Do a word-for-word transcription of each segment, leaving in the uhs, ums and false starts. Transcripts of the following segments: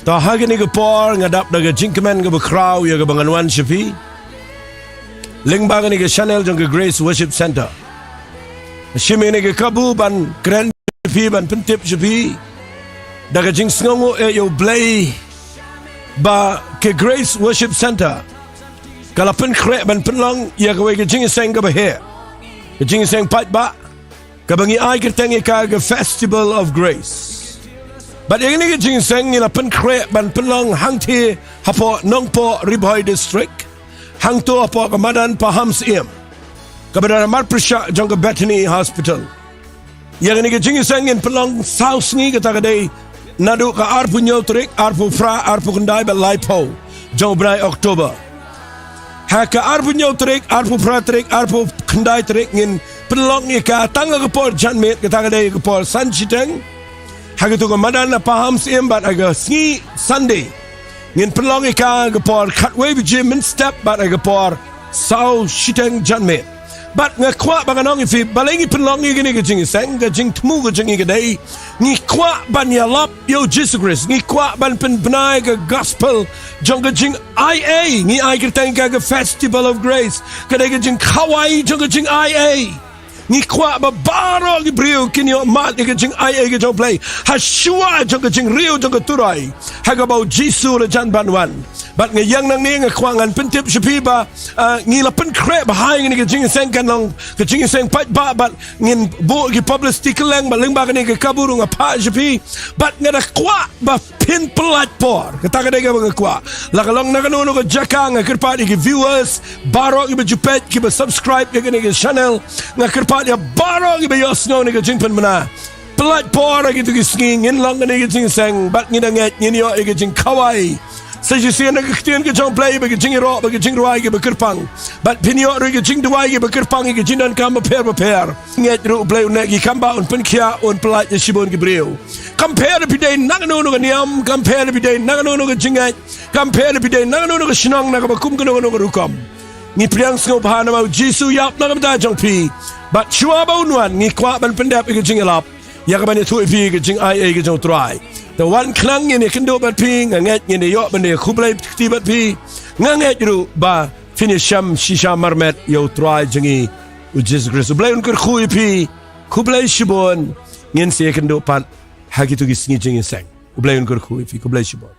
To ha kane ka por nga dap da ka jingkmen kaba khraw ïa kaba ngan wan sha phi lyngba kane ka channel jong ka Grace Worship Center. Shim ïa kane ka kabu ban kren sha phi, ban pyntip sha phi da ka jingsngewnguh ïa U Blei ba ka Grace Worship Center ka la pynkhreh ban pynlong ïa kawei ka jingïaseng kaba heh, ka jingïaseng paidbah kaba ngi ai kyrteng ïa ka ka Festival of Grace. Bad ïa kane ka jingïaseng ngi la pynkhreh ban pynlong hangtei hapoh Nongpoh, Ri Bhoi District, hangto hapoh ka madan Pahamsyiem kaba don ha marpyrshah jong ka Bethany Hospital. Ïa kane ka jingïaseng ngin pynlong saw sngi, kata ka dei naduh ka arphew hynñiew tarik, arphew phra, arphew khyndai bad laiphew jong u bnai October. Ha ka arphew hynñiew tarik, arphew phra tarik, arphew khyndai tarik ngin pynlong ïa ka tang ha ka por janmiet, kata ka dei ka por san shiteng, ha kato ka madan na Pahamsyiem, bad ha ka sngi Sunday ngin pynlong ïa ka ha ka por khatwei baje mynstep bad ha ka por saw shiteng janmiet. Bad nga kwah ba ngan ong ïa phi, balei ngi pynlong ïa kane ka jingïaseng? Ka jingthmu ka jong ngi ka dei, ngi kwah ban ïalap ïa U Jisu Khrist, ngi kwah ban pynbna ïa ka gospel jong ka jingaiei. Ngi ai kyrteng ïa ka ka Festival of Grace, ka dei ka jingkhawai jong ka jingaiei. Ngi kwah ba baroh ki briew kin ïoh mad ïa ka jingaiei ka jong U Blei ha shuwa jong ka jingriew jong ka Trai ha kaba U Jisu u la jan ban wan. Bad nga ïeng nangne, nga kwah ngan pyntip sha phi ba, ah, ngi la pynkhreh ba ha kane ka jingïaseng kan long ka jingïaseng paidbah, bad ngin buh ki publicity kylleng, bad lyngba kane ka kabu ruh nga phah sha phi. Bad nga da kwah ba phin pyllait por, kata ka dei kaba nga kwah. La ka long na kano kano ka jaka, nga kyrpad ïa ki viewers baroh kiba ju peit, kiba subscribe ïa kane ka channel, nga kyrpad ïa baroh kiba ïohsngew ïa kane ka jingpynbna, pyllait por ha kito ki sngi. Ngin long kane ka jingïaseng bad ngi da ngeit ngin ïoh ïa ka jingkhawai. Sa shisien na ka ktien ka jong U Blei ba ka jingïaroh bad ka jingrwai kiba kyrpang, bad phin ïoh ruh ïa ka jingduwai kiba kyrpang ïa ka jingdonkam bapher bapher. Ngeit ruh U Blei un neh ki kam, ba un pynkhiah, un pyllait ïa shibun ki briew. Kam pher ïa phi dei na kano kano ka niam, kam pher ïa phi dei na kano kano ka jingngeit, kam pher ïa phi dei na kano kano ka shnong, na kaba kum kano kano ka rukom. Ngi pdiang sngewbha namar U Jisu u ïap na ka bynta jong phi. Bad shuwa ba un wan, ngi kwah ban pyndep ïa ka jingïalap, ïa kaban ïathuh ïa phi ka jingaiei ka jong U Trai. Te wan khnang ngin ïakynduh bad phi, nga ngeit ngin ïoh ban ïakhublei kti bad phi. Nga ngeit ruh ba phin ïashem shisha marmet ïa U Trai jong ngi U Jisu Khrist. U Blei un kyrkhu ïa phi. Khublei shibun. Ngin sa ïakynduh pat ha kito ki sngi jingïaseng. U Blei un kyrkhu ïa phi. Khublei shibun.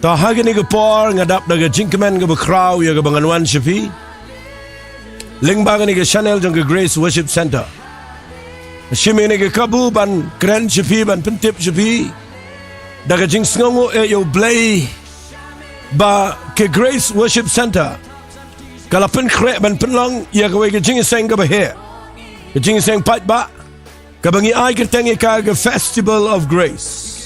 To ha kane ka por nga dap da ka jingkmen kaba khraw ïa kaba ngan wan sha phi lyngba kane ka channel jong ka Grace Worship Center. Shim ïa kane ka kabu ban kren sha phi, ban pyntip sha phi da ka jingsngewnguh ïa U Blei ba ka Grace Worship Center ka la pynkhreh ban pynlong ïa kawei ka jingïaseng kaba heh, ka jingïaseng paidbah kaba ngi ai kyrteng ïa ka ka Festival of Grace.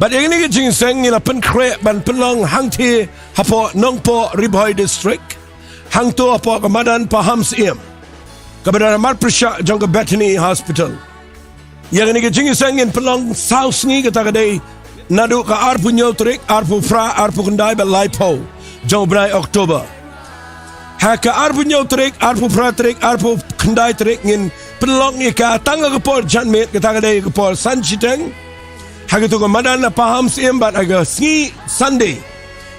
Bad ïa kane ka jingïaseng ngi la pynkhreh ban pynlong hangtei hapoh Nongpoh, Ri Bhoi District, hangto hapoh ka madan Pahamsyiem kaba don ha marpyrshah jong ka Bethany Hospital. Ïa kane ka jingïaseng ngin pynlong saw sngi, kata ka dei naduh ka arphew hynñiew tarik, arphew phra, arphew khyndai bad laiphew jong u bnai October. Ha ka arphew hynñiew tarik, arphew phra tarik, arphew khyndai tarik ngin pynlong ïa ka tang ha ka por janmiet, kata ka dei ka por san shiteng ha kato ka madan na Pahamsyiem, bad ha ka sngi Sunday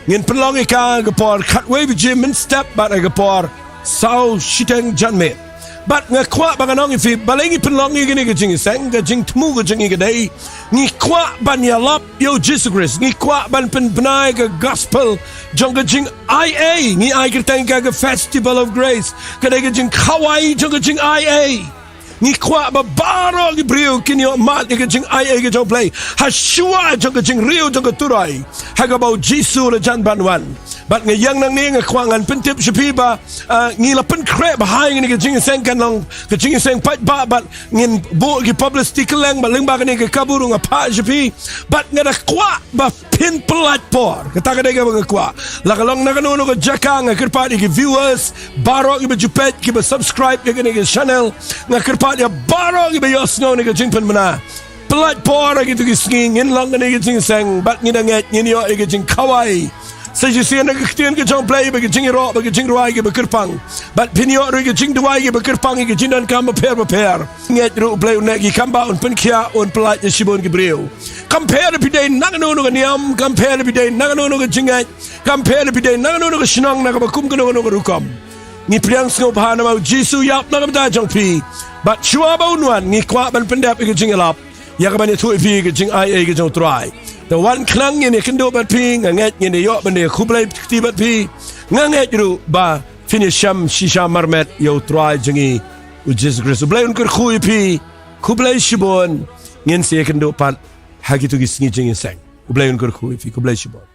ngin pynlong ïa ka ha ka por khatwei baje mynstep bad ha ka por saw shiteng janmiet. Bad nga kwah ba ngan ong ïa phi, balei ngi pynlong ïa kane ka jingïaseng? Ka jingthmu ka jong ngi ka dei, ngi kwah ban ïalap ïa U Jisu Khrist, ngi kwah ban pynbna ïa ka gospel jong ka jingai ei, ngi ai kyrteng ïa ka ka Festival of Grace, ka dei ka jingkhawai jong ka jingai ei. Ngi kwah ba baroh ki briew kin ïoh mad ïa ka jingai ei ka jong U Blei ha shuwa jong ka jingriew jong ka Turai ha kaba U Jisu u la jan ban wan. Bad nga ïeng nangne, nga kwah ngan pyntip sha phi ba, ah, ngi la pynkhreh ba ha kane ka jingïaseng kan long ka jingïaseng paidbah, bad ngin buh ki publicity kylleng, bad lyngba kane ka kabu ruh nga phah sha phi. Bad nga da kwah ba phin pynlait por, kata ka dei kaba nga kwah. La ka long na kano kano ka jaka, nga kyrpad ïa ki viewers baroh kiba ju peit, kiba subscribe ïa kane ka channel, nga kyrpad ïa baroh kiba ïohsngew ïa kane ka jingpynbna, pynlait por ha kito ki sngi. Ngin long kane ka jingïaseng bad ngi da ngeit ngin ïoh ïa ka jingkhawai. Sa shisien na ka ktien ka jong U Blei ba ka jingïaroh bad ka jingrwai kiba kyrpang, bad phin ïoh ruh ïa ka jingduwai kiba kyrpang ïa ka jingdonkam bapher bapher. Ngeit ruh U Blei un neh ki kam, ba un pynkhiah, un pynlait ïa shibun ki briew. Kam pher phi dei na kano kano ka niam, kam pher phi dei na kano kano ka jingngeit, kam pher phi dei na kano kano ka shnong, na kaba kum kano kano ka rukom, ngi pdiang sngewbha namar U Jisu u ïap na ka bynta jong phi. Bad shuwa ba un wan, ngi kwah ban pyndep ïa ka jingïalap ïa kaban ïathuh ïa phi ïa ka jingai ei ka jong U Trai. Te wan khnang ngin ïakynduh bad phi, nga ngeit ngin ïoh ban ïakhublei kti bad phi. Nga ngeit ruh ba phin ïashem shisha marmet ïa U Trai jong ngi U Jisu Khrist. U Blei un kyrkhu ïa phi. Khublei shibun. Ngin sa ïakynduh pat ha kito ki sngi jingïaseng. U Blei un kyrkhu ïa phi. Khublei shibun.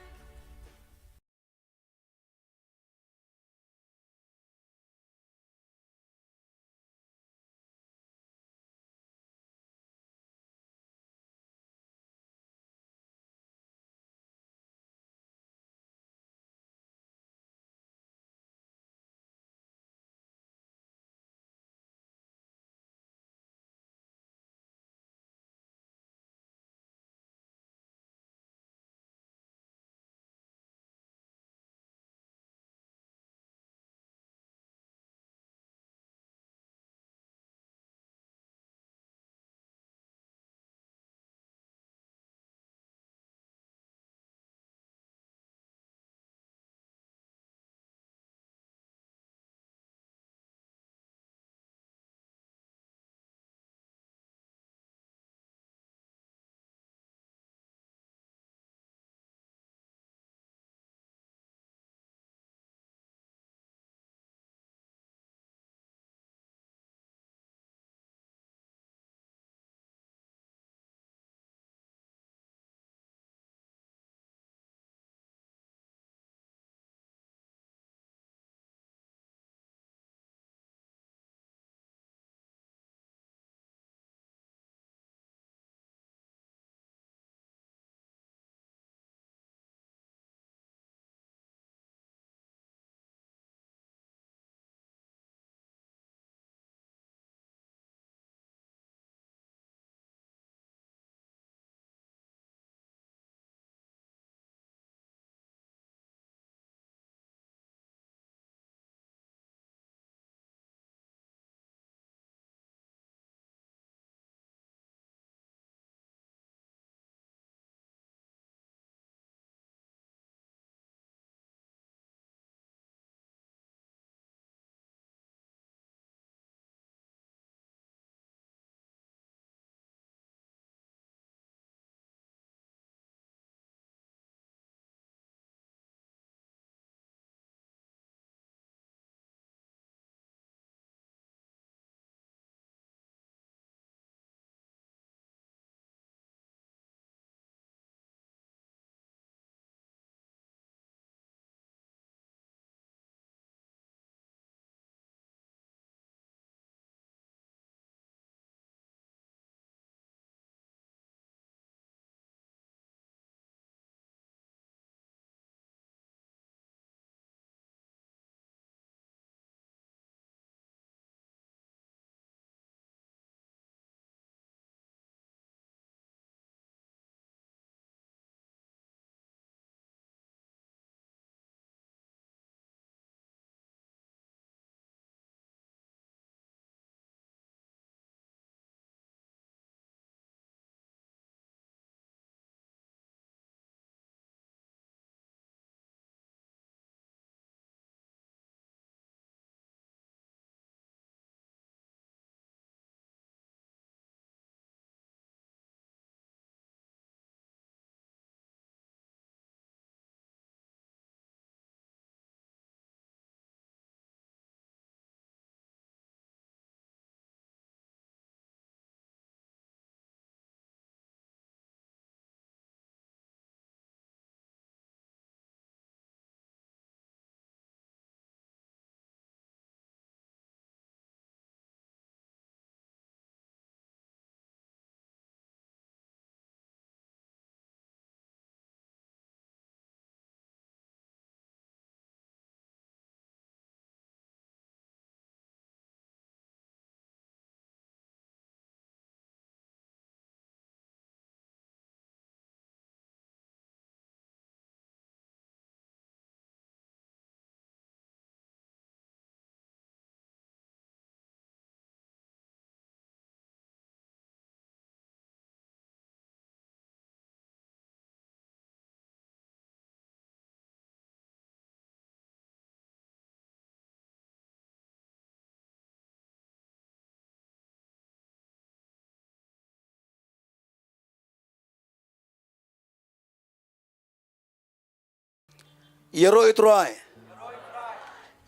Ïaroh ïa u Trai.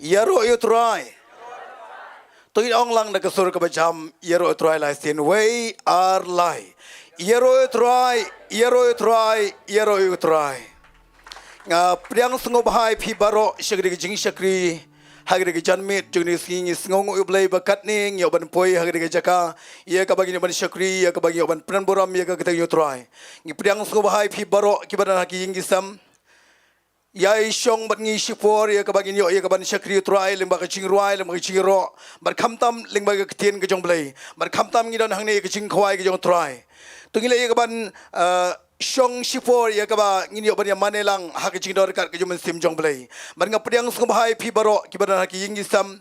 Ïaroh ïa u Trai. To ngin ong lang da ka sur kaba jam, ïaroh ïa u Trai lai sien, wei ar lai. Ïaroh ïa u Trai, ïaroh ïa u Trai, ïaroh ïa u Trai. Nga pdiang sngewbha ïa phi baroh sha kane ka jingshakri ha kane ka janmiet jong kane ka sngi. Ngi sngewnguh ïa u Blei ba katne ngi ïoh ban poi ha kane ka jaka ïa kaba ngin ïoh ban shakri, ïa kaba ngin ïoh ban pynburom ïa ka kyrteng jong u Trai. Ngi pdiang sngewbha ïa phi baroh kiba don ha ki ïing ki sem. Ïai shong bad ngi shipor ïa kaba ngin ïoh ïa kaban shakri u Trai lyngba ka jingrwai, lyngba ka jingïaroh, bad khamtam lyngba ka ktien ka jong u Blei. Bad khamtam ngi don hangne ïa ka jingkhawai ka jong u Trai. To ngin leh ïa kaban, eh, shong shipor ïa kaba ngin ïoh ban ïa mane lang ha ka jingdon ryngkat ka jong u Mynsiem jong u Blei. Bad nga pdiang sngewbha ïa phi baroh kiba don ha ki ïing ki sem.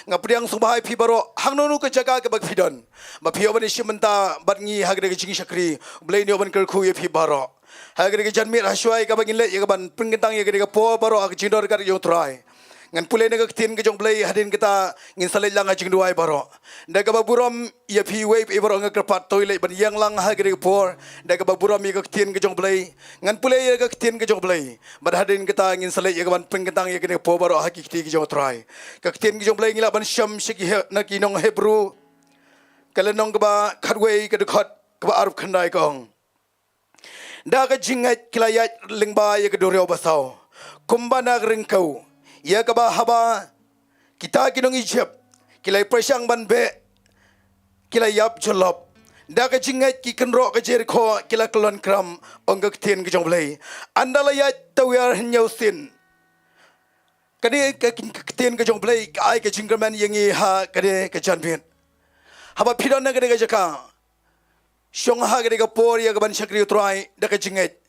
Nga pdiang sngewbha ïa phi baroh hangno hangno ka jaka kaba phi don, ba phi ïoh ban ïashim bynta bad ngi ha kane ka jingshakri. U Blei un ïoh ban kyrkhu ïa phi baroh. Ha kane ka janmiet, ha shuwa ïa kaba ngin leit ïa kaban pynkyntang ïa kane ka por baroh ha ka jingdon ryngkat ka jong u Trai, ngan pule na ka ktien ka jong u Blei, hadien kata ngin sa leit lang ha jingduwai baroh. Da kaba burom ïa phi wei pa wei baroh nga kyrpad, to ïaleh ban ïeng lang ha kane ka por da kaba burom ïa ka ktien ka jong u Blei. Ngan pule ïa ka ktien ka jong u Blei, bad hadien kata ngin sa leit ïa kaban pynkyntang ïa kane ka por baroh ha ki kti ki jong u Trai. Ka ktien ka jong u Blei ngi lah ban shem sha ki He-, na ki nong Hebru, ka lynnong kaba khatwei, ka dkhot kaba arphew khyndai, ka ong: Da ka jingngeit ki la ïaid lyngba ïa ka duriaw basaw, kumba na ka ryngkew, ïa kaba haba kita ki nong Ijipt ki la ïa pyrshang ban beh, ki la ïap jyllop. Da ka jingngeit ki kynroh ka Jerikho ki la kyllon kram, ong ka ktien ka jong u Blei. Ynda la ïaid tawiar hynñiew sien. Kane ka, ka ktien ka jong u Blei ka ai ka jingkyrmen ïa ngi ha kane ka janmiet. Haba phi don ha kane ka jaka, shong ha kane ka por ïa kaban shakri u Trai da ka jingngeit.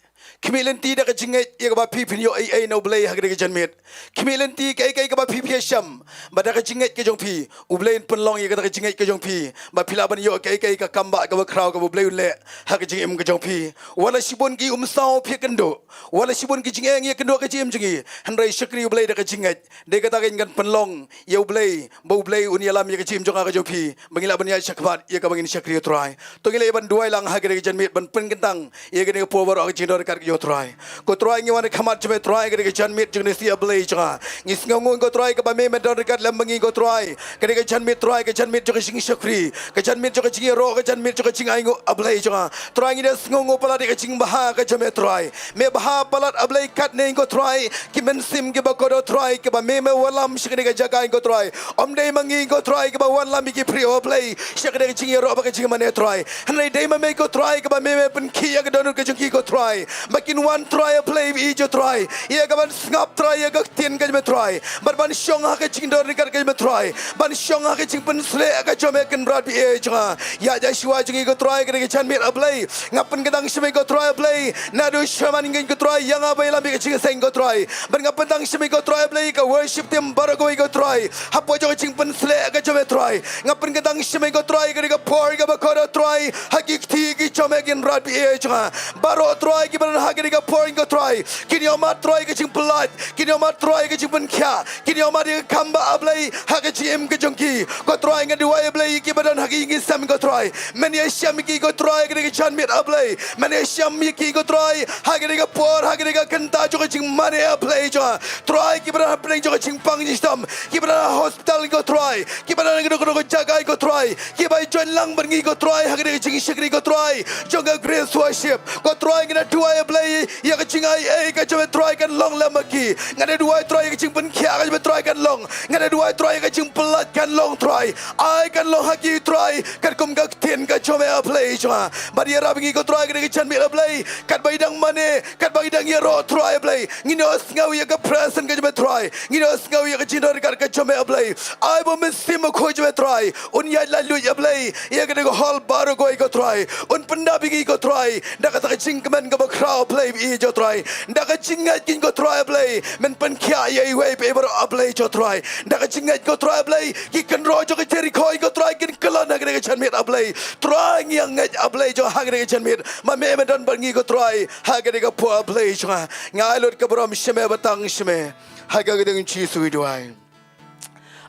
Khmih lynti da ka jingngeit ïa kaba phi phin ïoh ei ei na u Blei ha kane ka janmiet. Khmih lynti kaei kaei kaba phi phi ïashem, ba da ka jingngeit ka jong phi u Blei un pynlong ïa kata ka jingngeit ka jong phi, ba phi lah ban ïoh kaei kaei ka kambah kaba khraw kaba u Blei un leh ha ka jingim ka jong phi. Wat la shibun ki umsaw phi ïakynduh, wat la shibun ki jingeh ngi ïakynduh ha ka jingim jong ngi, hynrei shakri u Blei da ka jingngeit. Dei kata ka kan pynlong ïa u Blei, ba u Blei un ïalam ïa ka jingim jong nga ka jong phi, ba ngin lah ban ïaid shakhmat ïa kaba ngin shakri u Trai. To ngin leit ban duwai lang ha kane ka janmiet ban pynkyntang ïa kane ka por baroh ha ka jingdon ryngkat ka jong u Trai. Ko Trai, ngi wan ha khmat jong me Trai ha kane ka janmiet jong kane ka sngi, A Blei jong nga. Ngi sngewnguh ko Trai kaba me me don ryngkat lem bad ngi ko Trai. Kane ka janmiet Trai, ka janmiet jong ka jingshakri, ka janmiet jong ka jingïaroh, ka janmiet jong ka jingainguh, A Blei jong nga. Trai, ngi da sngewnguh palat ïa ka jingbha ka jong me Trai. Me bha palat, A Blei, katne ko Trai, ki mynsiem kiba kordor Trai, kiba me me wallam sha kane ka jaka ko Trai. Ym dei ma ngi ko Trai kiba wallam ïa ki briew, A Blei, sha kane ka jingïaroh bad ka jingmane Trai. Hynrei dei ma me ko Trai kaba me me pynkhih ïa ka dohnud ka jong ki ko Trai, ba kin wan Trai, A Blei, ïa jong Trai, ïa kaban sngap Trai ïa ka ktien ka jong me Trai, bad ban shong ha ka jingdon ryngkat ka jong me Trai, ban shong ha ka jingpynshlur ka jong me Kynrad baieit jong nga. Ïa, ïa shuwa jong ngi ko Trai kane ka janmiet, A Blei, nga pynkyntang sha me ko Trai, A Blei, naduh shaman ngi ko Trai, ïa nga ba ïalam ïa ka jingïaseng ko Trai. Bad nga pynkyntang sha me ko Trai, A Blei, ka worship team baroh kawei ko Trai, hapoh jong ka jingpynshlur ka jong me Trai. Nga pynkyntang sha me ko Trai kane ka por kaba kordor Trai, ha ki kti ki jong me Kynrad baieit jong nga. Baroh Trai kiba don ha kane ka por ko Trai, kin ïohmad Trai ka jingpyllait, kin ïohmad Trai ka jingpynkhiah, kin ïohmad ïa ka kambah, A Blei, ha ka jingim ka jong ki. Ko Trai, nga duwai, A Blei, kiba don ha ki ïing ki sem ko Trai, men ïashem ïa ki ko Trai kane ka janmiet, A Blei, men ïashem ïa ki ko Trai ha kane ka por, ha kane ka kynta jong ka jingmane, A Blei jong nga. Trai, kiba don hapdeng jong ka jingpang jingshitom, kiba don ha hospital ko Trai, kiba don ha kano kano ka jaka ko Trai, kiba ïa join lang bad ngi ko Trai ha kane ka jingshakri ko Trai jong ka Grace Worship. Ko Trai, ngi da duwai, A Blei, ïa ka jingai ei ka jong me Trai kan long lem bad ki. Nga da duwai Trai ïa ka jingpynkhiah ka jong me Trai kan long. Nga da duwai Trai ïa ka jingpyllait kan long Trai. Ai kan long ha ki Trai katkum ka ktien ka jong me, A Blei jong nga. Bad ïarap ngi ko Trai kane ka janmiet, A Blei, katba ngi dang mane, katba ngi dang ïaroh Trai, A Blei, ngin ïohsngew ïa ka presence ka jong me Trai. Ngin ïohsngew ïa ka jingdon ryngkat ka jong me, A Blei. Ai ba u Mynsiem Bakhuid jong me Trai un ïaid laitluid, A Blei, ïa kane ka hall baroh kawei ko Trai. Un pyndap ïa ngi ko Trai da kata ka jingkmen kaba khraw, A Blei, ïa jong Trai. Da ka jingngeit kin ko Trai, A Blei, men pynkhiah ïa iwei pa iwei baroh, A Blei jong Trai. Da ka jingngeit ko Trai, A Blei, ki kynroh jong ka Jerikho ko Trai kin kyllon ha kane ka janmiet, A Blei. Trai, ngi ïa ngeit, A Blei jong, ha kane ka janmiet, ma me me don bad ngi ko Trai ha kane ka por, A Blei jong nga. Nga ai lut ka burom sha me, batang sha me. Ha ka kyrteng Jisu ngi duwai.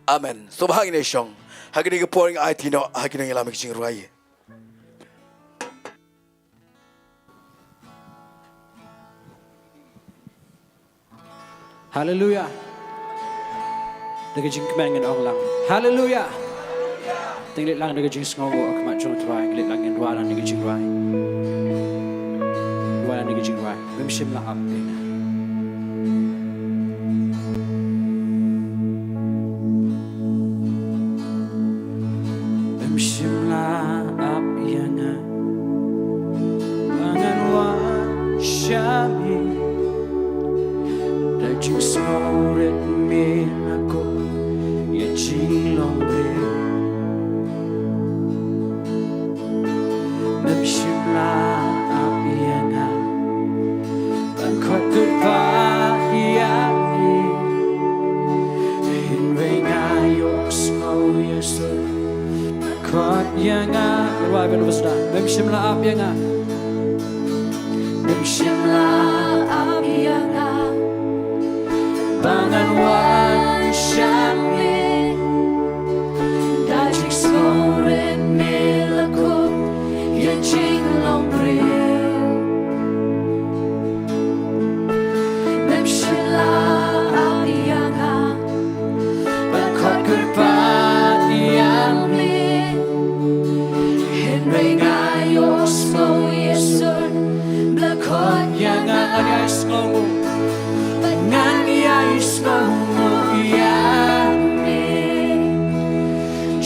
Amen. Sngewbha ngin ïa shong ha kane ka por, ngi aiti noh ha kine ki lam ki jingrwai. Haleluya. Da ka jingkmen ngin ong lang, haleluya. Te ngin leit lang da ka jingsngewnguh ha khmat jong U Trai, ngin leit lang, ngin rwai lang da ka jingrwai. Rwai lang da ka jingrwai. Mem shym la ap ïa nga. Mem shym la ap ïa nga ba ngan wan sha me. Da jingsngewrit me la kup ïa ka jinglong briew. Mem shym la ap ïa nga ban khot kyrpad ïa me. Hynrei nga ïohsngew ïasur, khot ïa nga. Rwai ban bsda. Mem shym la ap ïa nga. Mem shym la ap ïa nga ba ngan wan sha me. Da jingsngewrit me la kup ïa ka jinglong briew. Mem shym la ap ïa nga ban khot kyrpad ïa me. Hynrei nga ïohsngew ïasur, ba khot ïa nga. Ngan ïai sngewnguh, ngan ïai sngewnguh ïa me.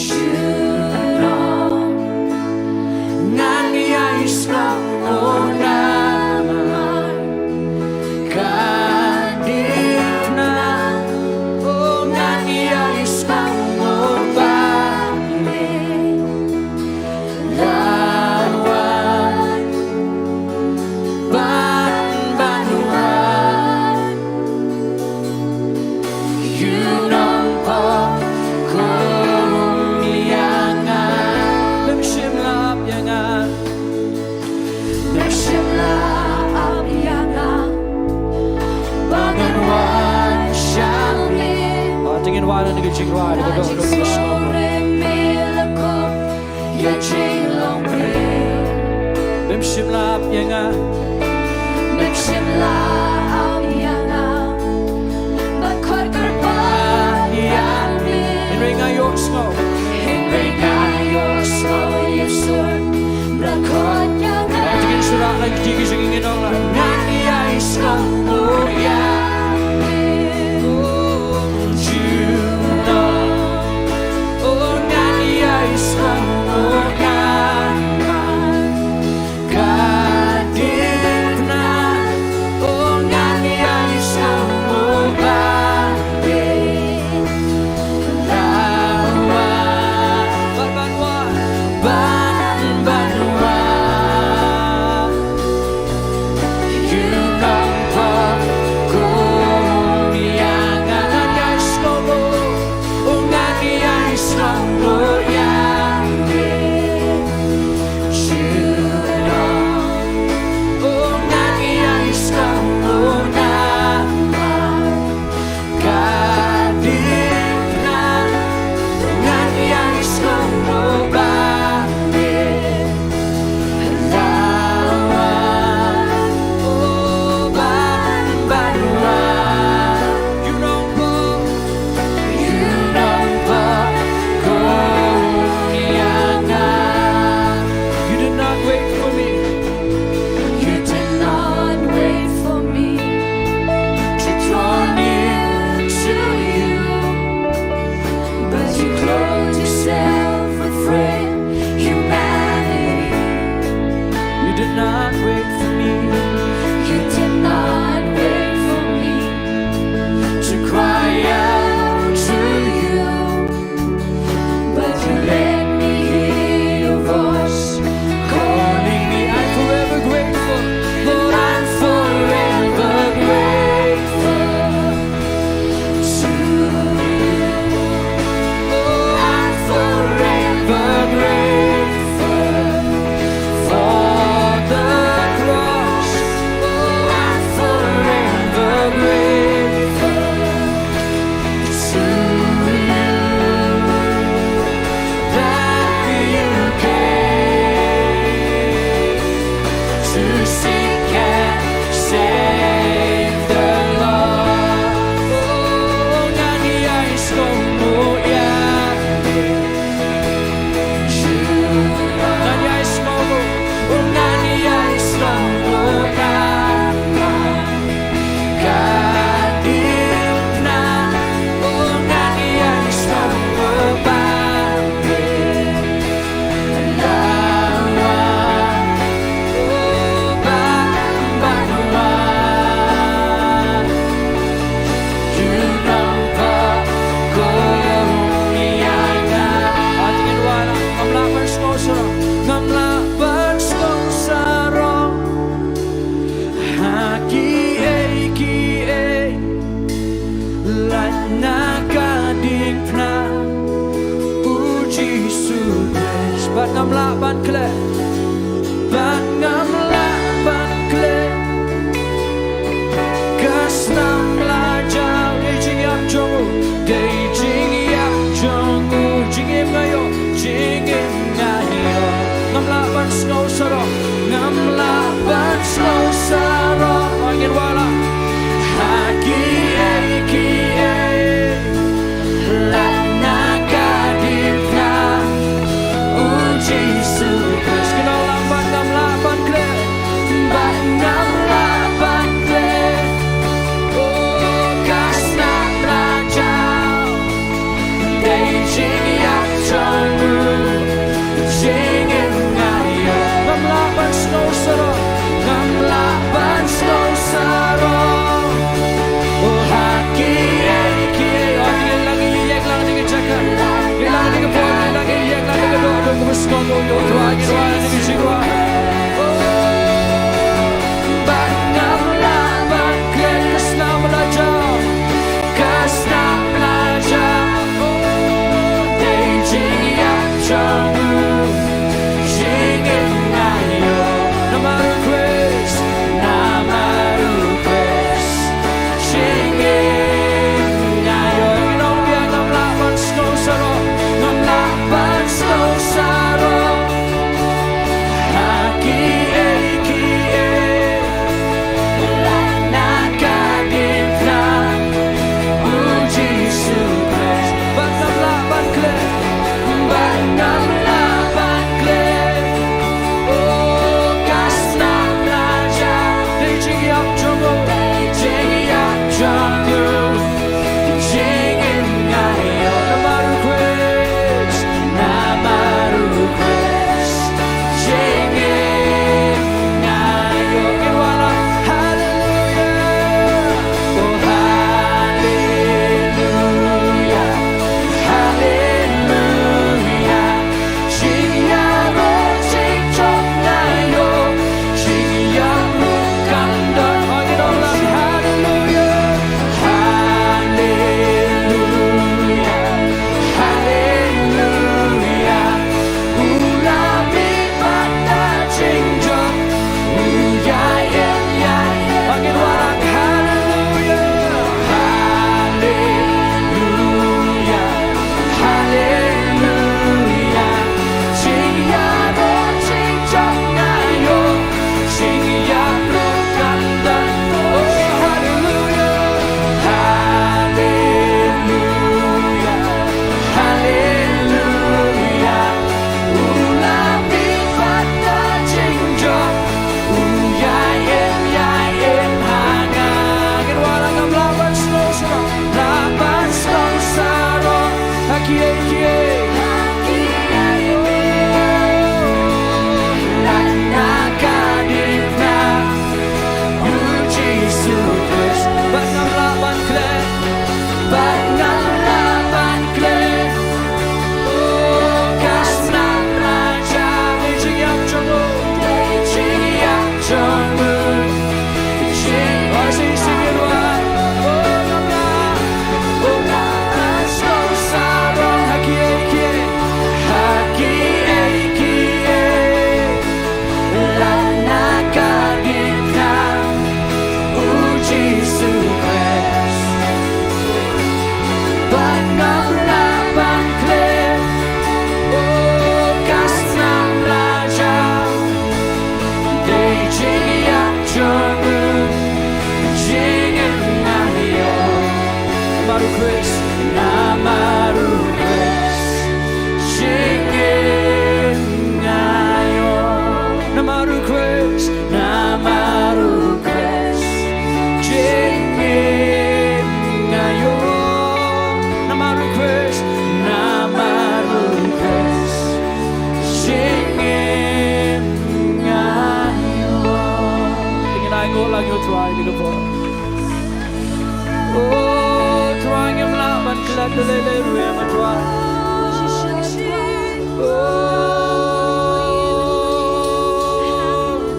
Junom, ngan ïai sngewnguh namar ka dei na, oh, ngan ïai sngewnguh ba me la wan, ban, ban wan. Junom, pop kum ïa nga. Mem shym la ap ïa nga. Mem shym la ap ïa nga ba ngan wan sha me. Oh, te ngin wan da ka jingrwai, da ka dohnud. Mem shym la ap ïa nga. Mem shym la ap ïa nga ban khot kyrpad ïa me. Hynrei nga ïohsngew, hynrei nga ïohsngew ïasur, ba khot ïa nga. Te ngin shah la ka jingïaseng, ngin ong la, ngan ïai sngewnguh ïa me. Oh, junom. Oh, ngan ïai sngewnguh ïa me. Ka dei na, oh, ngan ïai sngewnguh ba me la wan. Jisu Khrist. Bad ngam lah ban klet. Bad ngam lah ban klet. Ka snam la jaw, dei jingïap jong u. Dei jingïap jong u. Jingim nga ïoh, jingim nga ïoh. Ngam lah ban sngew sarong. Ngam lah ban sngew sarong. Ngin wallam. Ha kiei kiei. Lada ka dipna u Jisu Khrist. Kynmaw lang, bad ngam lah ban klet. Bad ngam lah ban klet. Oh, ka snam la jaw. Dei jingïap jong u. Jingim nga ïoh. Ngam lah ban sngew sarong. Ngam lah ban sngew sarong. Oh, ha kiei kiei. Oh, ngin lah ïeng lang na ka jaka. Ngin lah na ka por, ngin lah ïeng lang na ka doh, doh kaba sngewthuh ïa u Trai, ngin wan na ka jingwan. Oh, bad ngam lah ban klet, ka snam la jaw. Ka snam la jaw. Oh, dei jingïap jong u. Jingim nga ïoh. Namar u Khrist. Namar u Khrist. Jingim nga ïoh. Ngin ong biang, ngam lah ban sngew sarong. Ngam lah ban sngew sarong. Ha kiei kiei. Lada ka dipna u Jisu Khrist. Bad ngam lah ban klet. Bad ngam lah ban klet. Oh, ka snam la jaw. Dei jingïap jong u. Dei jingïap jong u. Jingim nga ïoh. Namar u Khrist. Namar u Khrist. Jingim nga ïoh. Ngin wallam. Haleluya. Oh, haleluya. Haleluya. Jingïaroh jingjop nga ïoh. Jingïap ruh kam don. Haleluya. Haleluya. Haleluya. U la mih bad ka jingjop. U ïaid, ïaid. Ngin wallam. Haleluya. Haleluya. Haleluya. Jingïaroh jingjop nga ïoh. Jingïap ruh kam don. Oh, haleluya. Haleluya. Haleluya. U la mih bad ka jingjop. U ïaid, ïaid ha nga. Ngin wallam. Ngam lah ban sngew sarong. Lah ban sngew sarong. Ha kiei kiei. Lada ka dipna u Jisu Khrist. Bad ngam lah ban klet. Bad ngam lah ban klet. Oh, ka snam la jaw. Dei jingïap jong u. Dei jingïap jong u. Jingim. Oh, sing, sing, ngin wallam. Oh, ngam lah. Oh, ngam lah ban sngew sarong. Ha kiei kiei. Ha kiei kiei. Lada ka dipna u Jisu Khrist. Bad ngam lah ban klet. Oh, ka snam la jaw. Dei jingïap jong u. Jingim nga ïoh. Namar u Khrist. Namar u Khrist. Jingim nga ïoh. Namar u Khrist. Namar u Khrist. Jingim nga ïoh. Namar u Khrist. Namar u Khrist. Jingim nga ïoh. Te ngin ainguh lang ïa u Trai ha kane ka por. Oh, Trai, ngim lah ban klet da lei lei ruh ïa me, Trai. Oh,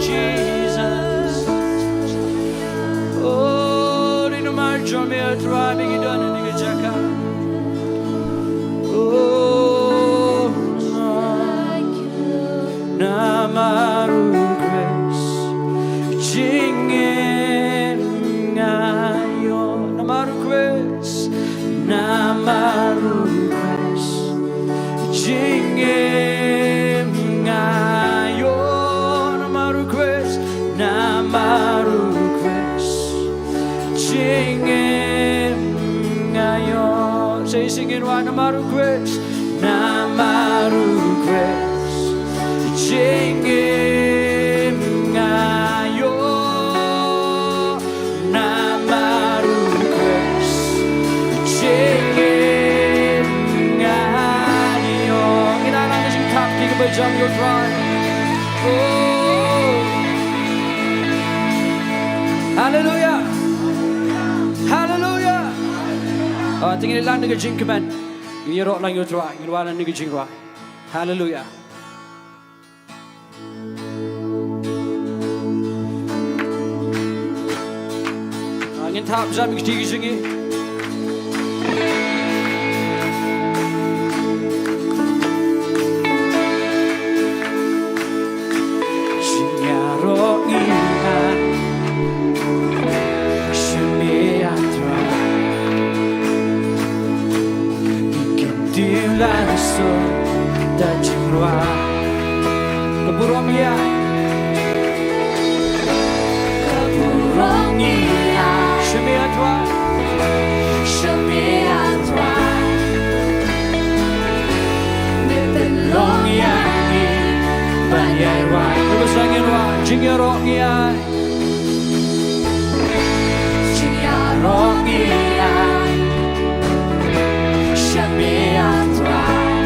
Jesus. Oh, dei namar jong me, Trai, ba ngi don ha kane ka jaka. Oh, Namar u Khrist, namar u Khrist, jingim nga ïoh. Namar u Khrist, jingim nga ïoh. Ngin ai lang ka jingthap ïa kiba jam ïa u Trai. Oh. Haleluya. Haleluya. Ah, te ngin ïa lang da ka jingkmen. Ngin ïaroh lang ïa u Trai, ngin wan lang da ka jingrwai. Haleluya. Ah, ngin thap jam ïa kti ki jingim. Jingïaroh ngi ai sha me, ah Trai. Ngi kyntiew la suk da jingrwai. Ka burom ïa, ka burom ngi ai sha me, ah Trai. Sha me, ah Trai. Me pynlong ïa ngi ban ïai rwai. Kaba sdang ngin rwai, jingïaroh ngi ai. Jingïaroh ngi ai sha me, ah Trai.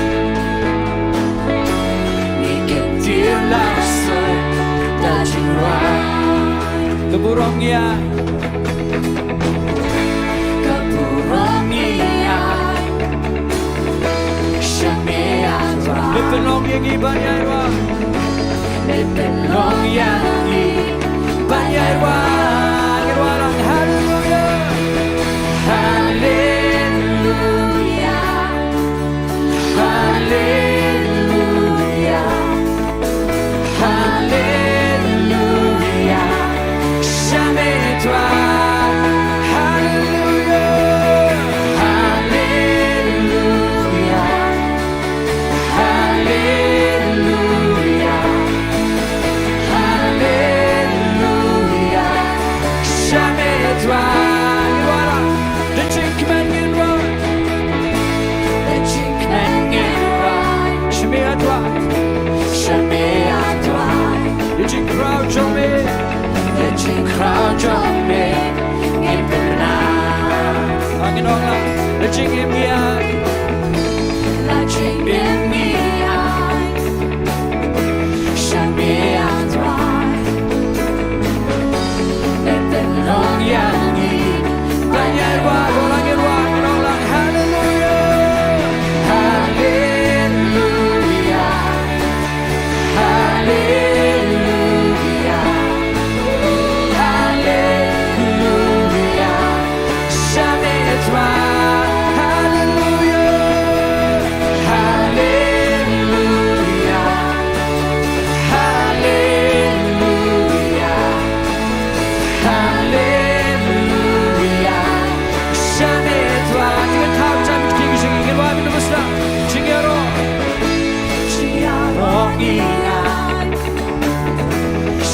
Ngi kyntiew la suk da jingrwai. Ka burom ngi ai. Ka burom ngi ai sha me, ah Trai. Me pynlong ïa ngi ban ïai rwai. Me pynlong ïa ngi ban ïai rwai. Ngi rwai lang. Haleluya. Haleluya. Haleluya. Haleluya. Sha me, Trai. Haleluya. Haleluya. Haleluya. Haleluya. Sha me, Trai. Ngi rwai lang. Da jingkmen ngin rwai. Da jingkmen ngin rwai. Sha me, ah Trai. Sha me, ah Trai. Ïa jingkhraw jong me. Ïa jingkhraw jong me. Ngin pynbna. Ah, ngin ong lang. La jingim ngi ai. La jingim ngi ai sha me, ah Trai. Me pynlong ïa ngi ban ïai rwai. Ong lang, ïai rwai, ong lang. Haleluya. Haleluya. Haleluya. Haleluya. Sha me, Trai. Haleluya. Haleluya. Haleluya. Haleluya. Sha me, Trai. Ngi thap jam ïa kti ki jingim, ngi rwai, ngi rwai. Jingïaroh. Jingïaroh ngi ai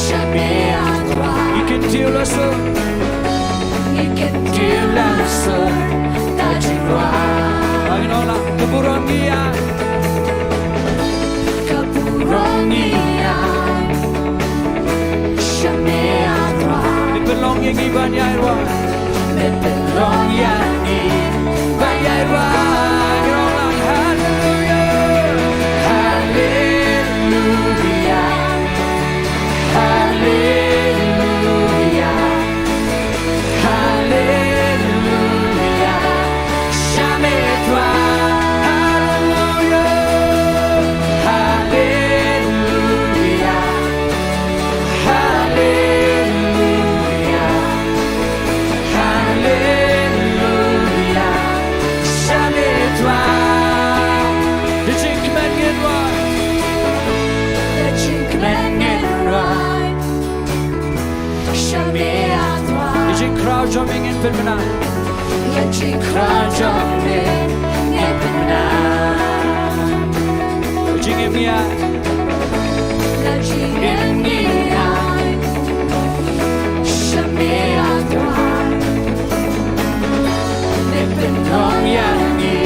sha me, ah Trai. Ngi kyntiew la suk. Ngi kyntiew la suk da jingrwai. Ngin ong lang. Ka burom ngi ai. Ka burom ngi ai sha me, ah Trai. Me pynlong ïa ngi ban ïai rwai. Me pynlong ïa ngi ban ïai rwai. Ngi ong lang. Haleluya. Haleluya. Haleluya. Haleluya. Sha me, Trai. Haleluya. Haleluya. Haleluya. Haleluya. Sha me, Trai. Da jingkmen ngin rwai. Da jingkmen ngin rwai. Sha me, ah Trai. Ïa jingkhraw jong me ngin pynbna. Ïa jingkhraw jong me ngin pynbna. Jingim ngi ai. Ïa jingim ngi ai. Sha me, ah Trai. Me pynlong ïa ngi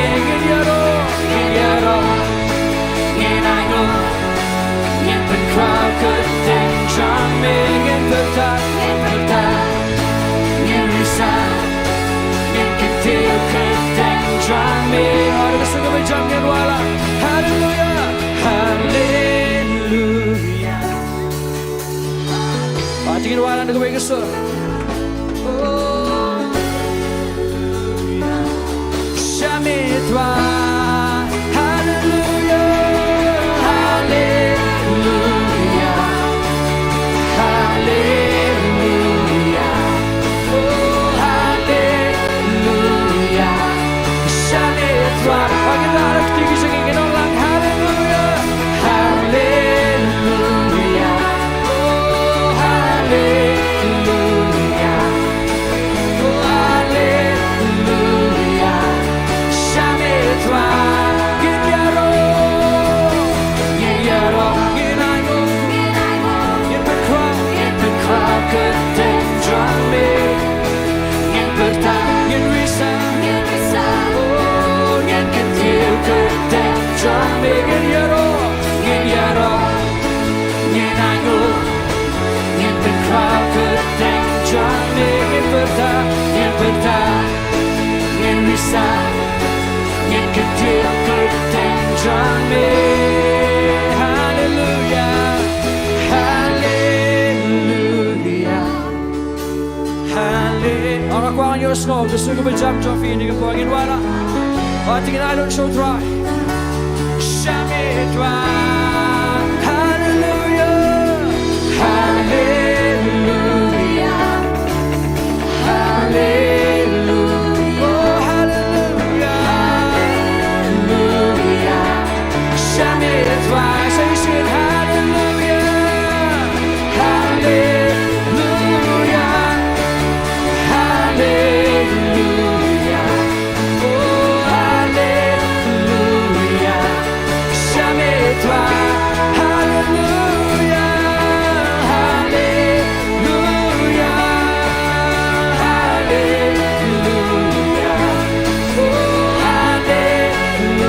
Ngin ïaroh, ngin ïaroh, ngin ainguh, ngin pynkhraw kyrteng jong me, ngin pyrta, ngin pyrta, ngin risa, ngin kyntiew kyrteng jong me. Haleluya, sngewbha jam ngin wallam. Haleluya, haleluya. Ba, ngin wallam da kawei ka sur. Oh, shah me Trai. Haleluya, haleluya, haleluya. Oh, haleluya. Shah me Trai. Ba, ngin ïa leh kti ki jingim, ngin ong lang haleluya. Haleluya. Oh, haleluya. Oh, haleluya. Shah me Trai. Ngin ïaroh, ngin ïaroh, ngin ainguh, ngin pynkhraw, ngin pynkhraw kyrteng jong me. Ngin pyrta, ngin risa, ngin risa. Oh, ngin kyntiew kyrteng jong me. Ngin ïaroh, ngin ïaroh, ngin ainguh, ngin pynkhraw kyrteng jong me. Ngin pyrta, ngin pyrta, ngin risa, ngin kyntiew kyrteng jong me. Haleluya, haleluya. Hale-, ora kwah ngi ïohsngew, ka sur kaba jam jong phi, ngin wallam. Ba, ngin ai lut sha u Trai. Shah me Trai. Haleluya. Haleluya. Haleluya. Oh, haleluya. Haleluya. Shah me Trai, shah me Trai, haleluya, haleluya, haleluya, oh, haleluya, shah me Trai, haleluya, haleluya. Haleluya, haleluya, oh, haleluya,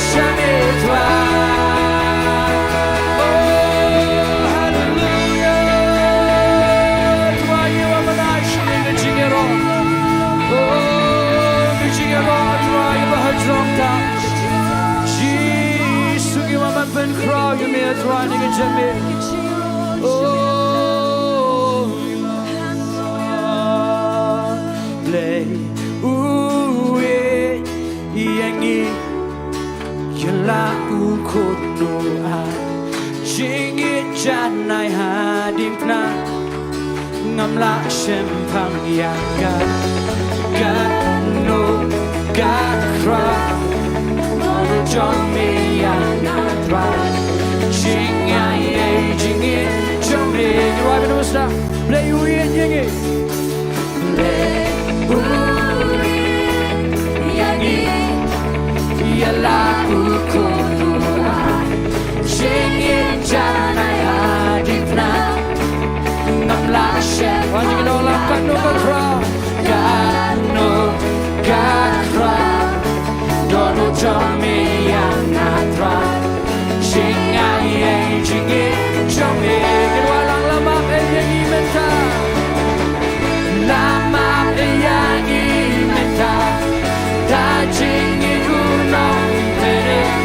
shah me Trai. Oh, haleluya. Trai, ngi wan ban ai sha me ka jingïaroh. Oh, ka jingïaroh, Trai, ba ha jrong tam. Jisu, ngi wan ban pynkhraw ïa me, Trai, na ka jingim. Oh, Blei u ïeit ïa ngi, ïa la u khun u ai jingïeit janai ha diengphna. Ngam lah shemphang ïa ka, kano ka khraw. Don u jong me ïa nga Trai, jingaiei jingim jong me. Ngi ruh ban ïa u sdang. Blei u ïeit ïa ngi. Blei u ïeit ïa ngi, ïa la u khun u ai jingïeit janai ha diengphna. Ngam lah shem. Wan jingïalang, kano ka khraw, kano ka khraw. Don u jong me ïa nga Trai, jingaiei jingim jong me. Ngi ruh la map ei ïa ngi mynta. La map ei ïa ngi mynta. Da jingim u nongpynim,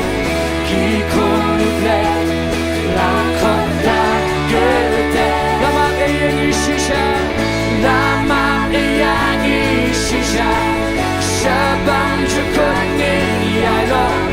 ki khun u Blei la khot da kyrteng. La map ei ïa ngi shisha. La map ei ïa ngi shisha. Shaphang jukut ngin ïai long.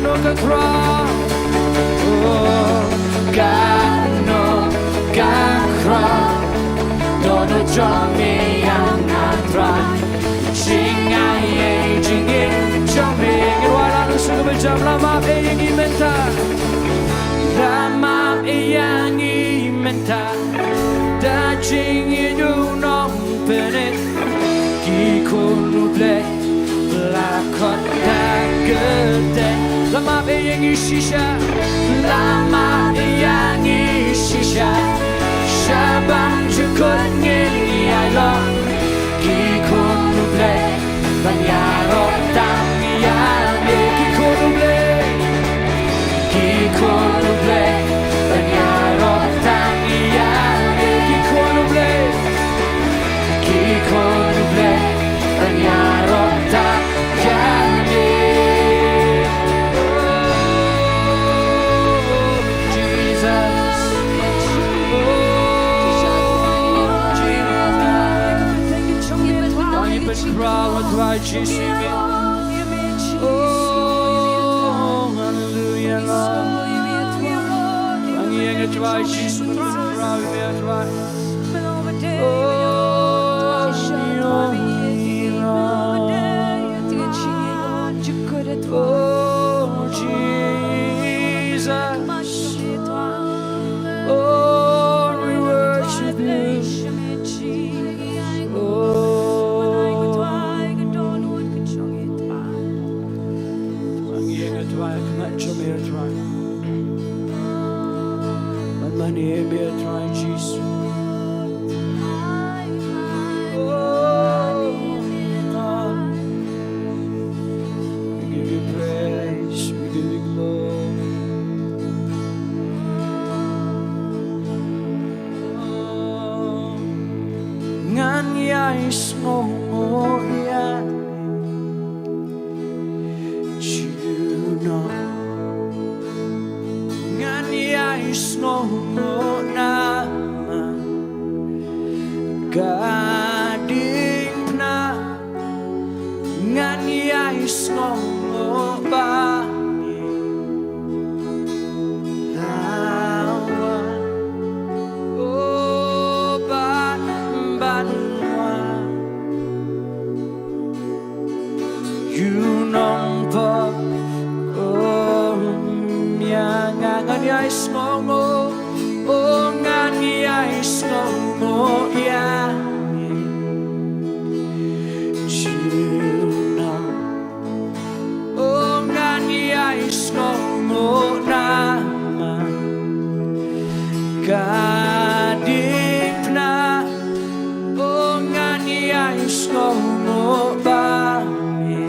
Ka khraw, oh, katno ka khraw. Dohnud jong me ïa nga Trai. Jingaiei jingim jong me. Ngi rwai lang sha ka ba jam. La map ïa ngi mynta. La map ïa ngi mynta. Da jingim u nongpynim. Ki khun u Blei. La khot da kyrteng. La map ïa ngi shisha. La map ïa ngi shisha. Sha bynta jingkut ngi ïa long. Ki khun u Blei ban ïaroh tang ïa me. Ki khun u Blei. Ki khun u Blei ban ïaroh tang ïa me. Ki khun u Blei. Ki khun u Blei ban ïaroh tang ïa me. Oh, Jesus. Oh, Jesus. Ngi pynkhraw ïa U Trai Jisu. Oh, hallelujah, Lord. Ngi ïeng ïa U Trai Jisu, ngi pynkhraw ïa U Trai. Oh, oh, Jesus. Oh, we worship you. Oh. Ngi ïeng ïa U Trai, khmat jong me ïa U Trai. Ban mane ïa me ïa U Trai Jisu. Oh, we give you praise, we give you glory. Ngan ïai sngewnguh ïa me junom. Ngan ïai sngewnguh namar ka diengphna. Ngan ïai sngewnguh ba me la wan, oh, ban, ban wan. Ïa u nongpop, oh, ïa nga ngan ïai sngewnguh, oh, ngan ïai sngewnguh ïa me junom. Oh, ngan ïai sngewnguh namar ka diengphna. Oh, ngan ïai sngewnguh ba me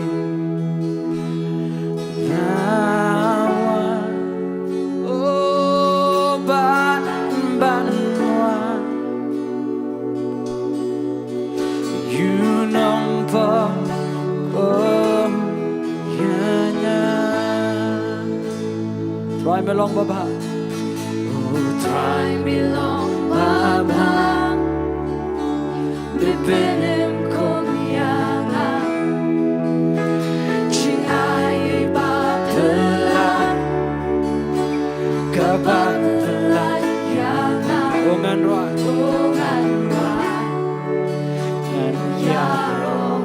la wan, oh, ban, ban wan. Ïa u nongpop, oh, ïa nga. Trai me long babha. Oh, Trai me long babha. Me pynim kum ïa nga. Jingai ba phylla. Kaba phylla ïa nga. Oh, ngan rwai. Oh, ngan rwai. Ngan ïaroh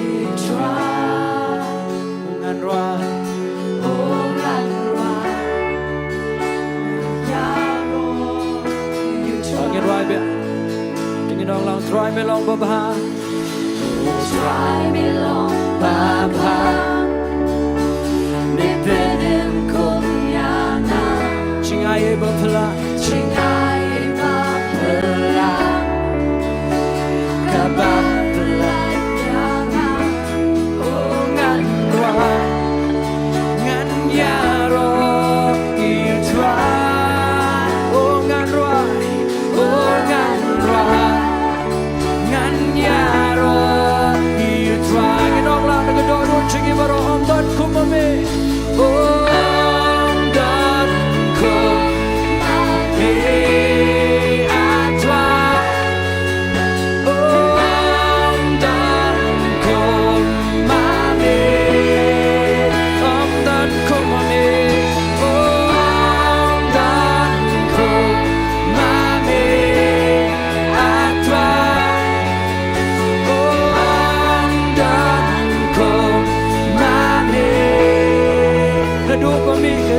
ïa U Trai. Ngan rwai. Oh, ngan rwai. Ïaroh ïa U Trai. Ngin rwai biang. Te ngin ong lang, Trai me long babha. Oh, Trai me long babha. Me pynim kum ïa nga. Jingai ba phylla. Jingai ba phylla. Kaba phylla ïa nga. Oh, ngan rwai. Ngan ïaroh ïa U Trai. Oh, ngan rwai. Oh, ngan rwai. Ngan ïa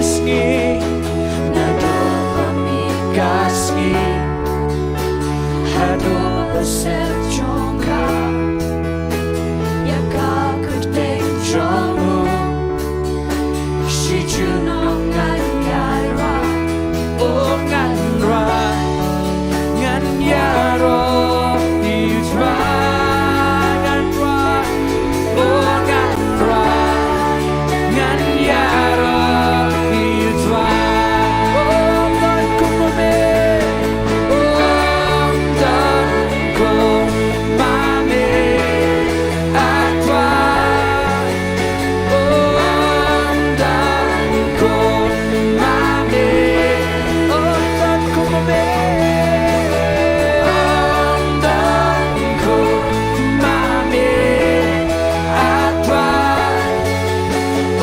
Sngi, naduh ba mih ka sngi haduh ba sep jong ka, ïa ka kyrteng jong u shi junom ngan ïaroh. O ngan rwai, ngan ïaroh ïa u Trai, ngan rwai. O ngan rwai, ngan ïaroh ïa u Trai. O don kum ma me, o don kum ma me, a Trai. O don kum ma me, o don kum ma me, o don kum ma me, a Trai.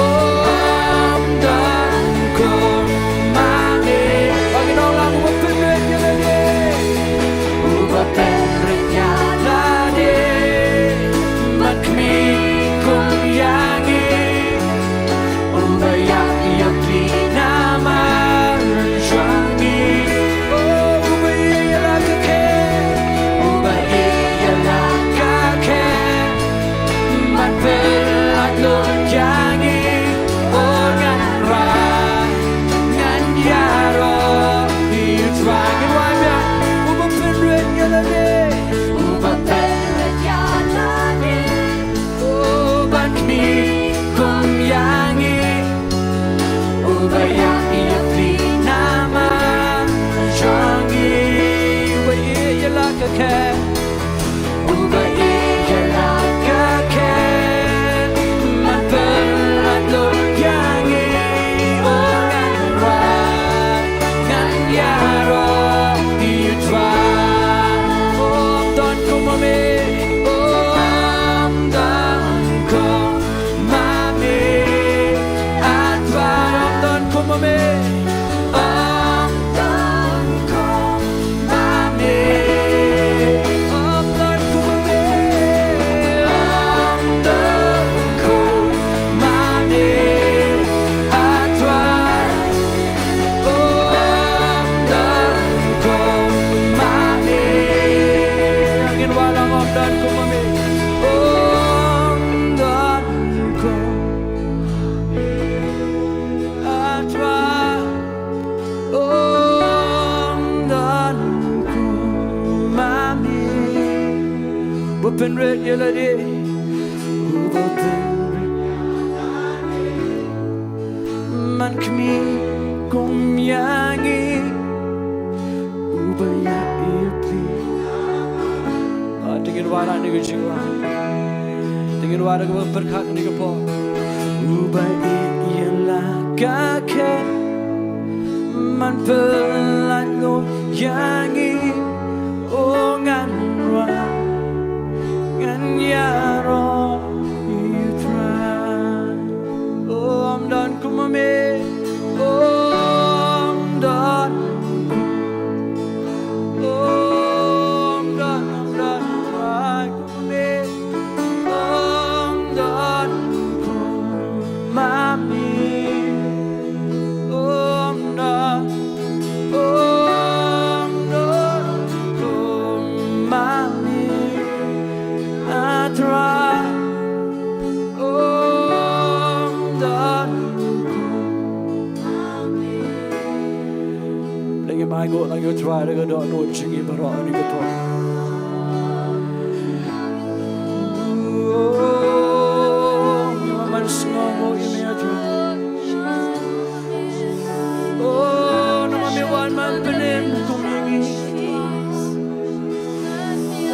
O don kum ma me. Ba ngin ong lang, uba pynrit ïa lade, uba pynrit ïa lade, man khmih kum ïa ngi. Uba ïaid ïa phi namar jong ngi. O, uba ïeit ïa la ka khet, uba ïeit ïa la ka khet, man pynlait lut ïa ngi. O ngan rwai, ngan ïaroh ïa u Trai. Ngin rwai biang. Uba pynrit ïa lade, uba pynrit ïa lade, o, ban khmih kum ïa ngi. Uba ïaid ïa phi namar jong ngi. Uba ïeit ïa la ka khet, uba ïeit ïa la ka khet, man pynlait lut ïa ngi. O ngan rwai, ngan ïaroh ïa u Trai. O don kum ma me, o don kum ma me, a Trai. O don kum ma me, o don kum ma me, o don kum ma me, o don kum ma me, a Trai. O don kum ma me. Ngin wallam, o don kum ma me, o don kum, a Trai. O don kum ma me. Uba pynrit ïa lade, uba pynrit, man khmih kum ïa ngi. Uba ïaid ïa phi. Ah, to ngin wanrah ïa ka jingwan. To ngin wanrah kaba pyrkhat ïa ka por. Uba ïeit ïa la ka khet, man pynlait lut ïa ngi. O ngan rwai, ngan ïaroh ïa u Trai. O ym don kum ma me, o ym don kum, o ym don, ym don Trai kum ma me. O ym don kum ma me. O ym don, o ym don kum ma me, a Trai. O ym don kum ma me. Lei ngim ai nguh lang ïa u Trai da ka dohnud jong ngi baroh ha kane ka por. O, namar me wan man sngewnguh ïa me, a Trai. O, namar me wan man pynim kum ïa ngi.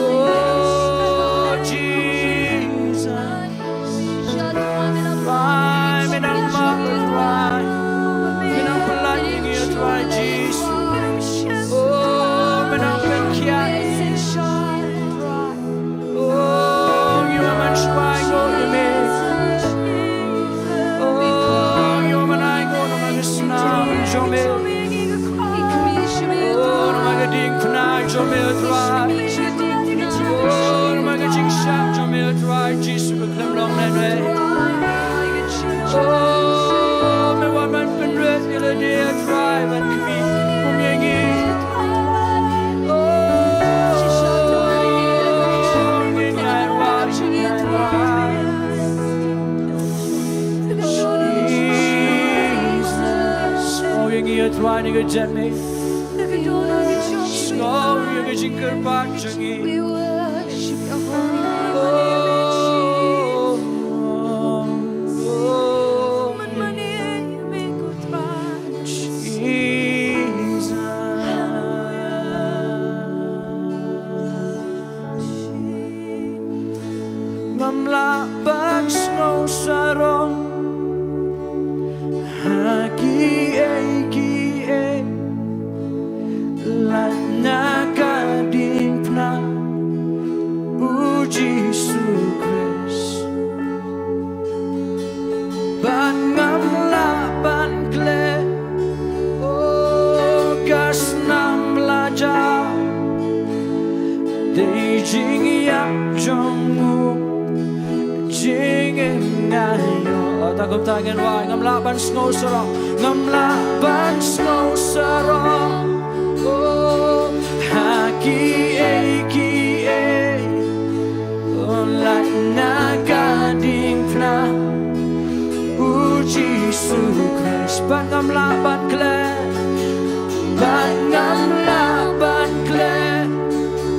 O, Jesus. Trai, me dang map, Trai. Me dang pyllait ïa ngi, Trai Jesus. O, me dang pynkhiah ïa ngi. Rwai ïa ka jingmut. Sngew ïa ka jingkyrpad jong ngi. We worship your holy name. Oh, oh, oh. Jesus. Ngam lah ban sngew sarong ha kiei kiei, lait na ka diengphna, U Jisu Khrist. Bad ngam lah ban klet, oh, ka snam lajong. Dei jingïap jong u jingim nga ïoh. Oh, ta kumta ngin wai, ngam lah ban sngew sarong, ngam lah ban sngew sarong. Oh, ha kiei kiei, oh, lait na ka diengphna, U Jisu Khrist. Bad ngam lah ban klet, bad ngam lah ban klet,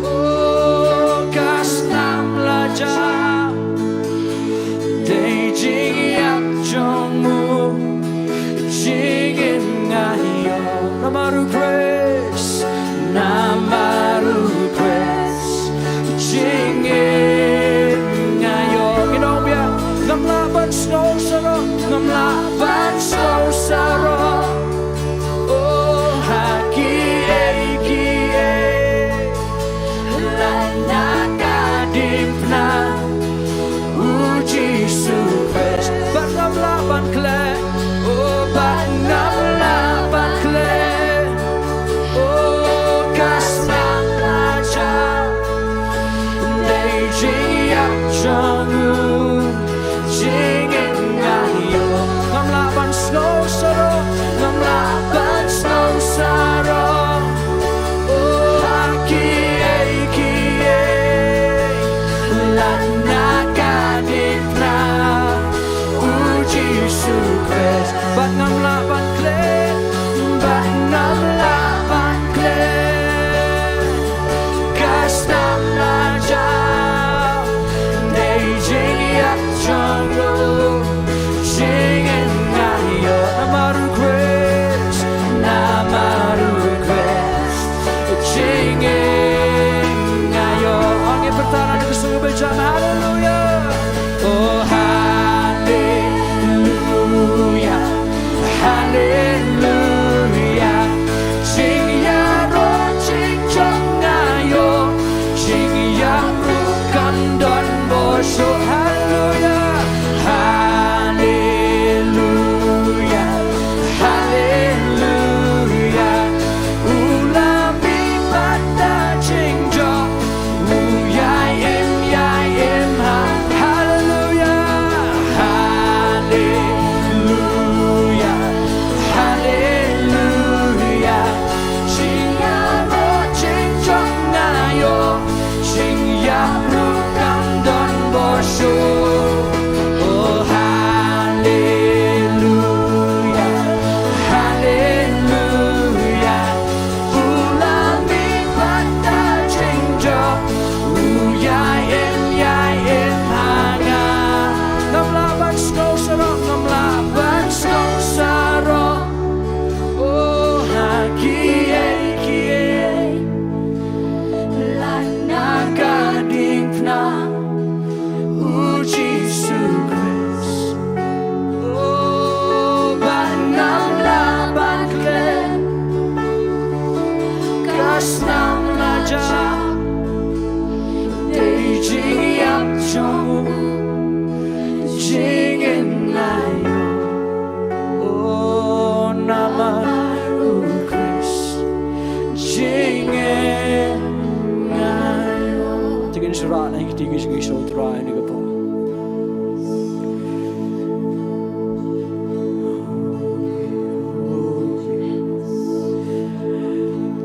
oh, ka snam lajong. Dei jingïap jong u jingim nga ïoh. Namar u Khrist, namar u Khrist, jingim nga ïoh. Ngin ong biang, ngam lah ban sngew sarong, ngam lah ban sngew sarong. Oh, ha kiei kiei, lait na ka diengphna, U Jisu Khrist. Bad ngam lah ban klet, oh, bad ngam lah ban klet, oh, ka snam lajong. Dei jingïap jong u jingim nga ïoh. Ngam lah ban sngew sarong, ngam lah ban sngew sarong. Oh, ha kiei kiei, lait na ka diengphna, U Jisu Khrist. Bad ngam lah ban klet, bad ngam lah ban klet, ka snam lajong. Dei jingïap jong u jingim nga ïoh. Namar u Khrist, namar u Khrist, jingim nga ïoh. Ong ïa ka pyrthei na ka sngewbha jong, haleluya. Oh, haleluya, haleluya. Jingïaroh jingjop nga ïoh, jingïap ruh kam don bor shuh. Haleluya, haleluya, haleluya. U la mih bad ka jingjop, u ïai im, ïai im ha. Haleluya, haleluya, haleluya. Jingïaroh jingjop nga ïoh, jingïap ruh kam don bor shuh. Oh, haleluya, haleluya. U la mih bad ka jingjop, u ïai im, ïai im ha nga. Ngam lah ban sngew sarong, ngam lah ban sngew sarong. Oh, ha kiei kiei, lait na ka diengphna, U Jisu Khrist. Oh, bad ngam lah ban klet, ka snam lajong. Dei jingïap jong u jingim nga ïoh. Oh, namar u Khrist, jingim nga ïoh. Te ngin shah na ki kti ki jingïasoh U Trai ha kane ka por.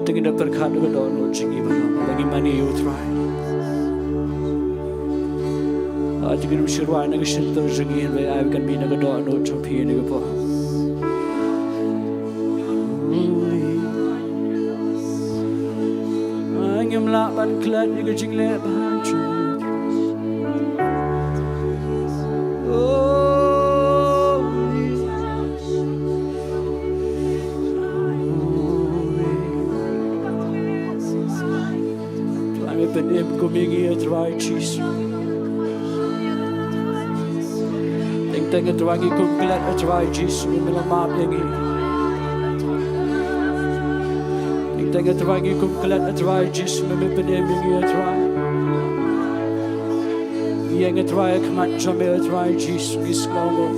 Te ngin da pyrkhat ïa ka dohnud jong ngi ba ngi mane ïa U Trai. Ah, te ngin ym shah na ka shyntur jong ngi, hynrei ai ba kan mih na ka dohnud jong phi ha kane ka por. Lah ban klet ïa ka jingleh bha jong me. Oh, Trai, me pynim kum ïa ngi, Trai Jisu. Teng teng, Trai, ngi kum klet, Trai Jisu, me la map ïa ngi. Teng teng, Trai, ngi kum klet, Trai Jisu, me pynim ïa ngi, Trai. Ïeng, Trai, ha khmat jong me, Trai Jisu, ngi sngewnguh.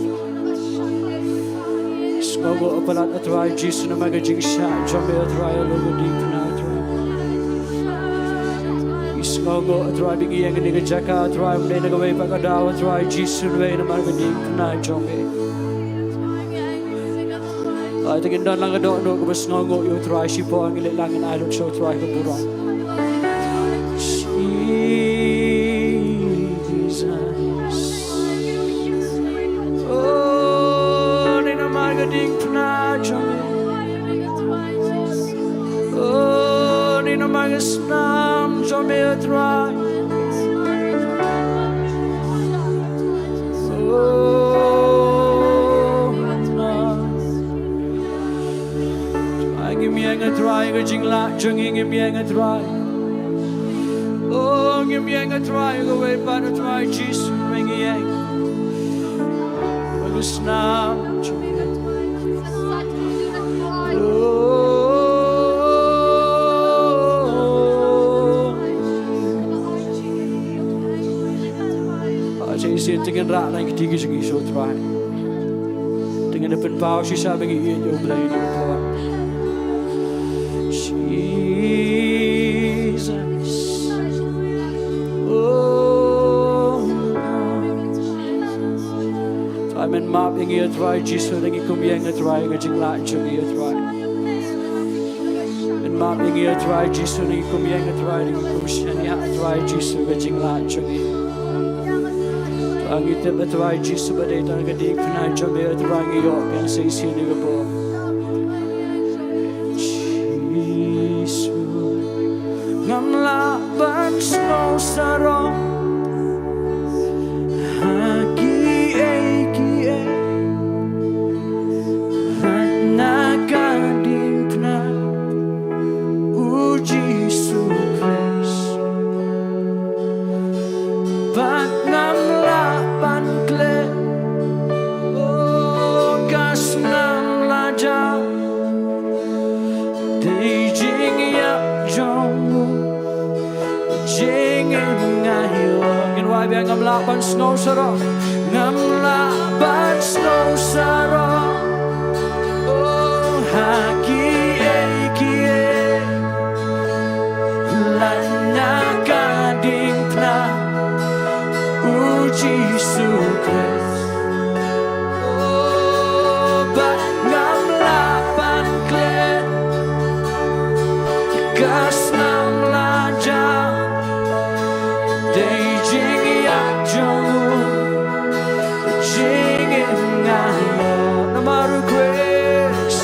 Sngewnguh palat, Trai Jisu, namar ka jingshah jong me, Trai, halor ka diengphna, Trai. Ngi sngewnguh, Trai, ba ngi ïeng ha kane ka jaka, Trai, ym dei na kawei pat ka daw, Trai Jisu, hynrei namar ka diengphna jong me. Ai, te ngin don lang ka dohnud kaba sngewnguh ïa u Trai shipor, ngin leit lang, ngin ai lut sha u Trai ka burom. Jesus. Oh, dei namar ka diengphna jong me. Oh, dei namar ka snam jong me, Trai. Oh, na. Trai, ngim ïeng, Trai, ka jinglah jong ngi, ngim ïeng, Trai. Oh, ngim ïeng, Trai, kawei pat, Trai Jisu, ngim ïeng. Ka snam jong ngi. Oh. Ba shisien te ngin rah na ki kti ki jong ngi sha u Trai. Te ngin pynpaw shisha ba ngi ïeit ïa u Blei, ïeit ïa u Trai. Jesus. Oh, Trai, men map ïa ngi, Trai Jisu, da ngi kum ïeng, Trai, ka jinglah jong ngi, Trai. Men map ïa ngi, Trai Jisu, da ngi kum ïeng, Trai, da ngi kum shaniah, Trai Jisu, ka jinglah jong ngi. Trai, ngi tip, Trai Jisu, ba dei tang ka diengphna jong me, Trai, ngi ïoh biang sa shisien ïa ka bor. Jisu, ngam lah ban sngewsarong ha kiei kiei, lait na ka diengphna u Jisu Khrist. Bad ngam lah ban klet, oh, ka snam la jam. Dei jingïap jong u, jingim nga ïoh. Ngin wad biang, ngam lah ban sngewsarong, ngam lah ban sngewsarong. Oh, ha kiei kiei, lait na ka diengphna u Jisu Khrist. Oh, bad ngam lah ban klet, ka snam la jam. Dei jingïap jong u, jingim nga ïoh. Namar u Khrist,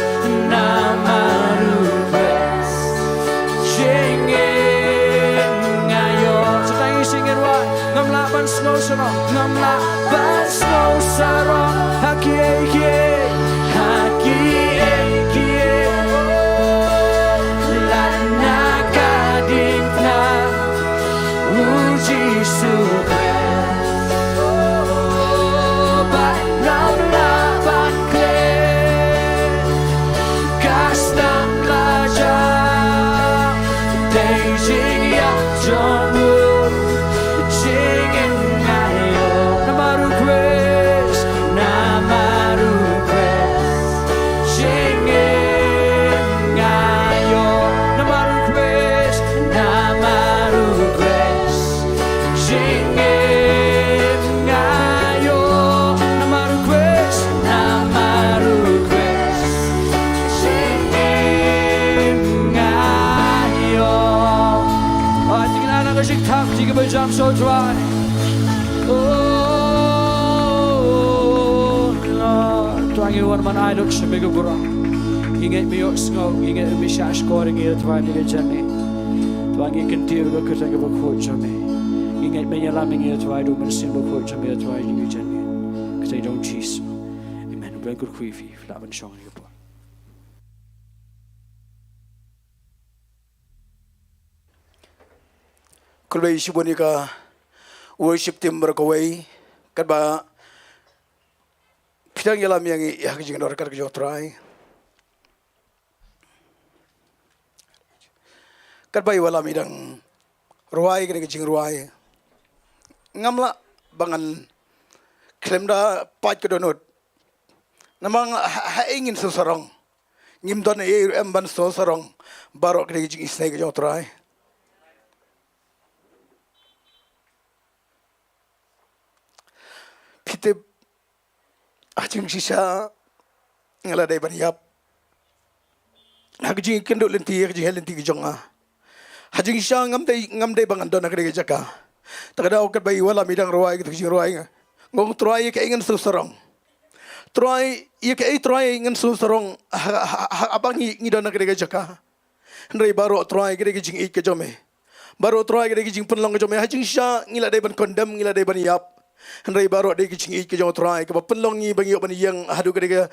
namar u Khrist, jingim nga ïoh. Sa tang isih ngin wad. Ngam lah ban sngewsarong, ngam lah ban sngewsarong ha kiei kiei, ha kiei kiei, oh, lait na ka diengphna u Jisu Khrist. Oh, bad ngam lah ban klet, ka snam la jam. Dei jingïap jong u, jingim nga ïoh. Namar u Khrist, namar u Khrist, jingim nga ïoh. Namar u Khrist, namar u Khrist, jingim nga ïoh. Namar u Khrist, namar u Khrist, jingim nga ïoh. Ai, te ngin ai lang ka jingthap, te kiba jam sha u Trai. Oh, Lord, Trai, ngi wan ban ai lut sha me ka burom. Ngi ngeit me ïohsngew, ngi ngeit me shahshkor ïa ngi, Trai, ha kane ka jingim. Trai ngi kyntiew ïa ka kyrteng kaba khuid jong me. Ngi ngeit me ïalam ïa ngi Trai da u Mynsiem Bakhuid jong me Trai ïa ngi jan ngi. Kyrteng jong Jisu. Amen. U Blei un kyrkhu ïa phi. Lah ban shong ïa ka por. Khublei shibun ïa ka worship team baroh kawei. Katba phi dang ïalam ïa ngi ïa ka jingdon ka jong Trai. Katba ïa u Ïalam i dang rwai kane ka jingrwai. Ngam lah ba ngan khlem da pait ka dohnud. Namar ha, ha, ha ei ngin sngewsarong. Ngim don ei ruh em ban sngewsarong baroh kane ka jingisynei ka jong u Trai. Phi tip, ha jingshisha nga la dei ban ïap ha ka jingkynduh lynti, ha ka jingïaid lynti ka jong nga. Ha jingshisha ngam dei, ngam dei ba ngan don ha kane ka jaka. Te ka daw katba i Ïalam i dang rwai kata ka jingrwai, nga ong Trai ïa kaei ngan sngewsarong. Trai ïa kaei Trai ngan sngewsarong ha, ha, ha, haba ngi, ngi don ha kane ka jaka. Hynrei baroh Trai ka dei ka jingïeit ka jong me. Baroh Trai ka dei ka jingpynlong ka jong me. Ha jingshisha ngi la dei ban condemn, ngi la dei ban ïap. Hynrei baroh dei ka jingïeit ka jong u Trai kaba pynlong ngi ba ngi ïoh ban ïeng haduh ka dei ka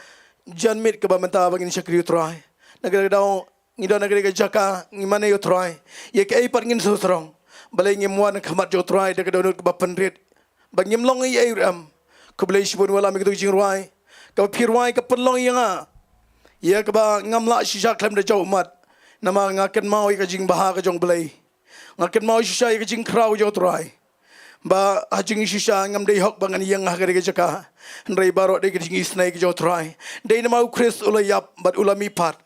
janmiet kaba mynta ba ngin shakri u Trai. Na ka daw ngi don ha ka dei ka jaka ngi mane ïa u Trai. Ïa kaei pat ngin sngewsarong. Balei ngim wan ha khmat jong u Trai da ka dohnud kaba pynrit. Ba ngim long ei ei ruh em. Khublei shibun Ïalam ïa kata ka jingrwai. Kaba phi rwai ka pynlong ïa nga ïa kaba ngam lah shisha khlem da jaw ummat. Namar nga kynmaw ïa ka jingbha ka jong u Blei. Nga kynmaw shisha ïa ka jingkhraw jong u Trai. Ba ha jingshisha ngam dei hok ba ngan ïeng ha kane ka jaka. Hynrei baroh dei ka jingisynei ka jong u Trai. Dei namar u Khrist u la ïap bad u la mihpat.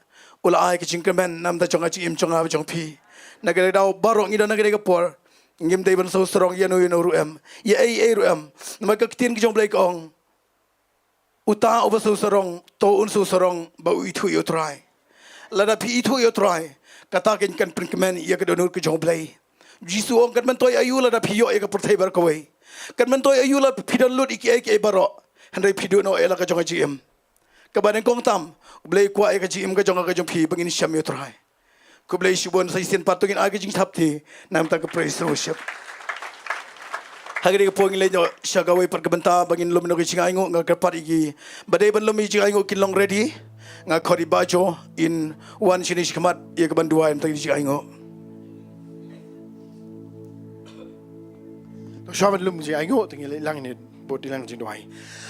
U la ai ka jingkyrmen namar jong ka jingim jong nga bad jong phi. Na ka daw baroh ngi don ha kane ka por. Ngim dei ban sngewsarong ïa no ïa no ruh em. Ïa ei ei ruh em. Namar ka ktien ka jong u Blei ka ong. Uta uba sngewsarong, to un sngewsarong ba u ithuh ïa u Trai. Lada phi ithuh ïa u Trai, kata kan pynkmen ïa ka dohnud ka jong u Blei. Jisu u ong kan myntoi aïu lada phi ïoh ïa ka pyrthei baroh kawei. Kan myntoi aïu lada phi don lut ïa kiei kiei baroh. Hynrei phi duh noh ïa la ka jong ka jingim. Kaba nyngkong tam, u Blei u kwah ïa ka jingim ka jong nga ka jong phi ba ngin shem ïa u Trai. Khublei shibun sa shisien pat to ngin ai ka jingthap kti na ka bynta ka praise and worship. Ha kane ka por ngin leit noh sha kawei pat ka bynta ba ngin lum noh ka jingainguh, nga kyrpad ïa ki ba dei ban lum ïa ka jingainguh kin long ready. Nga khot ïa i Bajo in wan shane shakhmat ïa ka ban duwai na ka bynta ka jingainguh. To shuwa ban lum jingainguh te ngin leit lang ne bud ïa lang jingduwai.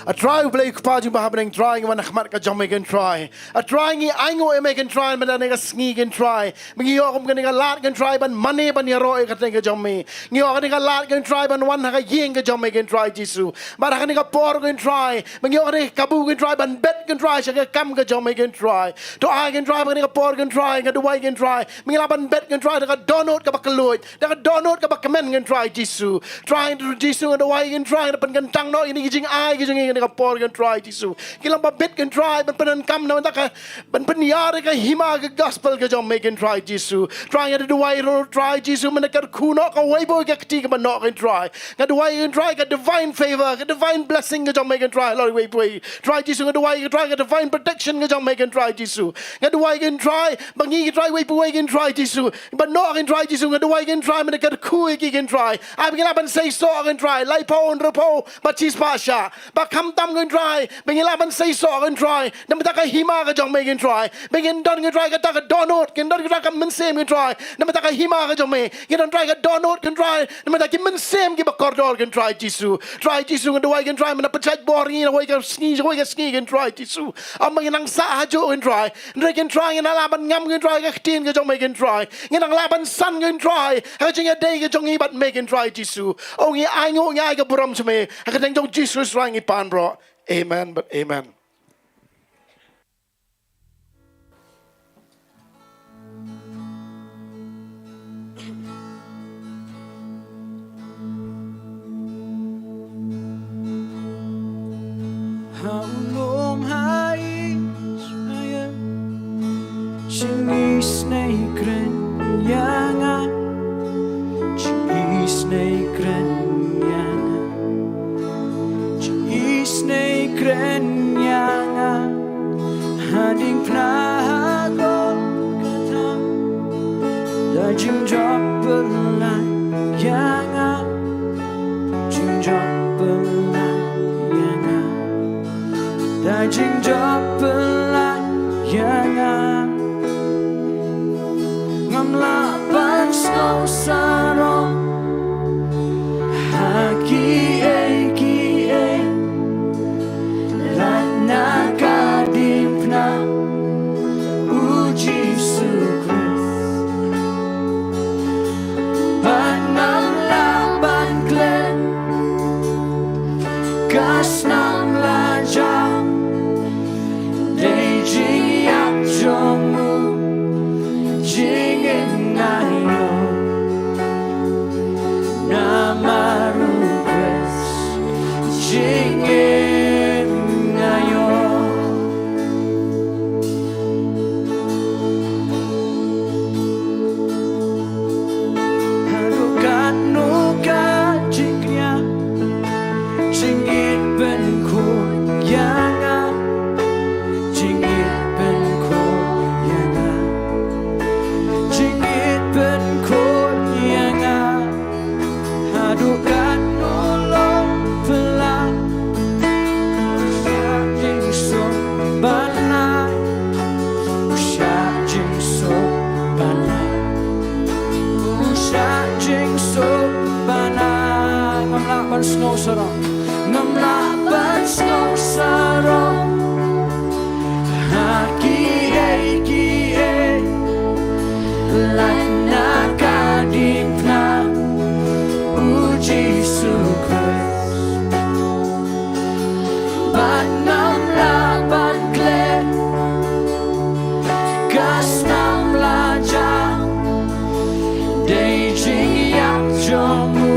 A Trai U Blei U Kpa jingbha ha bneng Trai, ngi wan ha khmat ka jong me Kynrad Trai. A Trai ngi ainguh ïa me Kynrad Trai, mynta kane ka sngi Kynrad Trai. Ba ngi ïoh kum kane ka lad Kynrad Trai ban mane ban ïaroh ïa ka kyrteng ka jong me. Ngi ïoh kane ka lad Kynrad Trai ban wan ha ka ïing ka jong me Kynrad Trai Jisu. Bad ha kane ka por Kynrad Trai. Ba ngi ïoh kane ka kabu Kynrad Trai ban bet Kynrad Trai sha ka kam ka jong me Kynrad Trai. To ai Kynrad Trai ba kane ka por Kynrad Trai nga duwai Kynrad Trai. Ba ngi lah ban bet Kynrad Trai da ka dohnud kaba kylluid. Da ka dohnud kaba kmen Kynrad Trai Jisu. Trai Jisu nga duwai Kynrad Trai da pynkyntang noh ïa kine ki jingai ki jong ngi kane ka por Kynrad Trai Jisu. Ki long ba bit Kynrad Trai ban pyndonkam na bynta ka ban pynïar ïa ka hima ka gospel ka jong me Kynrad Trai Jisu. Trai nga duwai ruh Trai Jisu men ka kyrkhu noh kawei pa kawei ka kti kaba noh Kynrad Trai. Nga duwai Kynrad Trai ka divine favor, ka divine blessing ka jong me Kynrad Trai. Lord wei pa wei. Trai Jisu nga duwai Kynrad Trai ka divine protection ka jong me Kynrad Trai Jisu. Nga duwai Kynrad Trai ba ngi Kynrad Trai wei pa wei Kynrad Trai Jisu. Ba noh Kynrad Trai Jisu nga duwai Kynrad Trai men ka kyrkhu ïa ki Kynrad Trai. Ai ba ngi lah ban sei soh Kynrad Trai. Laiphew hynriewphew bad shispah shah. Ba khamtam Kynrad Trai, ba ngin lah ban sei soh Kynrad Trai, na bynta ka hima ka jong me Kynrad Trai, ba ngin don Kynrad Trai kata ka dohnud, ngin don Kynrad Trai ka mynsiem Kynrad Trai, na bynta ka hima ka jong me, ngin don Kynrad Trai ka dohnud Kynrad Trai, na bynta ki mynsiem kiba kordor Kynrad Trai Jisu. Trai Jisu nga duwai Kynrad Trai, men pynshait bor ngi na kawei ka sngi, kawei ka sngi Kynrad Trai Jisu. Ym ba ngin nang sah hajuh Kynrad Trai, hynrei Kynrad Trai ngin nang lah ban ngam Kynrad Trai ka ktien ka jong me Kynrad Trai, ngin nang lah ban san Kynrad Trai, ha ka jingïadei ka jong ngi bad me Kynrad Trai Jisu. O ngi ainguh ngi ai ka burom sha me, ha ka kyrteng jong Jisu Khrist Trai ngi pan baroh. Amen bad amen. Ha u lum ha i sngewsih, jingïaseng kren ïa nga, jingïaseng kren ïa nga, jingïaseng kren ïa nga. Ha diengphna ha Golgotha, da jingjop Jingjop pynlait ïa nga. Ngam lah ban sngewsarong ha kiei kiei. Lait na ka diengphna, u Jisu Khrist. Bad ngam lah ban klet ka snam la jam. Dei jingïap jong u jingim nga ïoh. Namar u Khrist jingim nga ïoh. Haduh katno ka jingkñia, jingïeit pynkhuid ïa nga, jingïeit pynkhuid ïa nga, jingïeit pynkhuid ïa nga. Haduh katno long pynlait, u shah jingsuk bad nga, u shah jingsuk bad nga, u shah jingsuk bad nga. Ngam lah ban sngewsarong, ngam lah ban sngewsarong ha kiei kiei. Lait na ka diengphna, u Jisu Khrist. Bad ngam lah ban klet ka snam la jam. Dei jingïap jong u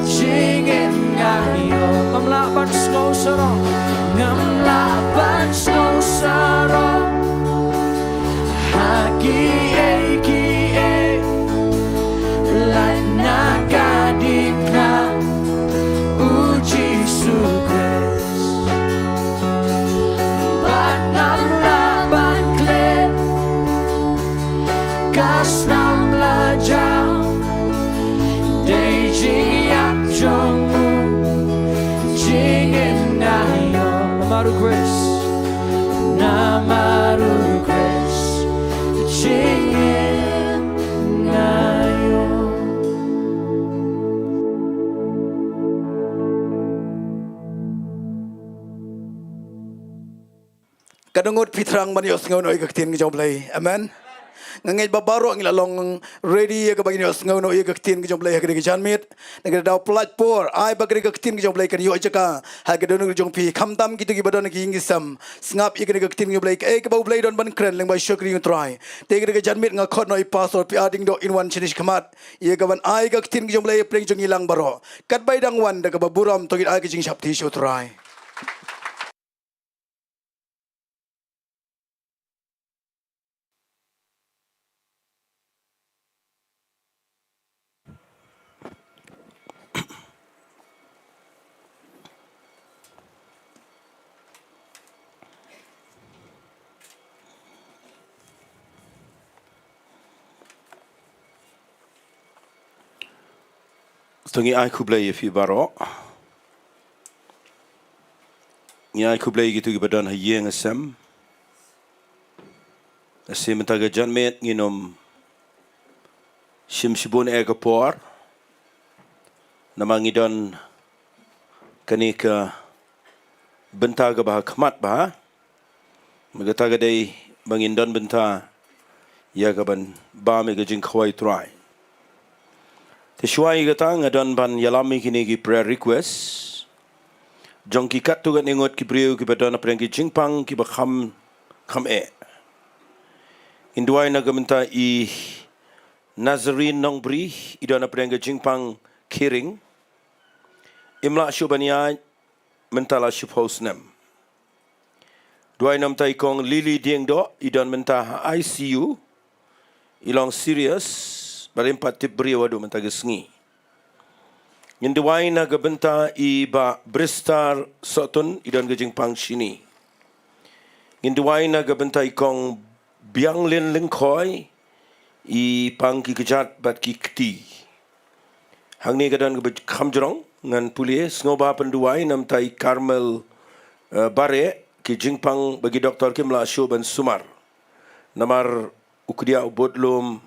jingim nga ïoh. Ngam lah ban sngewsarong, ngam lah ban sngewsarong ha kiei kiei. Lait na ka diengphna, u Jisu Khrist. Bad ngam lah ban klet ka snam la jam. Dei jingïap jong u jingim nga ïoh. Namar u Khrist, namar u Khrist jingim nga ïoh. Ka dang ngut phi thrang ban ïohsngew noh ïa ka ktien ka jong U Blei. Amen. Nga ngeit ba baroh ngi la long ready ïa kaba ngin ïohsngew noh ïa ka ktien ka jong U Blei ha kane ka janmiet. Nangta da u pynlait por, ai ba kane ka ktien ka jong U Blei kan ïoh jaka ha ka dohnud ka jong phi, khamtam kito kiba don ha ki ïing ki sem. Sngap ïa kane ka ktien ka jong U Blei, kaei kaba U Blei don ban kren lyngba u shakri U Trai. Te kane ka janmiet nga khot noh ïa i Pastor P R Diengdoh in wan shane shakhmat ïa kaban ai ka ktien ka jong U Blei ha pdeng jong ngi lang baroh. Katba i dang wan, da kaba burom to ngin ai ka jingsheptieng sha U Trai. To ngi ai khublei ïa phi baroh. Ngi ai khublei ïa kito kiba don ha ïing ha sem. Lashai mynta ka janmiet ngin ym shim shibun eh ka por, namar ngi don kane ka bynta kaba ha khmat bha. Bad kata ka dei ba ngin don bynta ïa kaban bam ïa ka jingkhawai U Trai. Te shuwa ïa kata nga don ban ïalam ïa kine ki prayer request jong ki katto katne ngut ki briew kiba don hapdeng ki jingpang kiba kham, kham eh. Ngin duwai na ka bynta i Nazarene Nongbri, i don hapdeng ka jingpang kheiñ. Im lah shuh ban ïaid mynta la shiphew snem. Duwai na ka bynta i Kong Lily Diengdoh, i don mynta ha I C U, i long serious, bad im pat tip briew haduh mynta ka sngi. Ngin duwai na ka bynta i Bah Bristar Sohtun, i don ka jingpang shini. Ngin duwai na ka bynta i Kong Bianglin Lyngkhoi, i pang ki kjat bad ki kti. Hangne ka don kaba kham jrong, ngan pule, sngewbha pynduwai na ka bynta i Carmel, eh, Bareh, ki jingpang ba ki doktor kim lah shuh ban sumar namar u kdiah u bud lum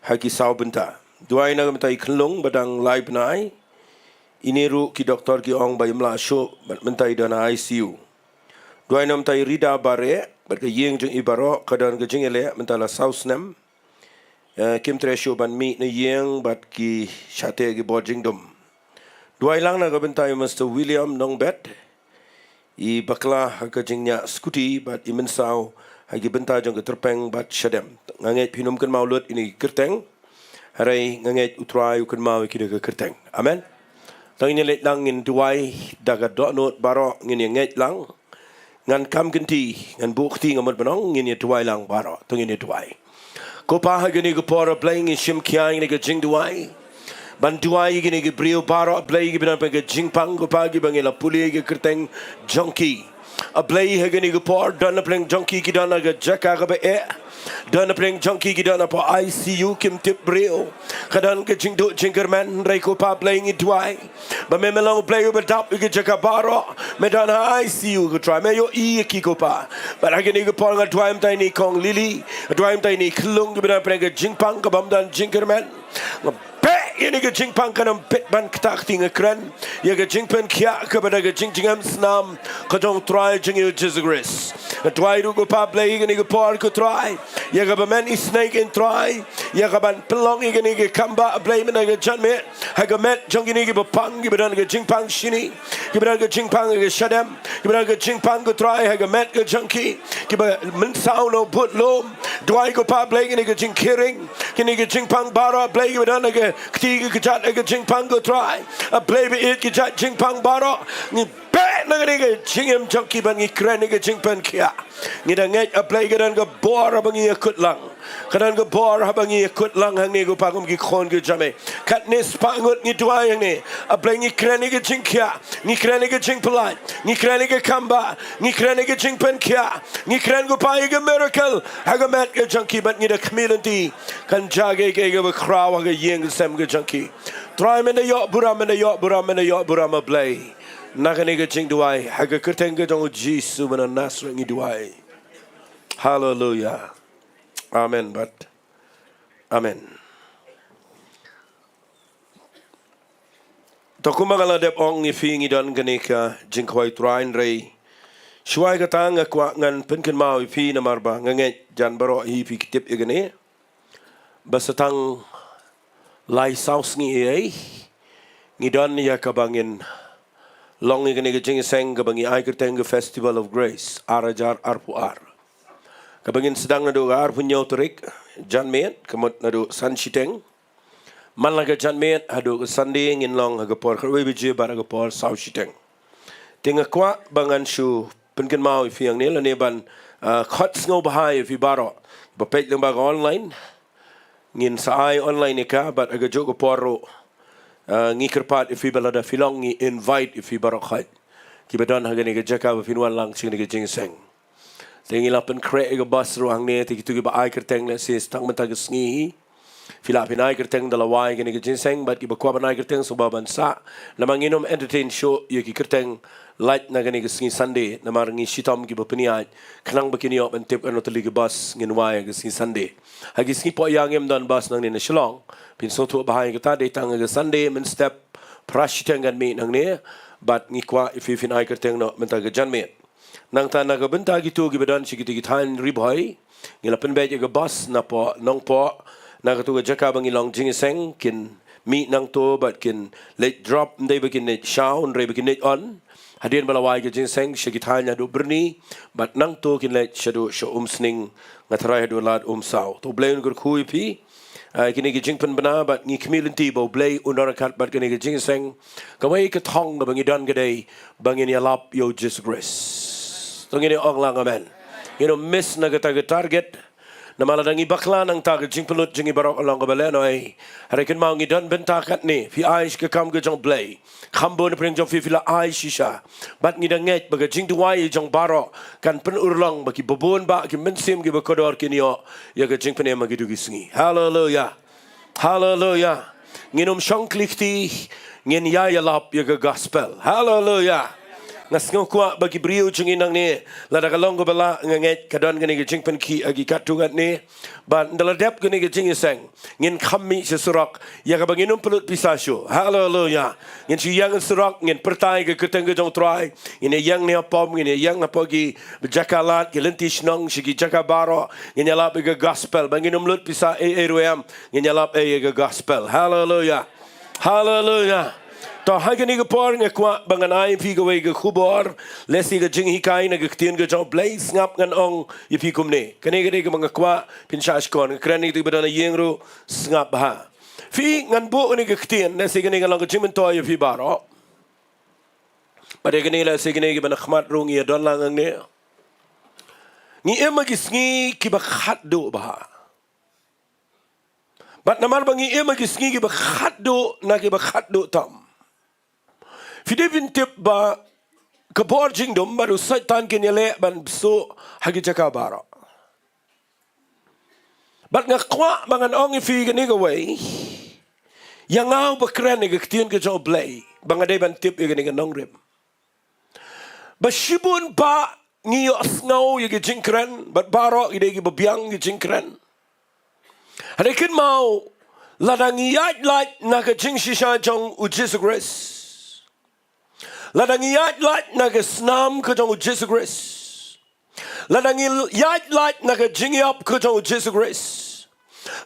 ha ki saw bynta. Duwai na ka bynta i khyllung ba dang lai bnai. Ine ruh ki doktor ki ong ba im lah shuh bad mynta i don ha I C U. Duwai na ka bynta i Rida Bare bad ka ïing jong i baroh, ka don ka jingïaleh mynta la saw snem. Eh, kim treh shuh ban mih na ïing bad ki shah teh ki bor jingdum. Duwai lang na ka bynta i Mister William Nongbet, i bakla ha ka jingñiah skuti bad i mynsaw ha ki bynta jong ka tyrpeng bad shadem. Nga ngeit phin ym kynmaw lut ïa kine ki kyrteng, hynrei nga ngeit U Trai u kynmaw ïa kine ki kyrteng. Amen. To ngin ïa leit lang, ngin duwai da ka dohnud baroh, ngin ïa ngeit lang. Ngan kam kynti, ngan buh kti, nga mut ban ong, ngin ïa duwai lang baroh. To ngin ïa duwai. Ko Pa, ha kane ka por, A Blei, ngi shim khia ïa kane ka jingduwai ban duwai ïa kine ki briew baroh, A Blei, kiba don ha ka jingpang, ko Pa, kiba ngi la pule ïa ka kyrteng jong ki. A Blei, ha kane ka por, don na pdeng jong ki ki don ha ka jaka kaba eh. Don na pdeng jong ki ki don hapoh I C U, kim tip briew. Ka don ka jingduh jingkyrmen, hynrei ko Pa, A Blei, ngi duwai ba me, me long U Blei uba dap ïa ka jaka baroh. Me don ha I C U, ko Trai, me ïohi ïa ki, ko Pa. Bad ha kane ka por nga duwai mynta ïa i Kong Lily, nga duwai mynta ïa i khyllung, kiba don ha pdeng ka jingpang kaba ym don jingkyrmen. Nga beh ïa kane ka jingpang, kan ym bit ban ktah kti. Nga kren ïa ka jingpynkhiah kaba da ka jingjngem snam ka jong U Trai jong ngi U Jisu Khrist. Nga duwai ruh, ko Pa, A Blei, ha kane ka por, ko Trai, ïa kaba men isynei, ko Trai, ïa kaban pynlong ïa kane ka kambah, A Blei, mynta ka janmiet, ha ka met jong kine kiba pang, kiba don ka jingpang shini, kiba don ka jingpang ha ka shadem, kiba don ka jingpang, ko Trai, ha ka met ka jong ki, kiba mynsaw na u bud lum. Duwai, ko Pa, A Blei, kine ki jingkheiñ, kine ki jingpang baroh, A Blei, kiba don ha ka kti ka kjat ha ka jingpang, ko Trai, A Blei, ba ïeit, ki jait jingpang baroh, ngi beh na kane ka jingim jong ki bad ngi kren ïa ka jingpynkhiah. Ngi da ngeit, A Blei, ka don ka bor haba ngi ïakut lang. Ka don ka bor haba ngi ïakut lang hangne, ko Pa, kum ki khun ki jong me. Katne spah ngut ngi duwai hangne, A Blei, ngi kren ïa ka jingkhiah, ngi kren ïa ka jingpyllait, ngi kren ïa ka kambah, ngi kren ïa ka jingpynkhiah, ngi kren, ko Pa, ïa ka miracle ha ka met ka jong ki, bad ngi da khmih lynti kan jia kaei kaei kaba khraw ha ka ïing ka sem ka jong ki. Trai, men da ïoh burom, men da ïoh burom, men da ïoh burom, A Blei, na kane ka jingduwai ha ka kyrteng ka jong U Jisu ba na Nasareth ngi duwai. Haleluia. Amen bad amen. To, kumba nga la dep ong ïa phi, ngi don kane ka jingkhawai Trai, hynrei shuwa ïa kata nga kwah ngan pynkynmaw ïa phi, namar ba nga ngeit jan baroh hi phi ki tip ïa kane. Ba sa tang lai saw sngi ei ei ngi don ïa kaba ngin long ïa kane ka jingïaseng kaba ngi ai kyrteng ka Festival of Grace ar hajar arphew ar, kaba ngin sdang naduh ka arphew hynñiew tarik janmiet, ka mut naduh san shiteng. Man la ka janmiet haduh ka Sunday ngin long ha ka por khatwei baje bad ha ka por saw shiteng. Te nga kwah ba ngan shu pynkynmaw ïa phi hangne lane ban, ah, khot sngewbha ïa phi baroh ba peit lyngba ka online. Ngin sa ai online ïa ka, bad ha kajuh ka por ruh, ah, ngi kyrpad ïa phi ba lada phi long, ngi invite ïa phi baroh khoit kiba don ha kane ka jaka ba phin wan lang sha kane ka jingïaseng. Te ngi la pynkhreh ïa ka bus ruh hangne, te kito kiba ai kyrteng, lehse sa tang mynta ka sngi hi phi lah phin ai kyrteng da lawei kane ka jingïaseng, bad kiba kwah ban ai kyrteng sngewbha ban sah, namar ngin ym entertain shuh ïa ki kyrteng lait na kane ka sngi Sunday, namar ngi shitom kiba pynïaid khnang ba kin ïoh ban tip katno tylli ki bus ngin wai ha ka sngi Sunday. Ha ki sngi poh ïa ngim don bus nangne na Shillong. Phin sngewthuh bha ïa kata, dei tang ha ka Sunday mynstep phra shiteng kan mih nangne, bad ngi kwah ïa phi phin ai kyrteng noh mynta ka janmiet. Nangta na ka bynta kito kiba don sha kito ki thaiñ Ri Bhoi, ngi la pynbeit ïa ka bus napoh Nongpoh, na kato ka jaka ba ngi long jingïaseng, kin mih nangto bad kin leit drop, ym dei ba kin leit shaw, hynrei ba kin leit on. Hadien ba la wai ka jingïaseng sha ki thaiñ haduh Byrni, bad nangto kin leit shaduh sha Umsning, nga tharai haduh Lad Umsaw. To Blei un kyrkhu ïa phi. Ah, kine ki jingpynbna, bad ngi khmih lynti ba U Blei un don ryngkat bad kane ka jingïaseng. Kawei ka thong kaba ngi don ka dei ba ngin ïalap ïa U Jisu Khrist. To ngin ïa ong lang amen. Ngin ym miss na kata ka target. Namar lada ngi bakla, nangta ka jingpynlut jong ngi baroh ka long kaba lehnoh. Hynrei kynmaw, ngi don bynta katne, phi ai sha ka kam ka jong U Blei. Kham bun na pdeng jong phi phi la ai shisha. Bad ngi da ngeit ba ka jingduwai jong baroh kan pynurlong ba kiba bun bah ki mynsiem kiba kordor kin ïoh ïa ka jingpynim ha kito ki sngi. Haleluia. Haleluia. Ngin ym shong khlieh kti, ngin ïa ïalap ïa ka gospel. Haleluia. Nga sngew kwah ba ki briew jong ngi nangne, lada ka long kaba lah nga ngeit ka don kane ka jingpynkhih ha ki katto katne. Bad ynda la dep kane ka jingïaseng, ngin kham mih sha surok ïa kaba ngin ym pynlut pisa shuh. Haleluya. Ngin shu ïeng surok, ngin pyrta ïa ka kyrteng ka jong u Trai. Ngin ïeng ne ha pom, ngin ïeng hapoh ki jaka lad, ki lynti shnong, sha ki jaka baroh. Ngin ïalap ïa ka gospel, ba ngin ym lut pisa ei ei ruh em. Ngin ïalap ïa ka gospel. Haleluya. Haleluya. To, ha kane ka por nga kwah ba ngan ai ïa phi kawei ka khubor. Lehse ka jinghikai na ka ktien ka jong u Blei, sngap ngan ong ïa phi kumne. Kane ka dei kaba nga kwah phin shah shkor. Nga kren ïa kito kiba don ha ïing ruh, sngap bha. Phi, ngan buh kane ka ktien, lehse kane ka long ka jingmyntoi ïa phi baroh. Bad ïa kane, lehse kane kaba na khmat ruh ngi ïa don lang hangne. Ngi im ha ki sngi kiba khatduh bha. Bad namar ba ngi im ha ki sngi kiba khatduh na kiba khatduh tam, phi dei phin tip ba ka bor jingdum bad u Soitan kin ïaleh ban bsuh ha ki jaka baroh. Bad nga kwah ba ngan ong ïa phi kane kawei, ïa nga uba kren ïa ka ktien ka jong u Blei, ba nga dei ban tip ïa kane ka nongrim. Ba shibun ba ngi ïohsngew ïa ki jingkren, bad baroh ki dei kiba biang ki jingkren. Hynrei kynmaw, lada ngi ïaid lait na ka jingshisha jong u Jisu Khrist, lada ngi ïaid lait na ka snam ka jong u Jisu Khrist, lada ngi ïaid lait na ka jingïap ka jong u Jisu Khrist,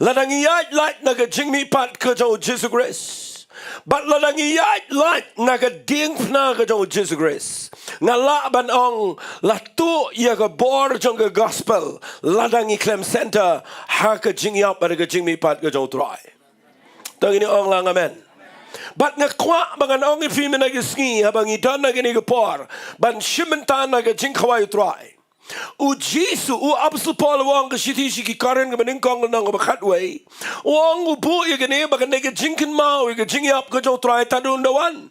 lada ngi ïaid lait na ka jingmihpat ka jong u Jisu Khrist, bad lada ngi ïaid lait na ka diengphna ka jong u Jisu Khrist, nga lah ban ong, la tuh ïa ka bor jong ka gospel lada ngi khlem centre ha ka jingïap bad ka jingmihpat ka jong u Trai. To ngin ong lang amen. Bad nga kwah ba ngan ong ïa phi mynta ka sngi, haba ngi don ha kane ka por ban shim bynta na ka jingkhawai u Trai. U Jisu, u Apostol Paul u ong ha ka shithi sha ki Korinth kaba nyngkong, lynnong kaba khatwei, u ong, u buh ïa kane ba kane ka jingkynmaw ïa ka jingïap ka jong u Trai tad haduh ynda u wan.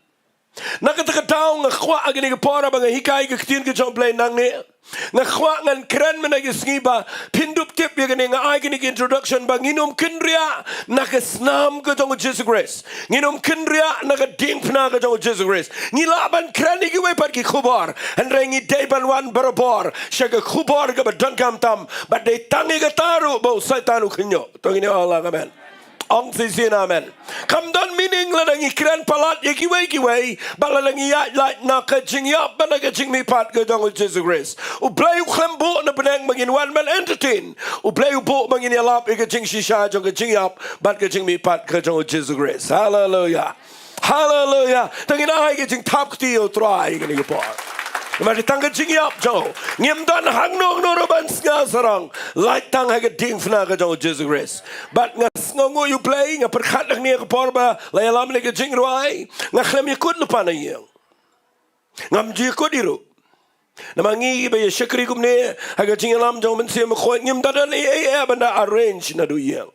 Na kata ka daw nga kwah ha kane ka por haba nga hikai ka ktien ka jong u Blei nangne, nga kwah ngan kren mynta ka sngi ba phin dup tip ïa kane. Nga ai kane ka introduction ba ngin ym kynriah na ka snam ka jong u Jisu Khrist. Ngin ym kynriah na ka diengphna ka jong u Jisu Khrist. Ngi lah ban kren ïa kiwei pat ki khubor, hynrei ngi dei ban wan barabor sha ka khubor kaba donkam tam, bad dei tang ïa kata ruh ba u Soitan u khynñiuh. To ngin ong lang amen. Ong shisien amen. Kam don meaning lada ngi kren palat ïa kiwei kiwei, bad lada ngi ïaid lait na ka jingïap bad na ka jingmihpat ka jong u Jisu Khrist. U Blei u khlem buh na bneng ba ngin wan ban entertain. U Blei u buh ba ngin ïalap ïa ka jingshisha jong ka jingïap bad ka jingmihpat ka jong u Jisu Khrist. Haleluya. Haleluya. To ngin ai ka jingthap kti ïa u Trai ha kane ka por. Namar dei tang ka jingïap jong u, ngim don hangno hangno ruh ban sngap sarong, lait tang ha ka diengphna ka jong u Jisu Khrist. Bad nga sngewnguh ïa u Blei, nga pyrkhat hangne ha ka por ba la ïalam ïa ka jingrwai, nga khlem ïakut lypa na ïing. Ngam ju ïakut hi ruh. Namar ngi ba ïa shakri kumne ha ka jingïalam jong u Mynsiem Bakhuid, ngim da don ei ei ei ban da arrange naduh ïing.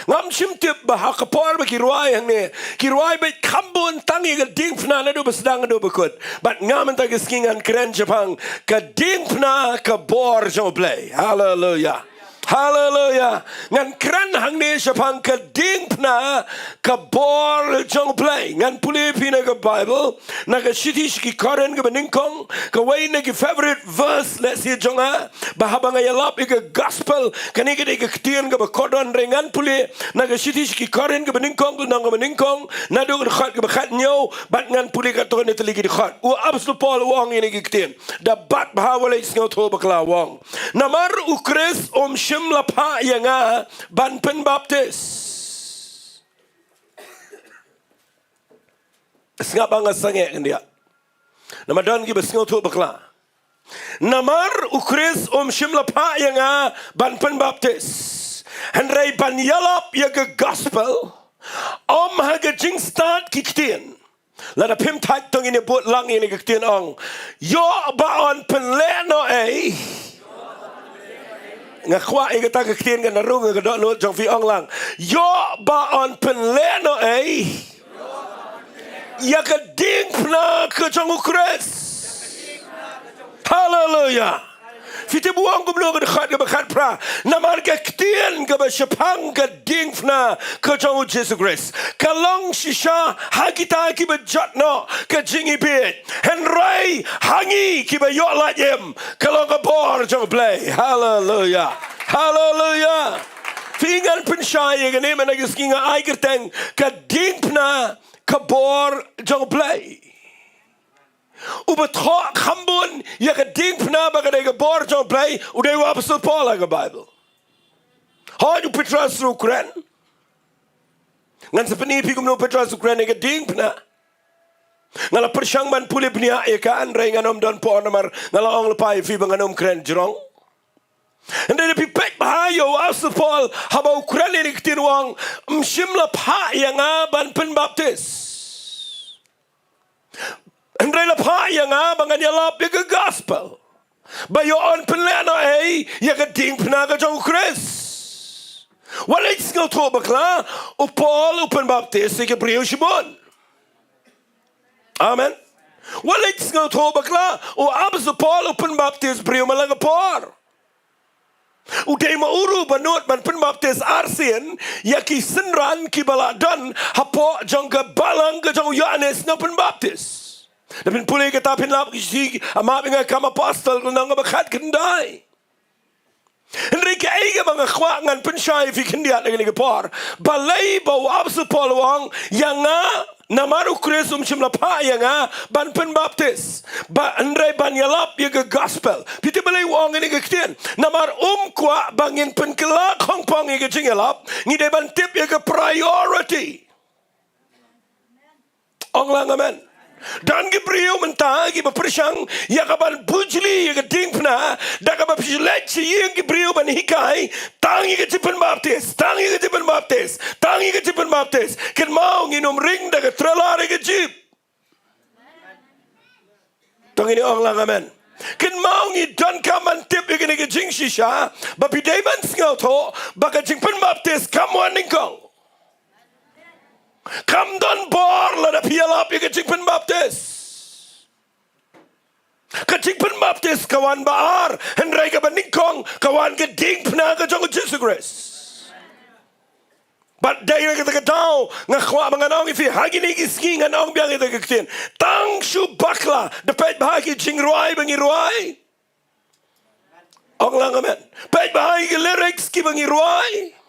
Ngam shym tip ba ha ka por ba ki rwai hangne, ki rwai beit kham bun tang ïa ka diengphna naduh ba sdang haduh ba kut. Bad nga mynta ka sngi ngan kren shaphang ka diengphna ka bor jong u Blei. Haleluya. Haleluya. Ngan kren hangne shaphang ka diengphna ka bor jong u Blei. Ngan pule ïa phi na ka Bible, na ka shithi sha ki Korinth kaba nyngkong, kawei na ki favorite verse lehse jong nga, ba haba nga ïalap ïa ka gospel, kane ka dei ka ktien kaba kordor, hynrei ngan pule na ka shithi sha ki Korinth kaba nyngkong, lynnong kaba nyngkong, naduh ka dkhot kaba khathynñiew, bad ngan pule katto katne tylli ki dkhot. U Apostol Paul u ong ïa kine ki ktien. Da bat bha, wat leit sngewthuh bakla, u ong, namar u Khrist um shym la phah ïa nga ban pynbaptis. Sngap ba nga sangeh khyndiat. Namar don kiba sngewthuh bakla. Namar u Khrist um shym la phah ïa nga ban pynbaptis, hynrei ban ïalap ïa ka gospel, ym ha ka jingstad ki ktien. Lada phim thait to ngin ïa bud lang ïa kane ka ktien, ong, ïoh ba yn pynlehnohei. Nga kwah ïa kata ka ktien kan rung ïa ka dohnud jong phi, ong lang, ïoh ba yn pynlehnohei ïa ka diengphna ka jong u Khrist. Haleluya. Phi tip u ong kumno ka dkhot kaba khatphra? Namar ka ktien kaba shaphang ka diengphna ka jong u Jisu Khrist ka long shisha ha kita kiba jot noh ka jingibieit. Hynrei ha ngi kiba ïoh lait im ka long ka bor jong u Blei. Haleluya. Haleluya. Phi, ngan pynshai ïa kane mynta ka sngi, nga ai kyrteng ka diengphna ka bor jong u Blei. Uba thoh kham bun ïa ka diengphna ba ka dei ka bor jong u Blei u dei u Apostol Paul ha ka Baibl. Hooid, u Petros ruh u kren. Ngan sa pyni ïa phi kumno u Petros u kren ïa ka diengphna. Nga la pyrshang ban pule bniah ïa ka, hynrei ngan ym don por namar nga la ong lypa ïa phi ba ngan ym kren jrong. Hynrei lada phi peit bha ïa u Apostol Paul haba u kren ïa kane ka ktien, u ong, ym shym la phah ïa nga ban pynbaptis. Hynrei la phah ïa nga ba ngan ïalap ïa ka gospel, ba ïoh yn pynlehnohei ïa ka diengphna ka jong u Khrist. Wat leit sngewthuh bakla, u Paul u pynbaptis ïa ki briew shibun. Amen. Wat leit sngewthuh bakla, u Apostol Paul u pynbaptis briew man la ka por. U dei ma u ruh ba nud ban pynbaptis arsien ïa ki synran kiba la don hapoh jong ka balang ka jong u Ïoannis Nongpynbaptis. Lada phin pule kata phin lap ki shithi, map ïa nga Kam Apostol, lynnong kaba khatkhyndai. Hynrei kaei kaba nga kwah ngan pynshai ïa phi khyndiat ha kane ka por, balei ba u Apostol Paul u ong, ïa nga, namar u Khrist um shym la phah ïa nga ban pynbaptis, ba hynrei ban ïalap ïa ka gospel. Phi tip balei u ong ïa kane ka ktien? Namar um kwah ba ngin pynkylla khongpong ïa ka jingïalap, ngi dei ban tip ïa ka priority. Ong lang amen. Don ki briew mynta kiba pyrshang ïa ka ban bujli ïa ka diengphna da kaba pynleit sha ïing ki briew ban hikai, tang ïa ka jingpynbaptis, tang ïa ka jingpynbaptis, tang ïa ka jingpynbaptis. Kynmaw, ngin ym ring da ka trela ïa ka jip. To ngin ong lang amen. Kynmaw, ngi donkam ban tip ïa kane ka jingshisha, ba phi dei ban sngewthuh ba ka jingpynbaptis kam wan nyngkong. Kam don bor lada phi ïalap ïa ka jingpynbaptis. Ka jingpynbaptis ka wan ba ar, hynrei kaba nyngkong ka wan ka diengphna ka jong u Jisu Khrist. Bad dei na kata ka daw nga kwah ba ngan ong ïa phi, ha kine ki sngi ngan ong biang ïa kata ka ktien. Tang shu bakla, da peit bha ki jingrwai ba ngi rwai. Ong lang amen. Peit bha ïa ki lyrics kiba ngi rwai.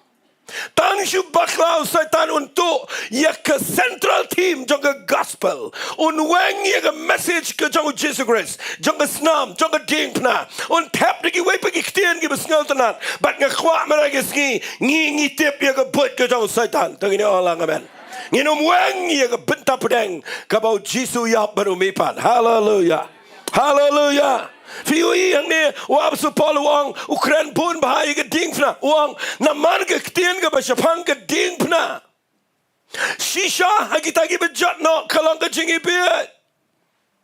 Tang shu bakla, u Soitan un tuh ïa ka central theme jong ka gospel. Un weng ïa ka message ka jong u Jisu Khrist, jong ka snam, jong ka diengphna. Un thep da kiwei pat ki ktien kiba sngewtynnat. Bad nga kwah mynta ka sngi ngi, ngi tip ïa ka buit ka jong u Soitan. To ngin ong lang amen. Ngin ym weng ïa ka bynta pdeng kaba u Jisu u ïap bad u mihpat. Haleluya. Haleluya. Phi ïohi hangne, u Apostol Paul u ong, u kren bun bha ïa ka diengphna. U ong, namar ka ktien kaba shaphang ka diengphna, shisha ha kita kiba jot noh ka long ka jingibieit.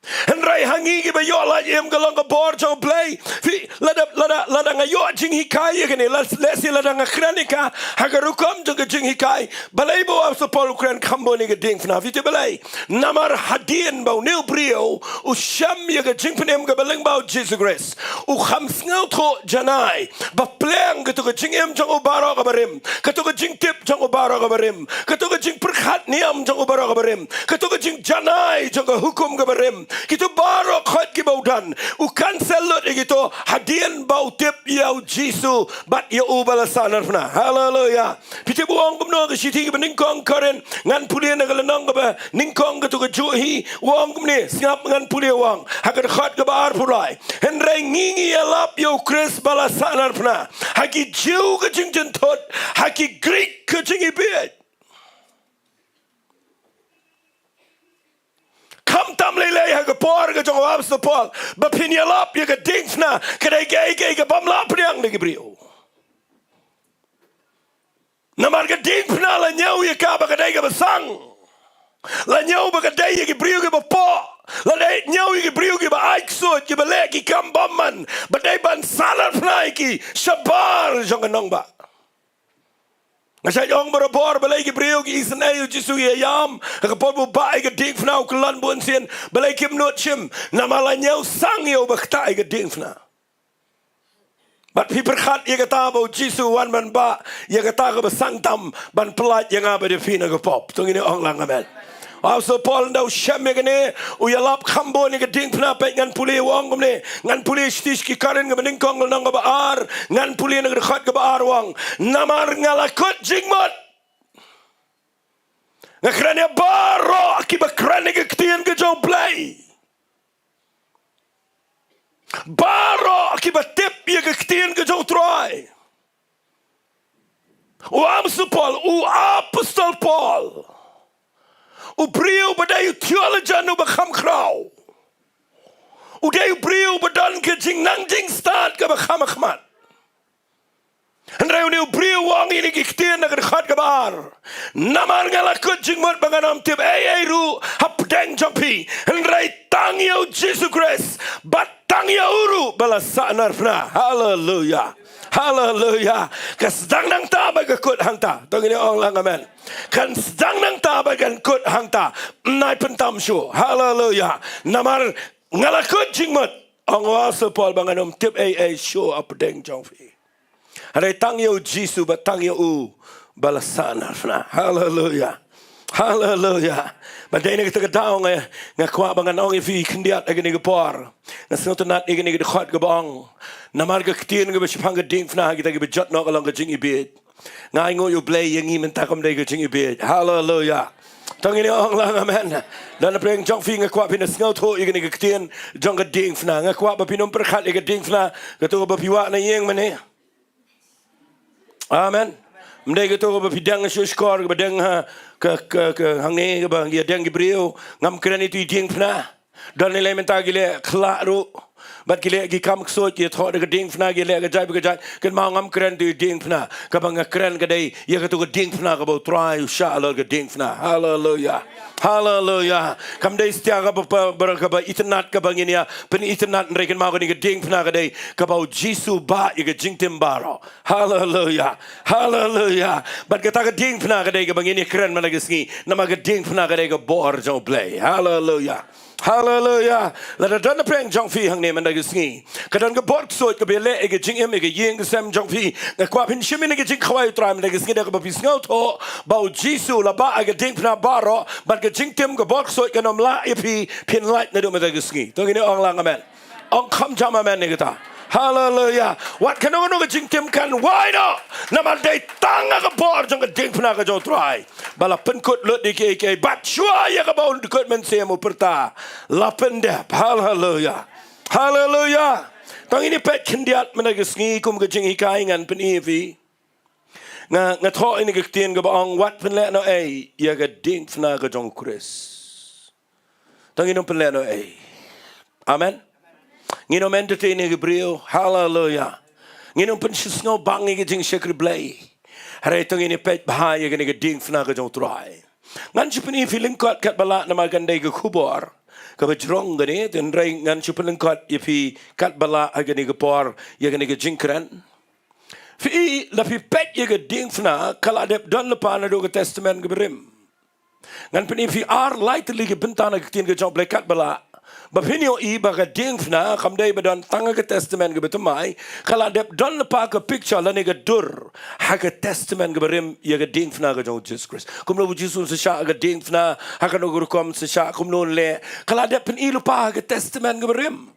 Hynrei ha ngi kiba ïoh lait im ka long ka bor jong u Blei. Phi, lada, lada, lada nga ïoh jinghikai ïa kane, la, lehse lada nga kren ïa ka ha ka rukom jong ka jinghikai. Balei ba u Apostol Paul u kren kham bun ïa ka diengphna? Phi tip balei? Namar hadien ba une u briew u shem ïa ka jingpynim kaba lyngba u Jisu Khrist, u kham sngewthuh janai ba pliang kato ka jingim jong u baroh kaba rim, kato ka jingtip jong u baroh kaba rim, kato ka jingpyrkhat niam jong u baroh kaba rim, kato ka jingjanai jong ka hukum kaba rim, kito baroh khoit kiba u don, u cancel lut ïa kito hadien ba u tip ïa u Jisu bad ïa u ba la sahnarphna. Haleluya. Phi tip u ong kumno ha ka shithi kaba nyngkong Korinth, ngan pule na ka lynnong kaba nyngkong kato ka juh hi, u ong kumne, sngap ngan pule, u ong ha ka dkhot kaba arphew lai. Hynrei ngi, ngi ïalap ïa u Khrist ba la sahnarphna ha ki Jiw ka jingjynthut, ha ki Grik ka jingibieit. Khamtam lei lei ha ka por ka jong u Apostol Paul ba phin ïalap ïa ka diengphna ka dei kaei kaei kabym lah pdiang da ki briew. Namar ka diengphna la ñiew ïa ka ba ka dei kaba sang. La ñiew ba ka dei ïa ki briew kiba poh. La dei ñiew ïa ki briew kiba ai ksuid, kiba leh ki kam bymman, ba dei ban sahnarphna ïa ki shabar jong ka nongbah. Nga shait ong barabor, balei ki briew ki isynei ïa u Jisu ki ïam ha ka por ba u bah ïa ka diengphna, u kyllon bunsien? Balei kim nud shim? Namar la ñiew sang ïa u ba ktah ïa ka diengphna. Bad phi pyrkhat ïa kata ba u Jisu u wan ban bah ïa kata kaba sangtam ban pyllait ïa nga bad ïa phi na ka pop. To ngin ong lang amen. U Apostol Paul ynda u shem ïa kane, u ïalap kham bun ïa ka diengphna. Peit ngan pule, u ong kumne, ngan pule shisha ki Korinth kaba nyngkong lynnong kaba ar, ngan pule na ka dkhot kaba ar, u ong, namar nga la kut jingmut. Nga kren ïa baroh kiba kren ïa ka ktien ka jong U Blei. Baroh kiba tip ïa ka ktien ka jong U Trai. U Apostol Paul, u Apostol Paul, u briew ba dei u theologian uba kham khraw. U dei u briew ba don ka jingnang jingstad kaba kham khmat. Hynrei une u briew u ong ïa kine ki ktien na ka dkhot kaba ar. Namar nga la kut jingmut ba ngan ym tip ei ei ruh hapdeng jong phi, hynrei tang ïa u Jisu Khrist bad tang ïa u ruh ba la sahnarphna. Haleluya. Haleluya. Ka sdang nangta ba ka kut hangta. To ngin ong lang amen. Kan sdang nangta ba kan kut hangta. Ym nai pyntam shuh. Haleluya. Namar nga la kut jingmut, ong u Apostol Paul, ba ngan ym tip ei ei shuh hapdeng jong phi. Hynrei tang ïa u Jisu bad tang ïa u ba la sahnarphna. Haleluya. Haleluya. Bad dei na kata ka daw nga, nga kwah ba ngan ong ïa phi khyndiat ha kane ka por. Nga sngewtynnat ïa kane ka dkhot kaba ong, namar ka ktien kaba shaphang ka diengphna ha kita kiba jot noh ka long ka jingibieit. Nga ainguh ïa U Blei ïa ngi mynta kam dei ka jingibieit. Haleluya. To ngin ong lang amen. Don napdeng jong phi, nga kwah phin da sngewthuh ïa kane ka ktien jong ka diengphna. Nga kwah ba phin ym pyrkhat ïa ka diengphna kato kaba phi wah na ïing mane. Amen. Ym dei kato kaba phi deng shuh shkor, kaba deng ha ka, ka, ka hangne kaba ïa deng ki briew. Ngam kren ïa tu i diengphna. Don lei lei mynta ki leh khlak ruh, bad ki leh ki kam ksuid, ki thoh da ka diengphna, ki leh ka jait bad ka jait. Kynmaw, ngam kren tu i diengphna. Kaba nga kren ka dei ïa kato ka diengphna kaba U Trai u shah halor ka diengphna. Haleluya. Haleluya. Kam dei satia kaba, ba, ba, kaba itynnad kaba ngin ïa pynitynnad, hynrei kynmaw kane ka diengphna ka dei kaba u Jisu u bah ïa ka jingtim baroh. Haleluya. Haleluya. Bad kata ka diengphna ka dei kaba ngin ïa kren mynta ka sngi. Namar ka diengphna ka dei ka bor jong U Blei. Haleluya. Haleluya. Lada don napdeng jong phi hangne mynta ka sngi, ka don ka bor ksuid kaba ïaleh ïa ka jingim, ïa ka ïing ka sem jong phi, nga kwah phin shim ïa ka jingkhawai U Trai mynta ka sngi da kaba phi sngewthuh ba u Jisu u la bah ha ka diengphna baroh, bad ka jingtim, ka bor ksuid kan ym lah ïa phi phin lait naduh mynta ka sngi. To ngin ong lang amen. Ong kham jam amen ïa kata. Haleluya. Wat kano kano ka jingtim kan wai noh, namar dei tang ha ka bor jong ka diengphna ka jong U Trai ba la pynkut lut ïa kiei kiei, bad shuwa ïa kaba u kut mynsiem u pyrta, la pyndep. Haleluya. Haleluya. To ngin ïa peit khyndiat mynta ka sngi kum ka jinghikai, ngan pyni ïa phi. Nga, nga thoh ïa kane ka ktien kaba ong, wat pynlehnohei ïa ka diengphna ka jong U Khrist. To ngin ym pynlehnohei. Amen. Ngin ym entertain ïa ki briew. Haleluya. Ngin ym pynsngewbang ïa ki jingshakri Blei. Hynrei to ngin ïa peit bha ïa kane ka diengphna ka jong U Trai. Ngan shu pyni ïa phi lyngkot katba lah namar kan dei ka khubor kaba jrong kane, hynrei ngan shu pynlyngkot ïa phi katba lah ha kane ka por ïa kane ka jingkren. Phi, lada phi peit ïa ka diengphna, ka la dep don lypa naduh ka Testament kaba rim. Ngan pyni ïa phi ar lai tylli ki bynta na ka ktien ka jong U Blei katba lah ba phin ïohi ba ka diengphna kam dei ba don tang ha ka Testament kaba thymmai, ka la dep don lypa ka picture lane ka dur ha ka Testament kaba rim ïa ka diengphna ka jong u Jisu Khrist. Kumno u Jisu un sa shah ha ka diengphna, ha kano ka rukom sa shah, kumno un leh, ka la dep pyni lypa ha ka Testament kaba rim.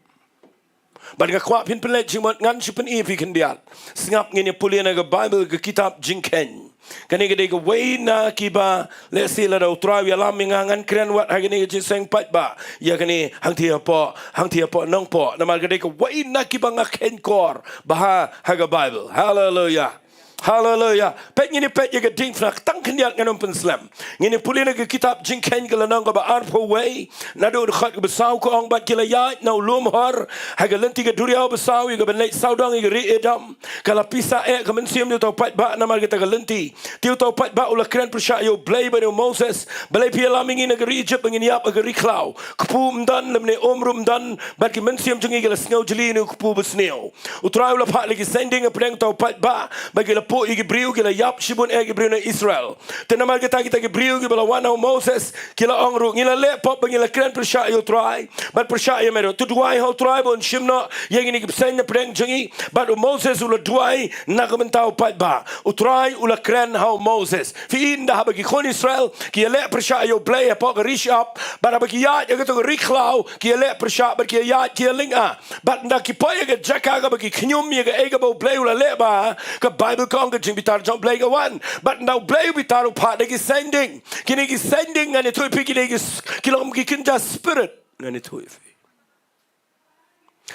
Bad nga kwah phin pynleit jingmut, ngan shu pyni ïa phi khyndiat. Sngap, ngin ïa pule na ka Baibl, ka kitab Jingkheiñ. Kane ka dei kawei na kiba, lehse lada U Trai u ïalam ïa nga, ngan kren wat ha kane ka jingïaseng paidbah ïa kane hangtei hapoh, hangtei hapoh Nongpoh. Namar ka dei kawei na kiba nga kheiñ kor bha ha ka Baibl. Haleluya. Haleluya. Peit, ngin ïa peit ïa ka diengphna, tang khyndiat, ngan ym pynslem. Ngin ïa pule na ka kitab Jingkheiñ, ka lynnong kaba arphew wei, naduh dkhot kaba saw, ka ong, bad ki la ïaid na u lum Hor ha ka lynti ka duriaw ba saw, ïa kaban leit sawdong ïa ka ri Edom. Ka la pisa eh ka mynsiem jong uta u paidbah namar kata ka lynti. Te uta u paidbah u la kren pyrshah ïa U Blei bad ïa u Moses: Balei phi ïalam ïa ngi na ka ri Ijipt ba ngin ïap ha ka ri khlaw? Kpu ym don, lymne um ruh ym don, bad ki mynsiem jong ngi ki la sngewjylliew ïa une u kpu basniew. U Trai u la phah la ki saiñdieng hapdeng uta u paidbah, bad ki la pok ïa ki briew, ki la ïap shibun eh ki briew na Israel. Te namar kata kita ki briew kiba la wan ha u Moses ki la ong ruh, ngi la leh pop ba ngi la kren pyrshah ïa u Trai bad pyrshah ïa me ruh. To duwai ha u Trai ba un shim noh ïa kine ki bseiñ na pdeng jong ngi. Bad u Moses u la duwai na ka bynta u paidbah. U Trai u la kren ha u Moses. Phi i, ynda haba ki khun Israel ki ïaleh pyrshah ïa u Blei hapoh ka ri shyiap, bad haba ki ïaid ha kato ka ri khlaw ki ïaleh pyrshah bad ki ïaid ki ïalynga. Bad ynda ki poi ha ka jaka kaba ki khñium ïa kaei kaba u Blei u la leh bha, ka Baibl ka ong ka jingbitar jong u Blei ka wan. Bad ynda u Blei u bitar u phah da ki saiñ ding. Kine ki saiñ ding ngan ïathuh ïa phi, kine ki s-, ki long ki kynja spirit, ngan ïathuh ïa phi.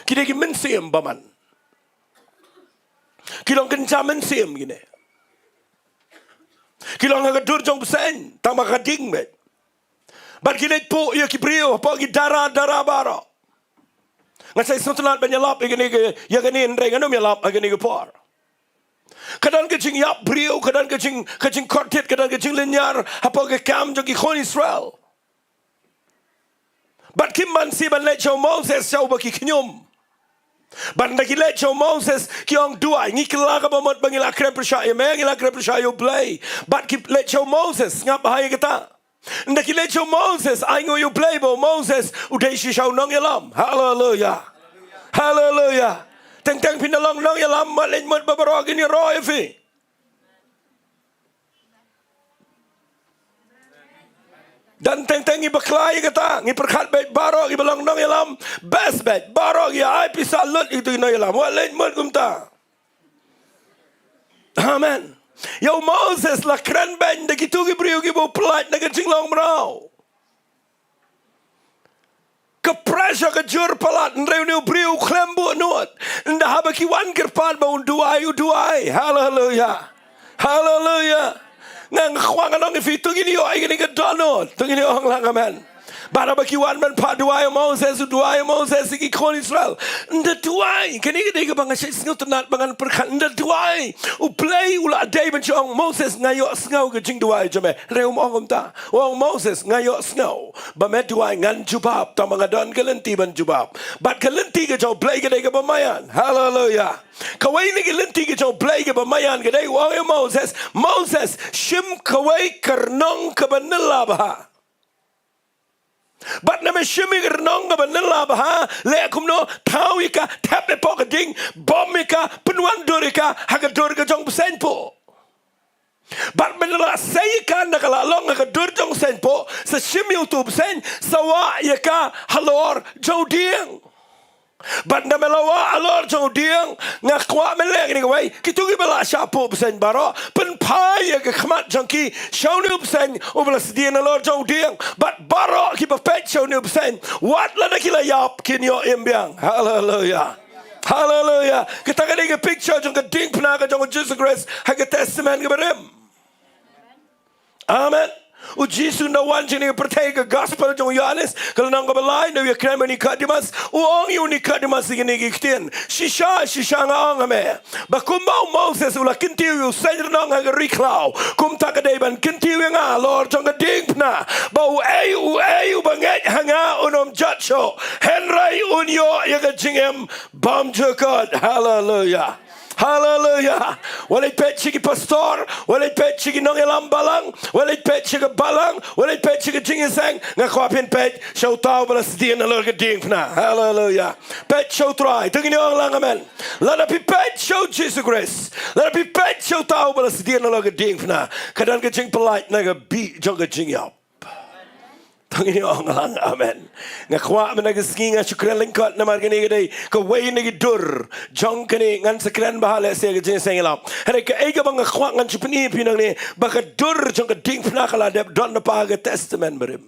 Kine ki mynsiem bymman. Ki long kynja mynsiem kine. Ki long ha ka dur jong u bseiñ, tang ba ka ding beit. Bad ki leit pok ïa ki briew hapoh ki dara dara baroh. Nga sa sngewtynnat ban ïalap ïa kane ka, ïa kane hynrei ngan ym ïalap ha kane ka por. Ka don ka jingïap briew, ka don ka jing, ka jingkordit, ka don ka jinglynñiar hapoh ka kam jong ki khun Israel. Bad kim banse ban leit sha u Moses sha uba ki khñium. Bad ynda ki leit sha u Moses ki ong, duwai, ngi kylla kaba mut ba ngi la kren pyrshah ïa me, ngi la kren pyrshah ïa u Blei. Bad ki leit sha u Moses, sngap bha ïa kata. Ynda ki leit sha u Moses, ai nguh ïa u Blei ba u Moses u dei shisha u nongïalam. Haleluya. Haleluya. Teng teng phin da long nongïalam, wat leit mut ba baroh kin ïaroh ïa phi. Don teng teng ngi bakla ïa kata, ngi pyrkhat beit baroh kiba long nongïalam best beit, baroh ki ai pisa lut ïa kito ki nongïalam. Wat leit mut kumta. Amen. Ïa u Moses la kren beiñ da kito ki briew kiba u pyllait na ka jinglong mraw. Ka pressure ka jur palat, hynrei une u briew u khlem buh nud. Ynda haba ki wan kyrpad ba un duwai, u duwai. Haleluya. Haleluya. Nga kwah ngan ong ïa phi, to ngin ïoh ïa kane ka dohnud. To ngin ïoh, ong lang amen. Bad haba ki wan ban phah duwai ïa u Moses, u duwai ïa u Moses ïa ki khun Israel. Ynda duwai, kane ka dei kaba nga shait sngewtynnat ba ngan pyrkhat. Ynda duwai, u Blei u la dei ban shu ong, Moses, nga ïohsngew ka jingduwai jong me. Hynrei um ong kumta. U ong, Moses, nga ïohsngew ba me duwai, ngan jubab, tang ba nga don ka lynti ban jubab. Bad ka lynti ka jong u Blei ka dei kaba maïan. Haleluya. Kawei na ki lynti ka jong u Blei kaba maïan ka dei, u ong ïa u Moses, Moses, shim kawei ka rnong kaba nylla bha. Bad namar shim ïa ka rnong kaba nylla bha, leh kumno, thaw ïa ka, thep ïa ka hapoh ka ding, bom ïa ka, pynwan dur ïa ka ha ka dur ka jong u seiñpoh. Bad mynta la sei ïa ka, ynda ka la long ha ka dur jong u seiñpoh, sa shim ïa uto u bseiñ, sa wah ïa ka halor jong u dieng. Bad ynda me la wah halor jong u dieng, nga kwah men leh kane kawei, kito kiba la shah poh bseiñ baroh, pynphai ïa ka khmat jong ki sha une u bseiñ uba la sdien halor jong u dieng. Bad baroh kiba peit sha une u bseiñ, wat lada ki la ïap, kin ïoh im biang. Haleluya. Haleluya. Kata ka dei ka picture jong ka diengphna ka jong u Jisu Khrist ha ka Testament kaba rim. Amen. U Jisu ynda u wan sha kane ka pyrthei, ka gospel jong u Ïoannis, ka lynnong kaba lai, ynda u ïakren bad u Nikodemus, u ong ïa u Nikodemus ïa kine ki ktien. Shisha, shisha nga ong ha me, ba kumba u Moses u la kyntiew ïa u seiñ rnong ha ka ri khlaw, kumta ka dei ban kyntiew ïa nga halor jong ka diengphna, ba uei uei uba ngeit ha nga un ym jot shuh, hynrei un ïoh ïa ka jingim bymjukut. Haleluya. Haleluya. Wat leit peit sha ki pastor, wat leit peit sha ki nongïalam balang, wat leit peit sha ka balang, wat leit peit sha ka jingïaseng, nga kwah phin peit sha uta uba la sdien halor ka diengphna. Haleluya. Peit sha u Trai. To ngin ong lang amen. Lada phi peit sha u Jisu Khrist, lada phi peit sha uta uba la sdien halor ka diengphna, ka don ka jingpyllait na ka bih jong ka jingïap. To ngin ong lang amen. Nga kwah mynta ka sngi nga shu kren lyngkot namar kane ka dei kawei na ki dur jong kane, ngan sa kren bha lehse ha ka jingïaseng ïalap. Hynrei kaei kaba nga kwah ngan shu pyni ïa phi nangne, ba ka dur jong ka diengphna ka la dep don na pa ka Testament barim.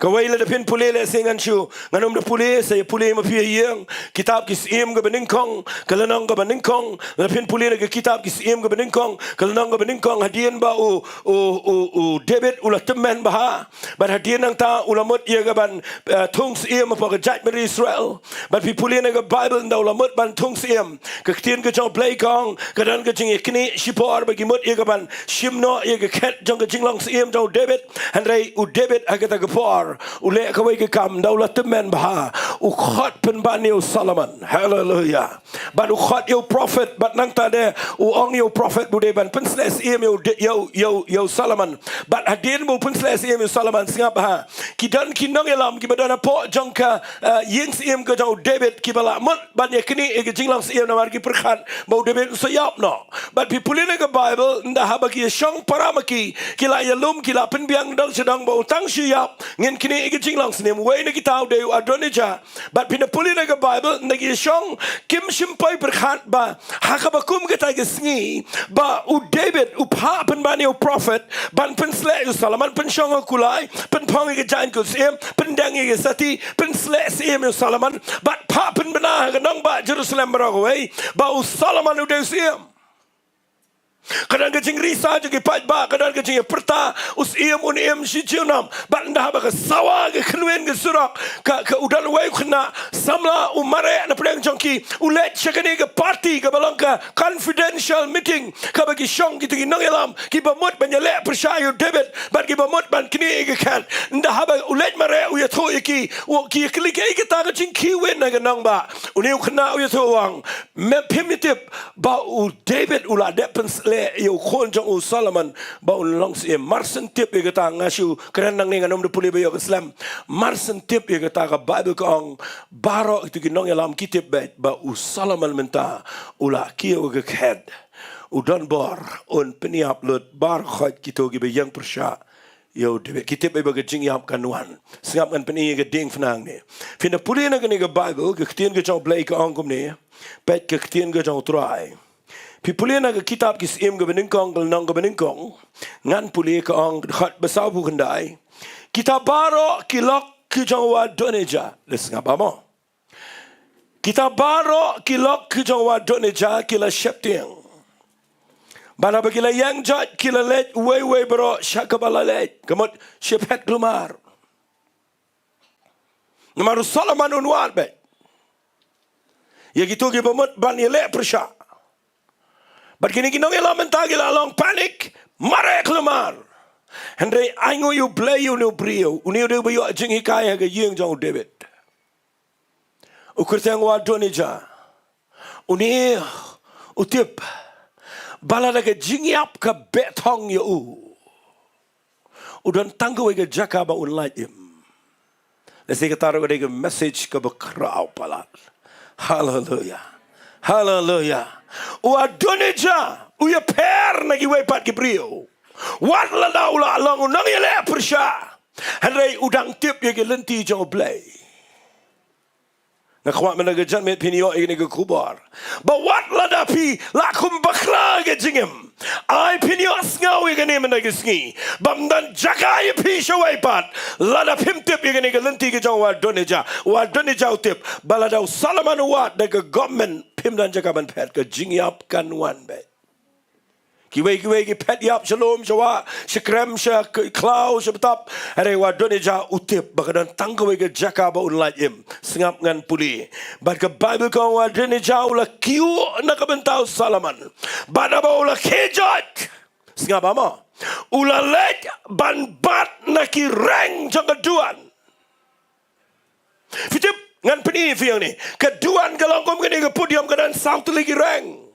Kawei lada phin pule lehse ngan shu, ngan ym da pule, sa ïa pule ma phi ha ïing, kitab Ki Syiem kaba nyngkong, ka lynnong kaba nyngkong, lada phin pule na ka kitab Ki Syiem kaba nyngkong, ka lynnong kaba nyngkong, hadien ba u, u, u, u David u la tymmen bha. Bad hadien nangta u la mut ïa ka ban, eh, thung syiem hapoh ka jaitbynriew Israel. Bad phi pule na ka Baibl ynda u la mut ban thung syiem, ka ktien ka jong u Blei ka ong, ka don ka jingïaknieh shipor ba ki mut ïa ka ban shim noh ïa ka khet jong ka jinglong syiem jong u David. Hynrei u David ha kata ka por U leh kawei ka kam, ynda u la tymmen bha, u khot pynban ïa u Solomon. Haleluya. Bad u khot ïa u prophet, bad nangta de u ong ïa u prophet ba u dei ban pynsleh syiem ïa u, ïa u, ïa u, ïa u Solomon. Bad hadien ba u pynsleh syiem ïa u Solomon, sngap bha. Ki don ki nongïalam kiba don hapoh jong ka, eh, ïing syiem ka jong u David, kiba la mut ban ïa knieh ïa ka jinglong syiem namar ki pyrkhat ba u David un sa ïap noh. Bad phi pule na ka Baibl, ynda haba ki ïa shong para ma ki, ki la ïalum, ki la pynbiang dong sha dong ba u tang shu ïap ngin knieh ïa ka jinglong syiem. Uwei na kita u dei u Adonijah. Bad phin da pule na ka Baibl, ynda ki ïa shong, kim shym poi pyrkhat ba ha kaba kum kata ka sngi ba u David u phah pynban ïa u prophet ban pynsleh ïa u Solomon, pynshong ha kulai, pynphong ïa ka jaiñ ka syiem, pyndeng ïa ka sati, pynsleh syiem ïa u Solomon, bad phah pynbna ha ka nongbah Jerusalem baroh kawei ba u Solomon u dei u syiem. Ka don ka jingrisa jong ki paidbah, ka don ka jingïapyrta, u syiem un im shi junom. Bad ynda haba ka sawa ka khynwin ka surok, ka, ka u don uwei u khynnah samla u mareh na pdeng jong ki, u leit sha kane ka party kaba long ka confidential meeting, kaba ki shong kita ki nongïalam kiba mut ban ïaleh pyrshah ïa u David, bad kiba mut ban knieh ïa ka khet. Ynda haba u leit mareh u ïathuh ïa ki, u, ki ïa kylli kaei kata ka jingkhih win ha ka nongbah. Une u khynnah u ïathuh u ong, me phim tip ba u David u la dep pynsleh ïa u khun jong u Solomon ba un long syiem. Mar shen tip ïa kata, nga shu kren nangne, ngan ym da pule ba ïoh ka slem. Mar shen tip ïa kata, ka Baibl ka ong baroh kito ki nongïalam ki tip beit ba u Solomon mynta u la kiew ïa ka khet. U don bor un pynïap lut baroh kito kiba ïeng pyrshah ïa u David. Ki tip beit ba ka jingïap kan wan. Sngap, ngan pyni ïa ka diengphna hangne. Phin da pule na kane ka Baibl, ka ktien ka jong u Blei ka ong kumne. Peit ka ktien ka jong u Trai. Phi pule na ka kitab Ki Syiem kaba nyngkong, ka lynnong kaba nyngkong. Ngan pule, ka ong, dkhot ba sawphew khyndai. Kita baroh ki lok ki jong u Adonijah. Leh sngap bha mo. Kita baroh ki lok ki jong u Adonijah ki la sheptieng. Bad haba ki la ïeng joit ki la leit uwei uwei baroh sha kaba la leit. Ka mut shephet kulmar. Namar u Solomon un wad beit ïa kito kiba mut ban ïaleh pyrshah. Bad kine ki nongïalam mynta ki la long panic, mareh kulmar. Hynrei ainguh ïa u Blei ïa une u briew, une u dei uba ïoh jinghikai ha ka ïing jong u David. U kyrteng u Adonijah. Une u tip ba lada ka jingïap ka beh thong ïa u, u don tang kawei ka jaka ba un lait im. Lehse kata ruh ka dei ka message kaba khraw palat. Haleluya. Haleluya. U Adonijah u ïapher na kiwei pat ki briew. Wat lada u la long u nongïaleh pyrshah, hynrei u dang tip ïa ki lynti jong u Blei. Nga kwah mynta ka janmiet phin ïoh ïa kane ka khubor ba wat lada phi la kum bakla ka jingim, ai phin ïohsngew ïa kane mynta ka sngi, ba ym don jaka ïa phi shawei pat lada phim tip ïa kane ka lynti ka jong u Adonijah. U Adonijah u tip ba lada u Solomon u wad da ka government, phim don jaka ban phet, ka jingïap kan wan beit. Kiwei kiwei ki phet ïap sha lum, sha wah, sha krem, sha k-, khlaw, sha btap. Hynrei u Adonijah u tip ba ka don tang kawei ka jaka ba un lait im. Sngap, ngan pule. Bad ka Baibl ka ong u Adonijah u la kiew na ka bynta u Solomon. Bad haba u la khie joit, sngap bha mo, u la leit ban bat na ki reng jong ka duwan. Phi tip, ngan pyni ïa phi hangne. Ka duwan ka long kum kane ka podium, ka don saw tylli ki reng.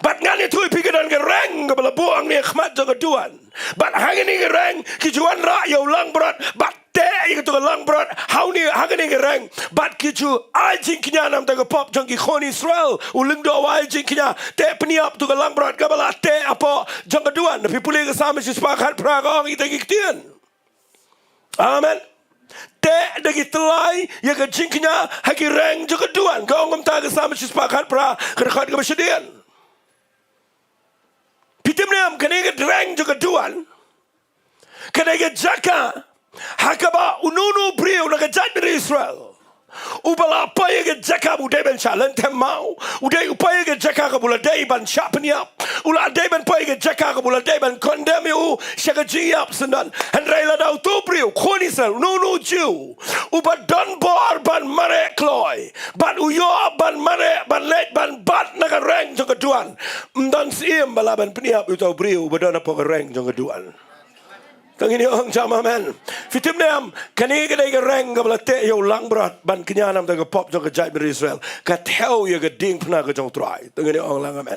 Bad ngan ïathuh ïa phi, ka don ka reng kaba la buh hangne ha khmat jong ka duwan. Bad ha kane ka reng ki ju wanrah ïa u langbrot bad teh ïa kato ka langbrot ha une, ha kane ka reng. Bad ki ju ai jingkñia namar ka pop jong ki khun Israel. U lyngdoh u ai jingkñia, teh pynïap to ka langbrot kaba la teh hapoh jong ka duwan. Phi pule ka Salm shispah khatphra, ka ong ïa kita ki ktien. Amen. Teh da ki tyllai ïa ka jingkñia ha ki reng jong ka duwan. Ka ong kumta ka Salm shispah khatphra, ka dkhot kaba shadien. Phi tip ne em, kane ka reng jong ka duwan ka dei ka jaka ha kaba uno uno u briew na ka jaitbynriew Israel uba la poi ïa ka jaka ba u dei ban shah lynthem maw, u dei u poi ïa ka jaka kaba u la dei ban shah pynïap, u la dei ban poi ïa ka jaka kaba u la dei ban condemn ïa u sha ka jingïap syndon. Hynrei lada uto u briew, khun Israel, uno uno u Jiw uba don bor ban mareh kloi, bad u ïoh ban mareh, ban leit ban bat na ka reng jong ka duwan, ym don syiem ba lah ban pynïap ïa uto u briew uba don hapoh ka reng jong ka duwan. To ngin ong jam amen. Phi tip ne em, kane ka dei ka reng kaba la teh ïa u langbrot ban kñia namar ka pop jong ka jaitbynriew Israel. Ka thew ïa ka diengphna ka jong u Trai. To ngin ong lang amen.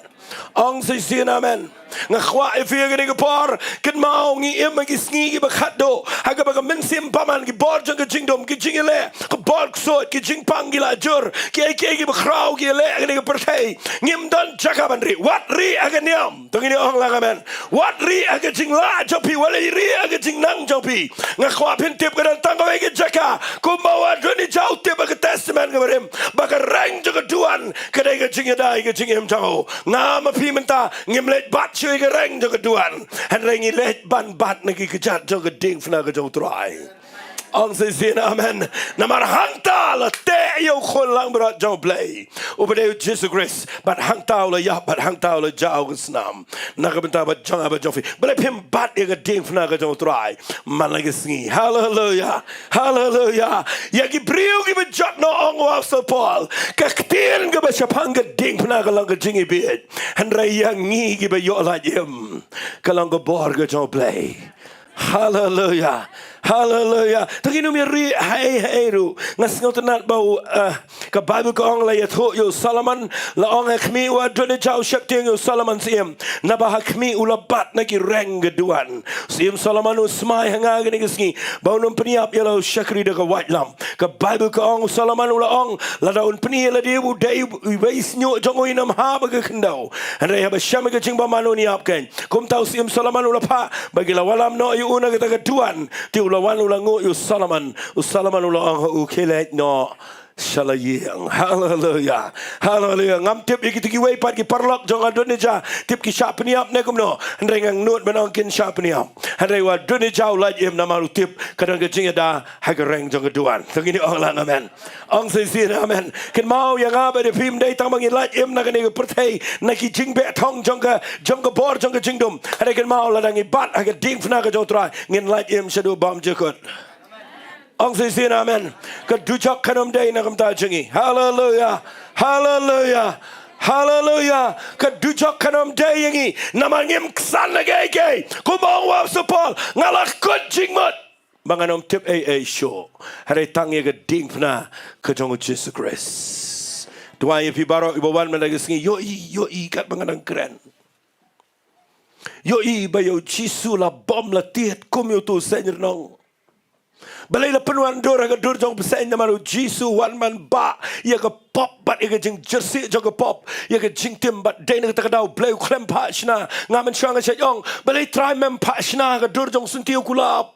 Ong sa shisien amen. Nga kwah ïa phi ha kane ka por, kynmaw ngi im ha ki sngi kiba khatduh, ha kaba ka mynsiem bymman, ki bor jong ka jingdum, ki jingïaleh, ka bor ksuid, ki jingpang ki la jur, kiei kiei kiba khraw ki ïaleh ha kane ka pyrthei. Ngim don jaka ban rieh, wat rieh ha ka niam. To ngin ong lang amen. Wat rieh ha ka jinglah jong phi, wat rieh ha ka jingnang jong phi. Nga kwah phin tip ka don tang kawei ka jaka, kumba u Adonijah u tip ha ka Testament kaba rim, ba ka reng jong ka duwan ka dei ka jingïada ïa ka jingim jong u. Nga ma phi mynta ngim leit bat shuh ïa ka reng jong ka duwan, hynrei ngi leit ban bat na ki kjat jong ka diengphna ka jong u Trai. Ong sa shisien amen. Namar hangta la teh ïa u khun langbrot jong U Blei, uba dei u Jisu Khrist, bad hangta u la ïap, bad hangta u la jaw ka snam na ka bynta bad jong nga bad jong phi. Balei phim bat ïa ka diengphna ka jong u Trai man la ka sngi? Haleluya. Haleluya. Ïa ki briew kiba jot noh, ong u Apostol Paul, ka ktien kaba shaphang ka diengphna ka long ka jingibieit, hynrei ïa ngi kiba ïoh lait im, ka long ka bor ka jong U Blei. Haleluya. Haleluya. To ngin ym ïa rieh haei haei ruh. Nga sngewtynnat ba u, eh, ka Baibl ka ong la ïathuh ïa u Solomon, la ong ha khmih, u Adonijah u sheptieng ïa u Solomon Syiem, naba ha khmih u la bat na ki reng ka duwan. Syiem Solomon u smai ha nga ha kane ka sngi ba un ym pynïap ïa la u shakri da ka waitlam. Ka Baibl ka ong u Solomon u la ong, lada un pyni ïa lade u dei uwei shñiuh jong u, un ym hap ha ka khyndew, hynrei haba shem ïa ka jingbymman un ïap keiñ. Kumta u Syiem Solomon u la phah ba ki la wallam noh ïa u na kata ka duwan. Te u la wan u la nguh ïa u Solomon. U Solomon u la ong ha u, khie leit noh sha la ïing. Haleluya. Haleluya. Ngam tip ïa kito kiwei pat ki paralok jong u Adonijah, tip ki shah pynïap ne kumno, hynrei nga ngnud ban ong kin shah pynïap. Hynrei u Adonijah u lait im namar u tip ka don ka jingïada ha ka reng jong ka duwan. To ngin ong lang amen. Ong sa shisien amen. Kynmaw, ïa nga bad ïa phi ym dei tang ba ngin lait im na kane ka pyrthei na ki jingbeh thong jong ka, jong ka bor jong ka jingdum. Hynrei kynmaw, lada ngi bat ha ka diengphna ka jong u Trai, ngin lait im shaduh bymjukut. Ong sa shisien amen. Ka dujok kan ym dei na ka bynta jong ngi. Haleluya. Haleluya. Haleluya. Ka dujok kan ym dei ïa ngi namar ngim ksan na kiei kiei. Kumba ong u Apostol Paul, nga la kut jingmut ba ngan ym tip ei ei shuh, hynrei tang ïa ka diengphna ka jong u Jisu Khrist. Duwai ïa phi baroh kiba wan mynta ka sngi, ïohi, ïohi katba nga dang kren. Ïohi ba ïa u Jisu la bom la tied kum ïa uto u seng rnong. Balei la pynwandur ha ka dur jong u bseiñ? Namar u Jisu u wan ban bah ïa ka pop bad ïa ka jingjyrsieh jong ka pop, ïa ka jingtim, bad dei na kata ka daw U Blei u khlem phah shna. Nga mynshuwa nga shait ong, balei Trai mem phah shna ha ka dur jong u syntiew kulap?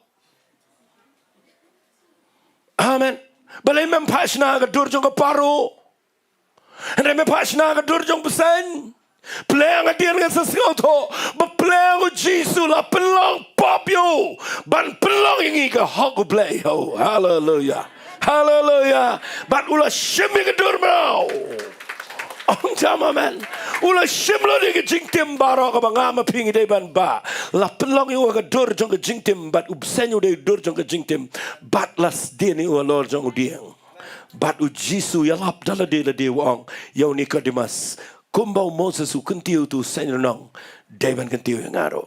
Amen. Balei mem phah shna ha ka dur jong ka Paro? Hynrei me phah shna ha ka dur jong u bseiñ. Pynlong hadien ngan sa sngewthuh ba pynlong u Jisu la pynlong pop ïa u ban pynlong ïa ngi ka hok U Blei. Oh, haleluya. Haleluya. Bad u la shim ïa ka dur mraw. Ong jam amen. U la shim lut ïa ka jingtim baroh kaba nga ma phi ngi dei ban bah. La pynlong ïa u ha ka dur jong ka jingtim, bad u bseiñ u dei dur jong ka jingtim. Bad la sdien ïa u halor jong u dieng. Bad u Jisu u ïalap da lade lade u ong ïa u Nikodemus, kumba u Moses u kyntiew ïa uto u seng rnong, dei ban kyntiew ïa nga ruh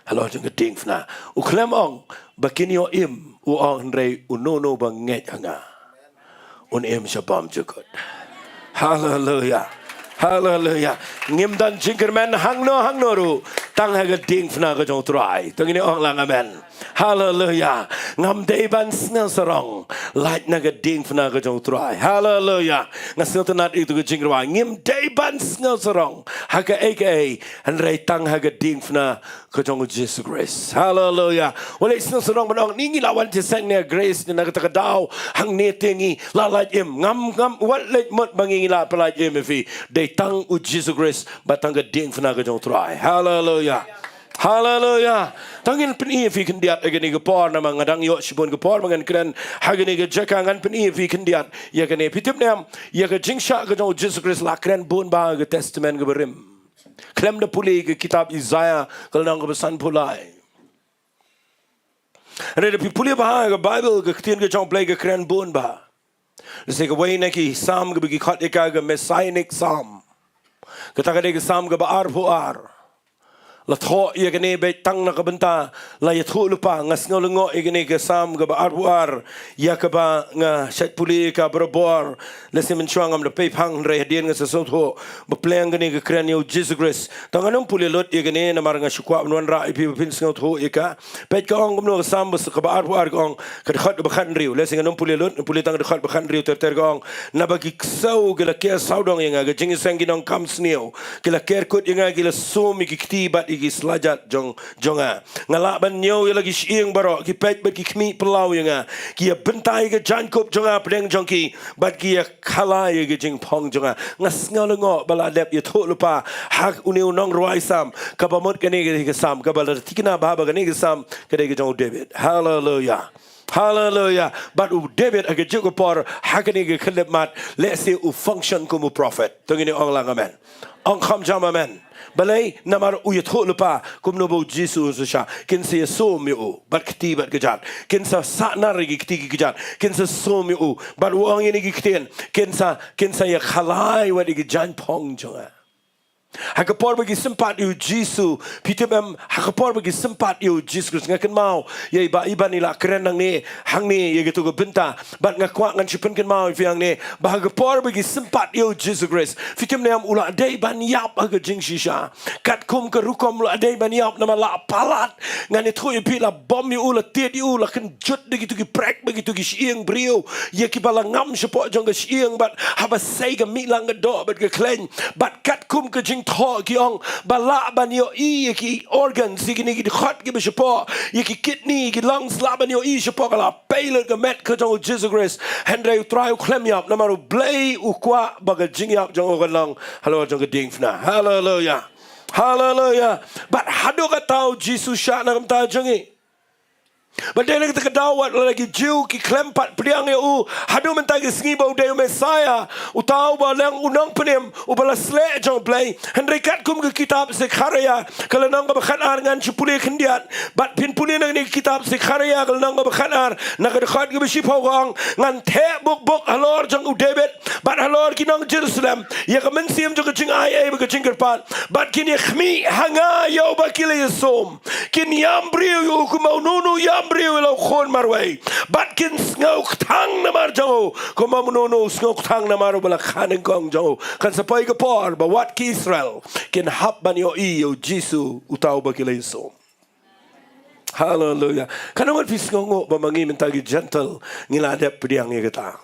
halor jong ka diengphna. U khlem ong ba kin ïoh im, u ong, hynrei uno uno ba ngeit ha nga, un im sha bymjukut. Haleluya. Haleluya. Ngim don jingkyrmen hangno hangno ruh tang ha ka diengphna ka jong u Trai. To ngin ong lang amen. Haleluya. Ngam dei ban sngewsarong lait na ka diengphna ka jong u Trai. Haleluya. Nga sngewtynnat ïa kito ki jingrwai. Ngim dei ban sngewsarong ha kaei kaei, hynrei tang ha ka diengphna ka jong u Jisu Khrist. Haleluya. Wat leit sngewsarong ban ong, ni ngi la wan jingïaseng ne Grace ne na kata ka daw, hangne te ngi la lait im. Ngam, ngam, wat leit mut ba ngi ngi la pynlait im ïa phi. Dei tang u Jisu Khrist bad tang ka diengphna ka jong u Trai. Haleluya. Haleluya. To ngin pyni ïa phi khyndiat ha kane ka por, namar nga dang ïoh shibun ka por ba ngan kren ha kane ka jaka. Ngan pyni ïa phi khyndiat ïa kane. Phi tip ne em, ïa ka jingshah ka jong u Jisu Khrist la kren bun bha ha ka Testament kaba rim. Khlem da pule ka kitab Isaiah ka lynnong kaba sanphew lai. Hynrei da phi pule bha ha ka Baibl, ka ktien ka jong U Blei ka kren bun bha. Lehse kawei na ki Salm kaba ki khot ïa ka ka Messianic Psalm. Kata ka dei ka Salm kaba arphew ar. La thoh ïa kane beit tang na ka bynta la ïathuh lypa. Nga sngew lyngngoh ïa kane ka Salm kaba arphew ar, ïa kaba nga shait pule ïa ka barabor. Lehse mynshuwa ngam da pei phang, hynrei hadien nga sa sngewthuh ba pleng kane ka kren ïa u Jisu Khrist. Tang ngan ym pule lut ïa kane namar nga shu kwah ban wanrah ïa phi ba phin sngewthuh ïa ka. Peit ka ong kumno ka Salm ba s-, kaba arphew ar ka ong, ka dkhot ba khathynriew. Lehse ngan ym pule lut, ngan pule tang ka dkhot ba khathynriew ter ter, ka ong: Naba ki ksew ki la ker sawdong ïa nga, ka jingïaseng ki nongkam sniew ki la ker kut ïa nga, ki la sum ïa ki kti bad ïa ki slajat jong, jong nga. Nga lah ban ñiew ïa la ki shyieng baroh, ki peit bad ki khmih pynlaw ïa nga. Ki ïa bynta ïa ka jaiñkup jong nga hapdeng jong ki, bad ki ïa khalai ïa ka jingphong jong nga. Nga sngew lyngngoh ba la dep ïathuh lypa ha une u nongrwai Salm, kaba mut kane ka dei ka Salm kaba la thikna bha ba kane ka Salm ka dei ka jong u David. Haleluya. Haleluya. Bad u David ha kajuh ka por, ha kane ka khyllipmat, lehse u function kum u prophet. To ngin ong lang amen. Ong kham jam amen. Balei? Namar u ïathuh lypa kumno ba u Jisu un sa shah. Kin sa ïasum ïa u bad kti bad kjat. Kin sa sahnar ïa ki kti ki kjat. Kin sa sum ïa u. Bad u ong ïa kine ki ktien, kin sa, kin sa ïa khalai wat ïa ki jaiñphong jong nga. Ha ka por ba ki sympat ïa u Jisu, phi tip em, ha ka por ba ki sympat ïa u Jisu Khrist, nga kynmaw ïa i Bah Iban i la kren hangne, hangne ïa kito ki bynta. Bad nga kwah ngan shu pynkynmaw ïa phi hangne ba ha ka por ba ki sympat ïa u Jisu Khrist, phi tip ne em, u la dei ban ïap ha ka jingshisha. Katkum ka rukom u la dei ban ïap namar la palat. Ngan ïathuh ïa phi, la bom ïa u, la tied ïa u, la kynjut da kito ki prek bad kito ki shyieng briew, ïa kiba la ngam shapoh jong ka shyieng, bad haba sei ka mihlang ka doh bad ka khleiñ. Bad katkum ka jingthoh ki ong ba lah ban ïohi ïa ki organs, ïa kine ki dkhot kiba shapoh, ïa ki kidney, ïa ki lungs, lah ban ïohi shapoh, ka la pei lut ka met ka jong u Jisu Khrist. Hynrei u Trai u khlem ïap namar U Blei u kwah ba ka jingïap jong u kan long halor jong ka diengphna. Haleluya. Haleluya. Bad haduh katta u Jisu shah na ka bynta jong ngi. Bad dei na kata ka daw wat la ki Jiw ki khlem pat pdiang ïa u haduh mynta ki sngi ba u dei u Messaïah, uta uba long u nongpynim uba la sleh jong U Blei. Hynrei katkum ka kitab Sekhariah ka lynnong kaba khatar, ngan shu pule khyndiat. Bad phin pule na kane ka kitab Sekhariah ka lynnong kaba khatar, na ka dkhot kaba shiphew ka ong: Ngan theh buk buk halor jong u David bad halor ki nong Jerusalem ïa ka mynsiem jong ka jingai ei bad ka jingkyrpad, bad kin ïa khmih ha nga ïa uba ki la ïasum. Kin ïam briew ïa u kumba uno uno u ïam briew ïa la u khun marwei, bad kin sngewkthang namar jong u kumba uno uno u sngewkthang namar uba la kha nyngkong jong u. Kan sa poi ka por ba wat ki Israel kin hap ban ïohi ïa u Jisu, uta uba ki la ïasum. Haleluya. Katno ngan phi sngewnguh ba ma ngi mynta ki Gentile ngi la dep pdiang ïa kata?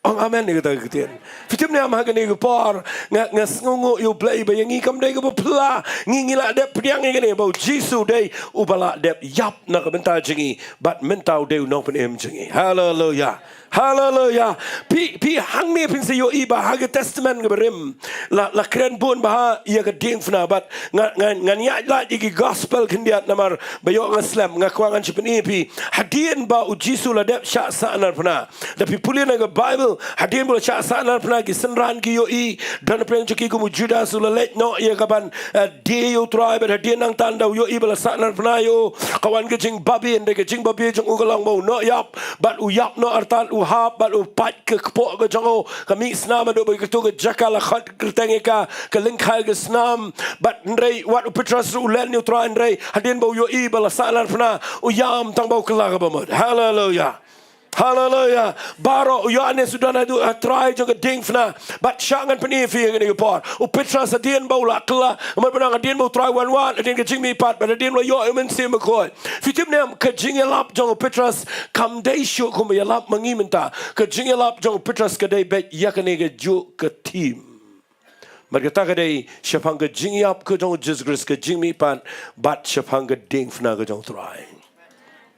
Ong amen ïa kata ka ktien. Phi tip ne em, ha kane ka por nga, nga sngewnguh ïa U Blei ba ïa ngi kam dei kaba phylla. Ngi, ngi la dep pdiang ïa kane ba u Jisu u dei uba la dep ïap na ka bynta jong ngi, bad mynta u dei u nongpynim jong ngi. Haleluya. Haleluya. Phi, phi hangne phin sa ïohi ba ha ka Testament kaba rim la, la kren bun bha ïa ka diengphna, bad nga, nga, ngan ïaid lait ïa ki gospel khyndiat namar ba ïoh nga slem, nga kwah ngan shu pyni ïa phi. Hadien ba u Jisu la dep shah sahnarphna, da phi pule na ka Baibl, hadien ba u la shah sahnarphna, ki synran ki ïohi, don na pdeng jong ki kum u Judas u la leit noh ïa kaban, eh, die ïa u Trai, bad hadien nangta ynda u ïohi ba la sahnarphna ïa u, ka wan ka jingbabe, ynda ka jingbabe jong u ka long ba u noh ïap, bad u ïap noh artat, u hap bad u pait ka kpoh ka jong u, ka mih snam haduh ba kato ka jaka la khot kyrteng ïa ka ka lyngkha ka snam. Bad hynrei wat u Petros ruh u len ïa u Trai, hynrei hadien ba u ïohi ba la sahnarphna, u ïam tang ba u kylla kaba mut. Haleluya. Haleluya. Baroh, u Ïoannis u don haduh ha trai jong ka diengphna. Bad shah ngan pyni ïa phi ha kane ka por, u Petros hadien ba u la kylla, namar ba nang hadien ba u Trai u wan wad, hadien ka jingmihpat, bad hadien ba u la ïoh ïa u Mynsiem Bakhuid. Phi tip ne em, ka jingïalap jong u Petros kam dei shuh kumba ïalap ma ngi mynta. Ka jingïalap jong u Petros ka dei beit ïa kane kajuh ka theme. Bad kata ka dei shaphang ka jingïap ka jong u Jisu Khrist, ka jingmihpat, bad shaphang ka diengphna ka jong u Trai.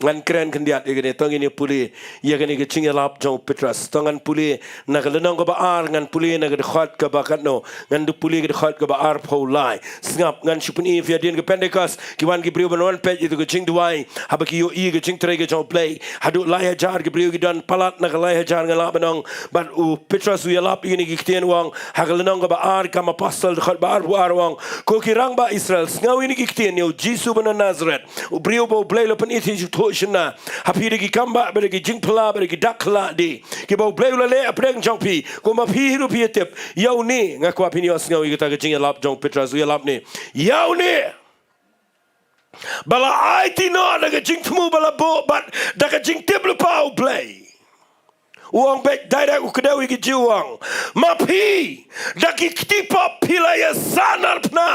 Ngan kren khyndiat ïa kane, to ngin ïa pule ïa kane ka jingïalap jong u Petros. To ngan pule na ka lynnong kaba ar, ngan pule na ka dkhot kaba katno, ngan da pule ka dkhot kaba arphew lai. Sngap, ngan shu pyni ïa phi, hadien ka Pentekost ki wan ki briew ban wan peit ïa ka jingduwai, haba ki ïohi ka jingtrei ka jong u Blei. Haduh lai hajar ki briew ki don palat na ka lai hajar, nga lah ban ong. Bad u Petros u ïalap ïa kine ki ktien, u ong ha ka lynnong kaba ar, Kam Apostol, dkhot ba arphew ar, u ong: Ko ki rangbah Israel, sngew ïa kine ki ktien ïa u Jisu ba na Nasaret, u briew ba u Blei u la pynithuh shynna ha phi da ki kambah bad da ki jingphylla bad da ki dak khladi kiba U Blei u la leh hapdeng jong phi. Kumba phi hi ruh phi ïatip, ïa une nga kwah phin ïohsngew ïa kata ka jingïalap jong u Petros, u ïalap ne, ïa une ba la aiti noh da ka jingthmu ba la buh bad da ka jingtip lypa U Blei. U ong beit, direct u kdew ïa ki Jiw, u ong, ma phi da ki kti pop phi la ïasahnarphna,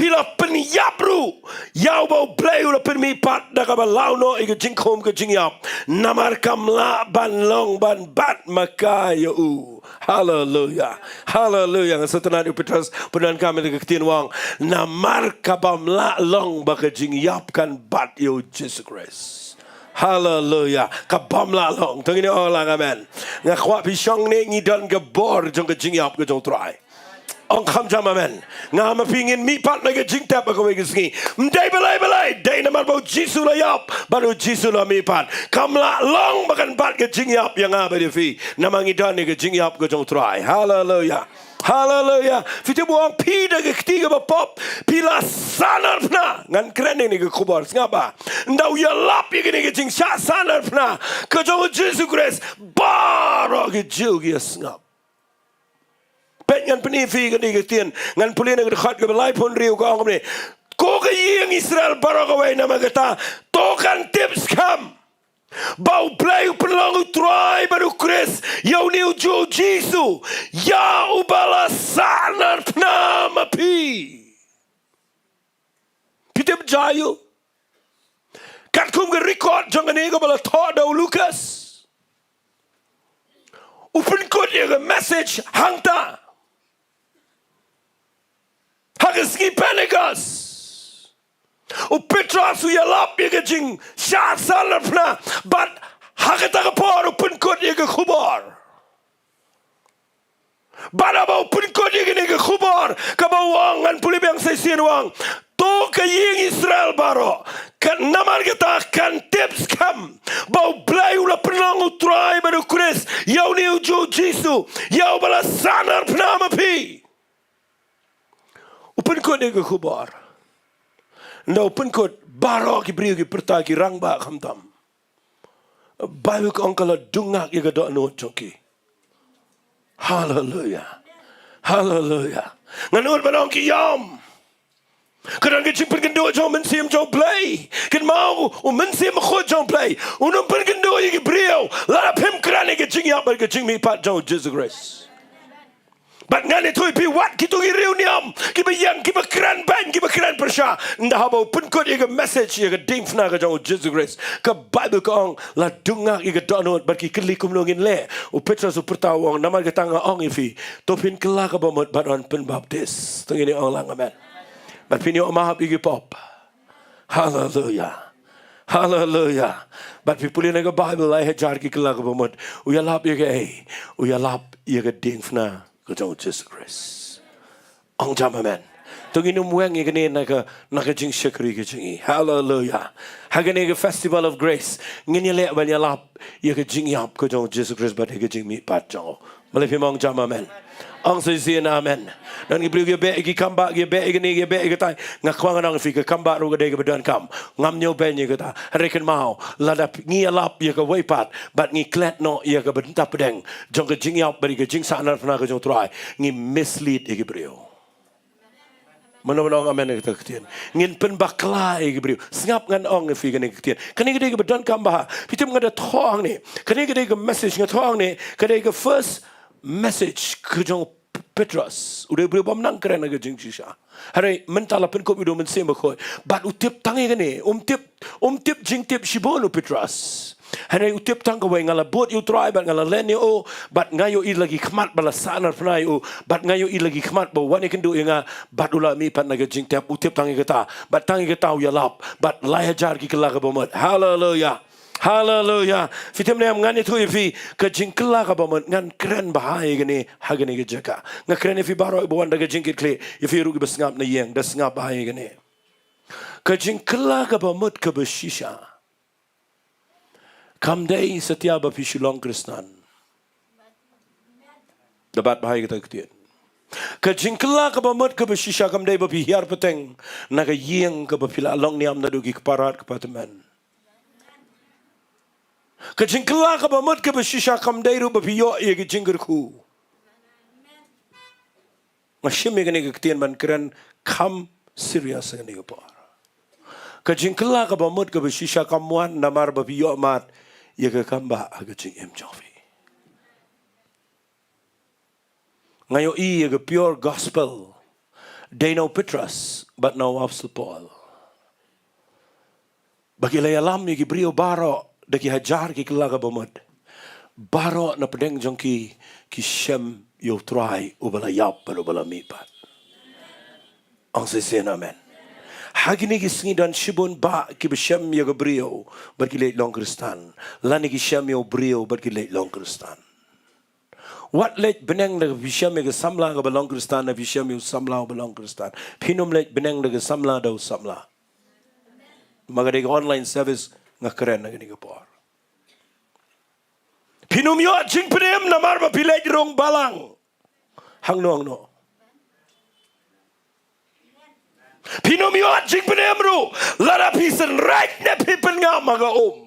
phi la pynïap ruh ïa uba U Blei u la pynmihpat da kaba law noh ïa ka jingkhum ka jingïap, namar kam lah ban long ban bat ma ka ïa u. Haleluya. Haleluya. Nga sngewtynnat ïa u Petros, u pyndonkam ïa ka ktien, u ong, namar ka bym lah long ba ka jingïap kan bat ïa U Jisu Khrist. Haleluya. Ka bym lah long. To ngin ong lang amen. Nga kwah phi shong ne ngi don ka bor jong ka jingïap ka jong U Trai. Ong kham jam amen. Nga ma phi ngin mihpat na ka jingtep ha kawei ka sngi. Ym dei balei balei, dei namar ba U Jisu u la ïap bad U Jisu u la mihpat. Kam lah long ba kan bat ka jingïap ïa nga bad ïa phi, namar ngi don ïa ka jingïap ka jong U Trai. Haleluya. Haleluya. Phi tip, u ong, phi da ki kti kiba pop phi la sahnarphna. Ngan kren ïa kane ka khubor, sngap bha. Ynda u ïalap ïa kane ka jingshah sahnarphna ka jong U Jisu Khrist, baroh ki Jiw ki ïasngap. Peit, ngan pyni ïa phi kane ka ktien. Ngan pule na ka dkhot kaba laiphew hynriew, ka ong kumne, ko ka ïing Israel baroh kawei, namar kata to kan tip skhem ba U Blei u pynlong U Trai bad U Khrist ïa une ujuh U Jisu, ïa uba la sahnarphna ma phi. Phi tip jaiu, katkum ka record jong kane kaba la thoh da u Lukas, u pynkut ïa ka message hangta ha ka sngi Pentecost. U Petros u ïalap ïa ka jingshah sahnarphna bad ha kata ka por u pynkut ïa ka khubor. Bad haba u pynkut ïa kane ka khubor, kaba u ong, ngan pule biang sa shisien, u ong, to ka ïing Israel baroh, kan, namar kata kan tip skhem ba U Blei u la pynlong U Trai bad U Khrist ïa une ujuh U Jisu, ïa uba la sahnarphna ma phi. U pynkut ïa ka khubor. Ynda u pynkut, baroh ki briew ki pyrta, ki rangbah khamtam. Baibl ka ong ka la dungak ïa ka dohnud jong ki. Haleluya. Haleluya. Ngan nud ban ong ki ïam. Ka don ka jingpynkynduh jong u Mynsiem jong U Blei. Kynmaw, u Mynsiem Bakhuid jong U Blei un ym pynkynduh ïa ki briew lada phim kren ïa ka jingïap bad ka jingmihpat jong U Jisu Khrist. Bad ngan ïathuh ïa phi, wat kito ki riewniam, kiba ïeng, kiba kren beiñ, kiba kren pyrshah, ynda haba u pynkut ïa ka message, ïa ka diengphna ka jong U Jisu Khrist, ka Baibl ka ong la dungak ïa ka dohnud bad ki kylli kumno ngin leh. U Petros u pyrta, u ong, namar kata nga ong ïa phi, to phin kylla ka bamut bad yn pynbaptis. To ngin ong lang amen. Bad phin ïoh map ïa ki pop. Haleluya. Haleluya. Bad phi pule na ka Baibl, lai hajar ki kylla ka bamut. U ïalap ïa kaei? U ïalap ïa ka diengphna ka jong U Jisu Khrist. Ong jam amen. To ngin ym weng ïa kane na ka, na ka jingshakri ka jong ngi. Haleluya. Ha kane ka Festival of Grace, ngin ïaleh ban ïalap ïa ka jingïap ka jong U Jisu Khrist bad ïa ka jingmihpat jong u. Balei phim ong jam amen? Ong sa shisien amen. Don ki briew ki beh ïa ki kambah, ki beh ïa kane, ki beh ïa katai. Nga kwah ngan ong ïa phi, ka kambah ruh ka dei kaba donkam. Ngam ñiew beiñ ïa kata. Hynrei kynmaw, lada ngi ïalap ïa kawei pat bad ngi klet noh ïa ka bynta pdeng jong ka jingïap bad ïa ka jingsahnarphna ka jong U Trai, ngi mislead ïa ki briew. Mano mano ong amen ïa kata ka ktien? Ngin pynbakla ïa ki briew. Sngap, ngan ong ïa phi kane ka ktien. Kane ka dei kaba donkam bha. Phi tip, nga da thoh hangne, kane ka dei ka message nga thoh hangne, ka dei ka first message ka jong u Petros. U dei u briew bym nang kren ha ka jingshisha. Hynrei mynta la pynkup ïa u da u Mynsiem Bakhuid. Bad u tip tang ïa kane. Um tip, um tip jingtip shibun u Petros. Hynrei u tip tang kawei, nga la bud ïa U Trai bad nga la len ïa u, bad nga ïohi la ki khmat ba la sahnarphna ïa u, bad nga ïohi la ki khmat ba u wan ïakynduh ïa nga, bad u la mihpat na ka jingtep. U tip tang ïa kata, bad tang ïa kata u ïalap, bad lai hajar ki kylla ka bamut. Haleluya. Haleluya. Phi tip ne em, ngan ïathuh ïa phi, ka jingkylla ka bamut, ngan kren bha ïa kane ha kane ka jaka. Nga kren ïa phi baroh ba wan da ka jingkitkhlieh, ïa phi ruh kiba sngap na ïing, da sngap bha ïa kane. Ka jingkylla ka bamut kaba shisha kam dei satia ba phi shu long Khristan. Da bat bha ïa kata ka ktien. Ka jingkylla ka bamut kaba shisha kam dei ba phi hiar pateng na ka ïing kaba phi la long niam naduh ki kpa rat kpa tymmen. Ka jingkylla kaba mut kaba shisha kam dei ruh ba phi ïoh ïa ka jingkyrkhu. Nga shim ïa kane ka ktien ban kren kham serious ha kane ka por. Ka jingkylla kaba mut kaba shisha kam wan namar ba phi ïoh mad ïa ka kambah ha ka jingim jong phi. Nga ïohi ïa ka pure gospel. Dei na u Petros bad na u Apostle Paul. Ba ki la ïalam ïa ki briew baroh da ki hajar ki kylla kaba mut. Baroh na pdeng jong ki ki shem ïa u Trai uba la ïap bad uba la mihpat. Ong shisien amen. Ha kine ki sngi don shibun bah kiba shem ïa ka briew bad ki leit long Khristan. Lane ki shem ïa u briew bad ki leit long Khristan. Wat leit bneng da ka phi shem ïa ka samla kaba long Khristan, da phi shem ïa u samla uba long Khristan. Phin ym leit bneng da ka samla da u samla. Ma ka dei ka online service nga kren ha kane ka por. Phin ym ïoh jingpynim namar ba phi leit rung balang. Hangno hangno. Phin ym ïoh jingpynim ruh lada phi synreit ne phi pynngam ha ka um.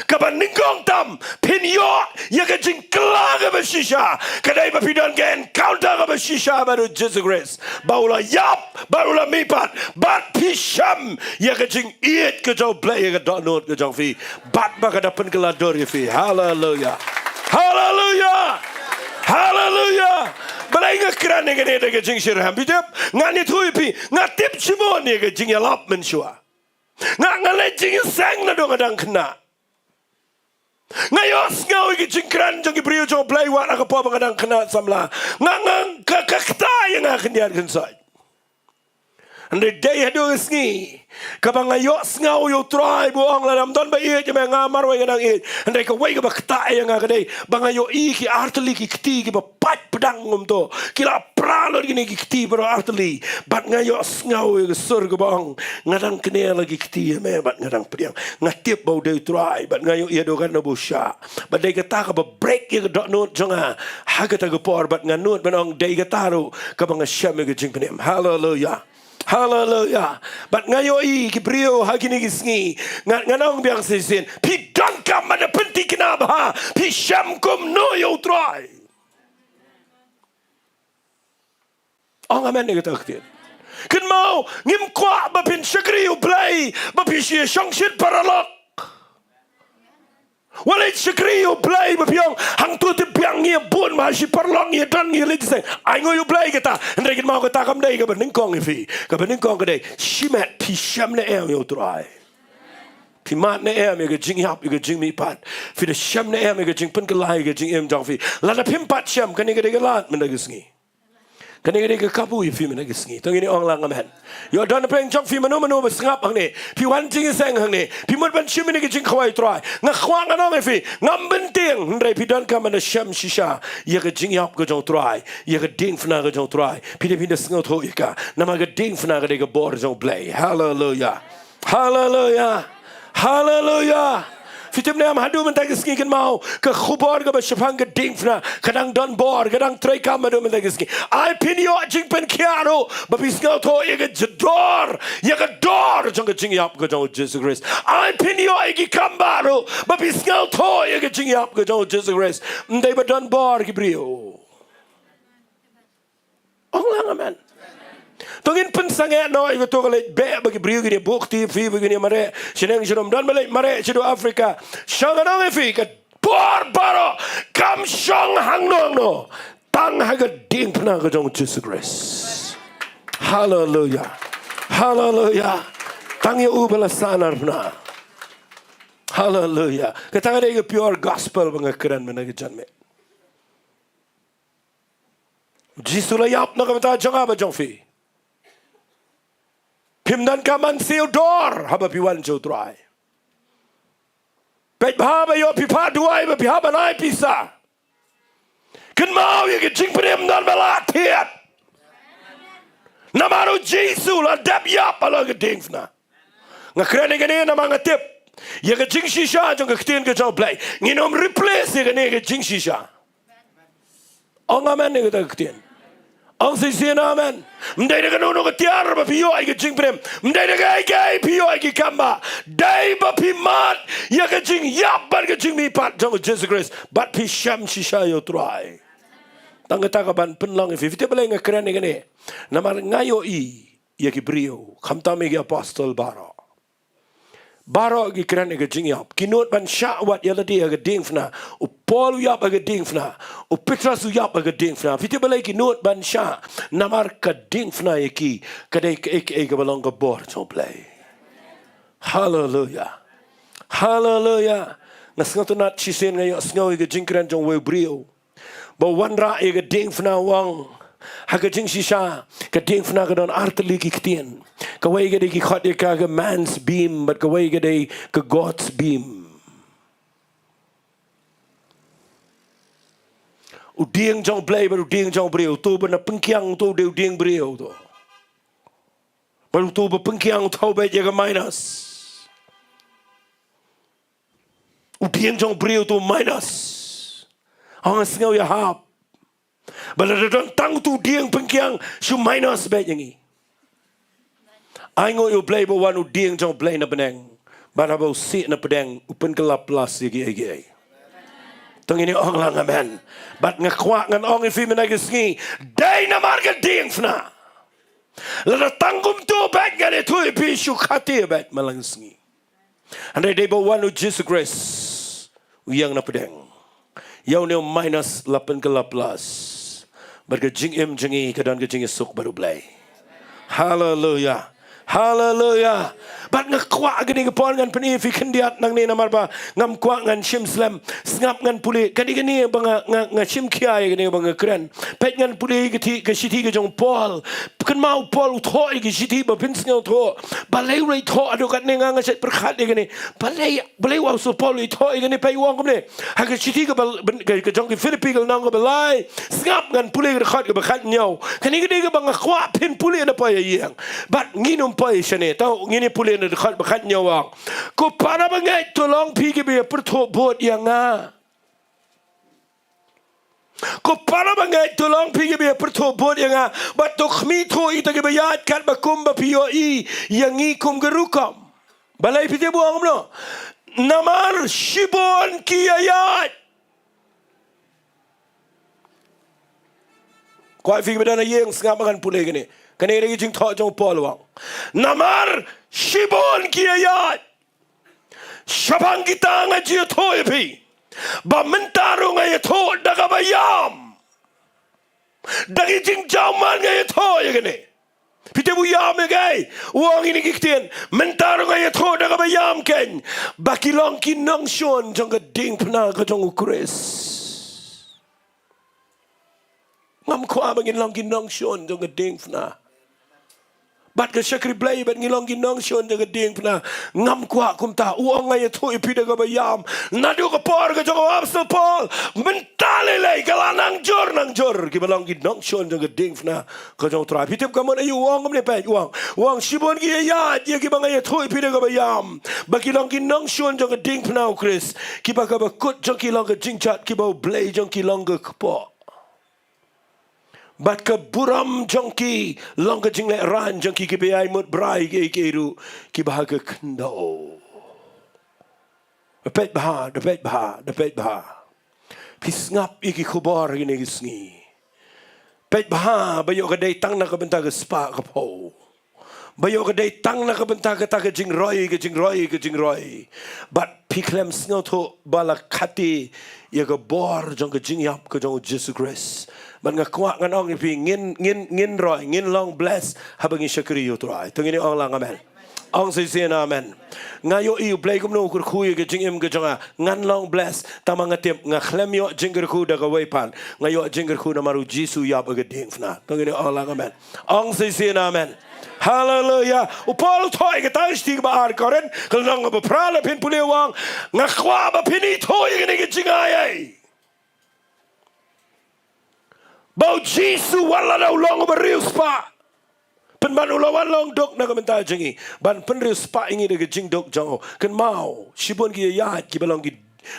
Kaba nyngkong tam phin ïoh ïa ka jingkylla kaba shisha. Ka dei ba phi don ka encounter kaba shisha bad u Jisu Khrist. Ba u la ïap, bad u la mihpat, bad phi shem ïa ka jingïeit ka jong u Blei ïa ka dohnud ka jong phi. Bad ba ka da pynkylla dur ïa phi. Haleluya. Haleluya. Haleluya. Balei nga kren ïa kane da ka jingshitrhem? Phi tip, ngan ïathuh ïa phi, nga tip shibun ïa ka jingïalap mynshuwa. Nga, nga leit jingïaseng naduh nga dang khynnah. Nga ïohsngew ïa ki jingkren jong ki briew jong u Blei wat ha ka por ba nga dang khynnah samla. Nga, nga, ka, ka ktah ïa nga khyndiat khynsoit. Hynrei dei haduh ka sngi kaba nga ïohsngew ïa u Trai ba u ong lada ym don ba ïeit ïa me nga marwei nga dang ïeit. Hynrei kawei kaba ktah ïa nga ka dei ba nga ïohi ki artylli ki kti kiba pait pdang kumto. Ki la pra lut kine ki kti baroh artylli. Bad nga ïohsngew ïa ka sur kaba ong, nga dang kner la ki kti ïa me bad nga dang pdiang. Nga tip ba u dei u Trai bad nga ïohi haduh katno ba u shah. Bad dei kata kaba break ïa ka dohnud jong nga ha kata ka por bad nga nud ban ong dei kata ruh kaba nga shem ïa ka jingpynim. Haleluya. Haleluya. Bad nga ïohi ki briew ha kine ki sngi. Nga, ngan ong biang shisien. Phi donkam ban da pynthikna bha. Phi shem kumno ïa u Trai? Ong amen ïa kata ka ktien. Kynmaw, ngim kwah ba phin shakri ïa u Blei ba phi shu ïa shongshit paralok. Wat leit shakri ïa u Blei ba phi ong hangto te biang ngi ïa bun bha shi paralok ngi ïa don ngi ïa leit seng. Ai nguh ïa u Blei kata. Hynrei kynmaw kata kam dei kaba nyngkong ïa phi. Kaba nyngkong ka dei shimet phi shem ne em ïa u Trai. Phi mad ne em ïa ka jingïap ïa ka jingmihpat. Phi da shem ne em ïa ka jingpynkylla ïa ka jingim jong phi. Lada phim pat shem kane ka dei ka lad mynta ka sngi. Kane ka dei ka kabu ïa phi mynta ka sngi. To ngin ong lang amen. Ïoh don pyrshah jong phi mano mano ba sngap hangne. Phi wan jingïaseng hangne. Phi mut ban shim ïa ka jingkhawai u Trai. Nga kwah ngan ong ïa phi. Ngam bynta hynrei phi donkam ban da shem shisha ïa ka jingïap ka jong u Trai. Ïa ka diengphna ka jong u Trai. Phi dei phi da sngewthuh ïa ka. Namar ka diengphna ka dei ka bor jong u Blei. Haleluya. Haleluya. Haleluya. Phi tip ne em haduh mynta ka sngi kynmaw ka khubor kaba shaphang ka diengphna ka dang don bor ka dang treikam haduh mynta ka sngi. Ai phin ïoh jingpynkhiah ruh ba phi sngewthuh ïa ka jingdor ïa ka dor jong ka jingïap ka jong u Jisu Khrist. Ai phin ïoh ïa ki kambah ruh ba phi sngewthuh ïa ka jingïap ka jong u Jisu Khrist. Ym dei ba don bor ki briew. Ong lang amen. To ngin pynsangeh noh ïa kato ka leit beh ba ki briew kin ïa buh kti ïa phi ba kin ïa mareh shaneng shanum, don ba leit mareh shaduh Africa. Shong, ngan ong ïa phi ka por baroh kam shong hangno hangno tang ha ka diengphna ka jong u Jisu Khrist. Haleluya. Haleluya. Tang ïa u ba la sahnarphna. Haleluya. Kata ka dei ka pure gospel ba nga kren mynta ka janmiet. U Jisu u la ïap na ka bynta jong nga bad jong phi. Phim donkam ban siew dor haba phi wan sha u Trai. Peit bha ba ïoh phi phah duwai ba phi hap ban ai pisa. Kynmaw ïa ka jingpynim ym don ba lah thied. Namar u Jisu u la dep ïap halor ka diengphna. Nga kren ïa kane namar nga tip ïa ka jingshisha jong ka ktien ka jong u Blei. Ngin ym replace ïa kane ka jingshisha. Ong amen ïa kata ka ktien. Ong shisien amen. Ym dei da kano kano ka tiar ba phi ïoh ïa ka jingpyrem. Ym dei da kaei kaei phi ïoh ïa ki kam ba. Dei ba phi mad ïa ka jingïap bad ka jingmihpat jong u Jisu Khrist. Bad phi shem shisha ïa u Trai. Tang kata ka ban pynlong ïa phi. Phi tip balei nga kren ïa kane. Namar nga ïohi ïa ki briew. Khamtam ïa ki apostol baroh. Baroh ki kren ïa ka jingïap. Ki nud ban shah wat ïa lade ha ka diengphna. U Paul u ïap ha ka diengphna. U Petros u ïap ha ka diengphna. Phi tip balei ki nud ban shah. Namar ka diengphna ïa ki. Ka dei kaei kaei kaba long ka bor jong U Blei. Haleluya. Haleluya. Nga sngewtynnat shisien nga ïohsngew ïa ka jingkren jong uwei u briew. Ba u wanrah ïa ka diengphna u ong. Ha ka jingshisha, ka diengphna ka don artylli ki ktien. Kawei ka dei ki khot ïa ka ka man's beam, bad kawei ka dei ka God's beam. U dieng jong U Blei, bad u dieng jong u briew, uto ba na pyngkiang, uto u dei u dieng briew, uto. Bad uto ba pyngkiang, u thaw beit ïa ka minus. U dieng jong u briew uto minus. Ong nga sngew ïahap. Ba lada don tang uto u dieng pyngkiang, shu minus beit ïa ngi. Ai nguh ïa U Blei ba wan u dieng jong U Blei na bneng. Bad haba u sih na pdeng, u pynkylla plus ïa kiei kiei. To ngin ong lang amen. Bad nga kwah ngan ong ïa phi mynta ka sngi. Dei namar ka diengphna. Lada tang kumto beit ngan ïathuh ïa phi shu khati beit man la ka sngi. Hynrei dei ba wan u Jisu Khrist. U ïeng na pdeng. Ïa une u minus la pynkylla plus. Bad ka jingim jong ngi ka don ka jingïasuk bad U Blei. Haleluya. Haleluya. Bad nga kwah kane ka por ngan pyni ïa phi khyndiat nangne namar ba ngam kwah ngan shim slem. Sngap ngan pule. Kane kane ba nga, nga, nga shim khia ïa kane ba nga kren. Peit ngan pule ïa ka thi-, ka shithi ka jong u Paul. Kynmaw u Paul u thoh ïa ka shithi ba phin sngewthuh. Balei u la ïathoh haduh katne nga nga shait pyrkhat ïa kane. Balei, balei u apostol Paul u ïathoh ïa kane, peit u ong kumne. Ha ka shithi kaba, ka, ka jong ki Philippi ka lynnong kaba lai. Sngap ngan pule ka dkhot kaba khathynñiew. Kane ka dei kaba nga kwah phin pule na poi ïa ïing. Bad ngin ym poi shane. To ngin ïa pule na dkhot ba khathynñiew u ong. Ko para bangeit to long phi kiba ïa pyrthuh bud ïa nga. Ko para bangeit to long phi kiba ïa pyrthuh bud ïa nga. Bad to khmih thuh ïa kita kiba ïaid katba kumba phi ïohi ïa ngi kum ka rukom. Balei phi tip u ong kumno? Namar shibun ki ïa ïaid. Kwah ïa phi kiba don ha ïing sngap ngan pule kane. Kane ka dei ka jingthoh jong u Paul u ong. Namar shibun ki ïa ïaid. Shaphang kita nga ju ïathuh ïa phi. Ba mynta ruh nga ïathuh da kaba ïam. Da ki jingjawman nga ïathuh ïa kane. Phi tip u ïam ïa kaei? U ong ïa kine ki ktien. Mynta ruh nga ïathuh da kaba ïam kein. Ba ki long ki nongshun jong ka diengphna ka jong u Khrist. Ngam kwah ba ngin long ki nongshun jong ka diengphna. Bad ka shakri Blei bad ngin long ki nongshun jong ka diengphna. Ngam kwah kumta, u ong nga ïathuh ïa phi da kaba ïam. Naduh ka por ka jong u apostol Paul. Mynta lei lei ka la nang jur nang jur kiba long ki nongshun jong ka diengphna ka jong u Trai. Phi tip ka mut aïu u ong kumne, peit u ong. U ong shibun ki ïa ïaid ïa kiba nga ïathuh ïa phi da kaba ïam. Ba ki long ki nongshun jong ka diengphna u Khrist. Kiba kaba kut jong ki long ka jingjot, kiba u blei jong ki long ka kpoh. Bad ka burom jong ki long ka jinglehrain jong ki, kiba ïai mut brai kiei kiei ruh kiba ha ka khyndew. Peit bha, da peit bha, da peit bha. Phi sngap ïa ki khubor kine ki sngi. Peit bha, ba ïoh ka dei tang na ka bynta ka spah ka phew. Ba ïoh ka dei tang na ka bynta kata ka jingroi, ka jingroi, ka jingroi. Bad phi khlem sngewthuh ba la khati ïa ka bor jong ka jingïap ka jong u Jisu Khrist. Bad nga kwah ngan ong ïa phi ngin, ngin, ngin roi, ngin long bless haba ngi shakri ïa u Trai. To ngin ong lang amen. Ong shisien amen. Nga ïohi u Blei kumno u kyrkhu ïa ka jingim ka jong nga. Ngan long bless. Tangba nga tip nga khlem ïoh jingkyrkhu da kawei pat. Nga ïoh jingkyrkhu namar u Jisu u ïap ha ka diengphna. To ngin ong lang amen. Ong shisien amen. Haleluya. U Paul u thoh ïa kata ha ka shithi kaba ar Korinth, ka lynnong kaba phra, lada phin pule u ong, nga kwah ba phin ithuh ïa kane ka jingai ei. Ba u Jisu wat lada u long uba riewspah, pynban u la wan long duk na ka bynta jong ngi ban pynriewspah ïa ngi da ka jingduk jong u. Kynmaw, shibun ki ïa ïaid kiba long ki,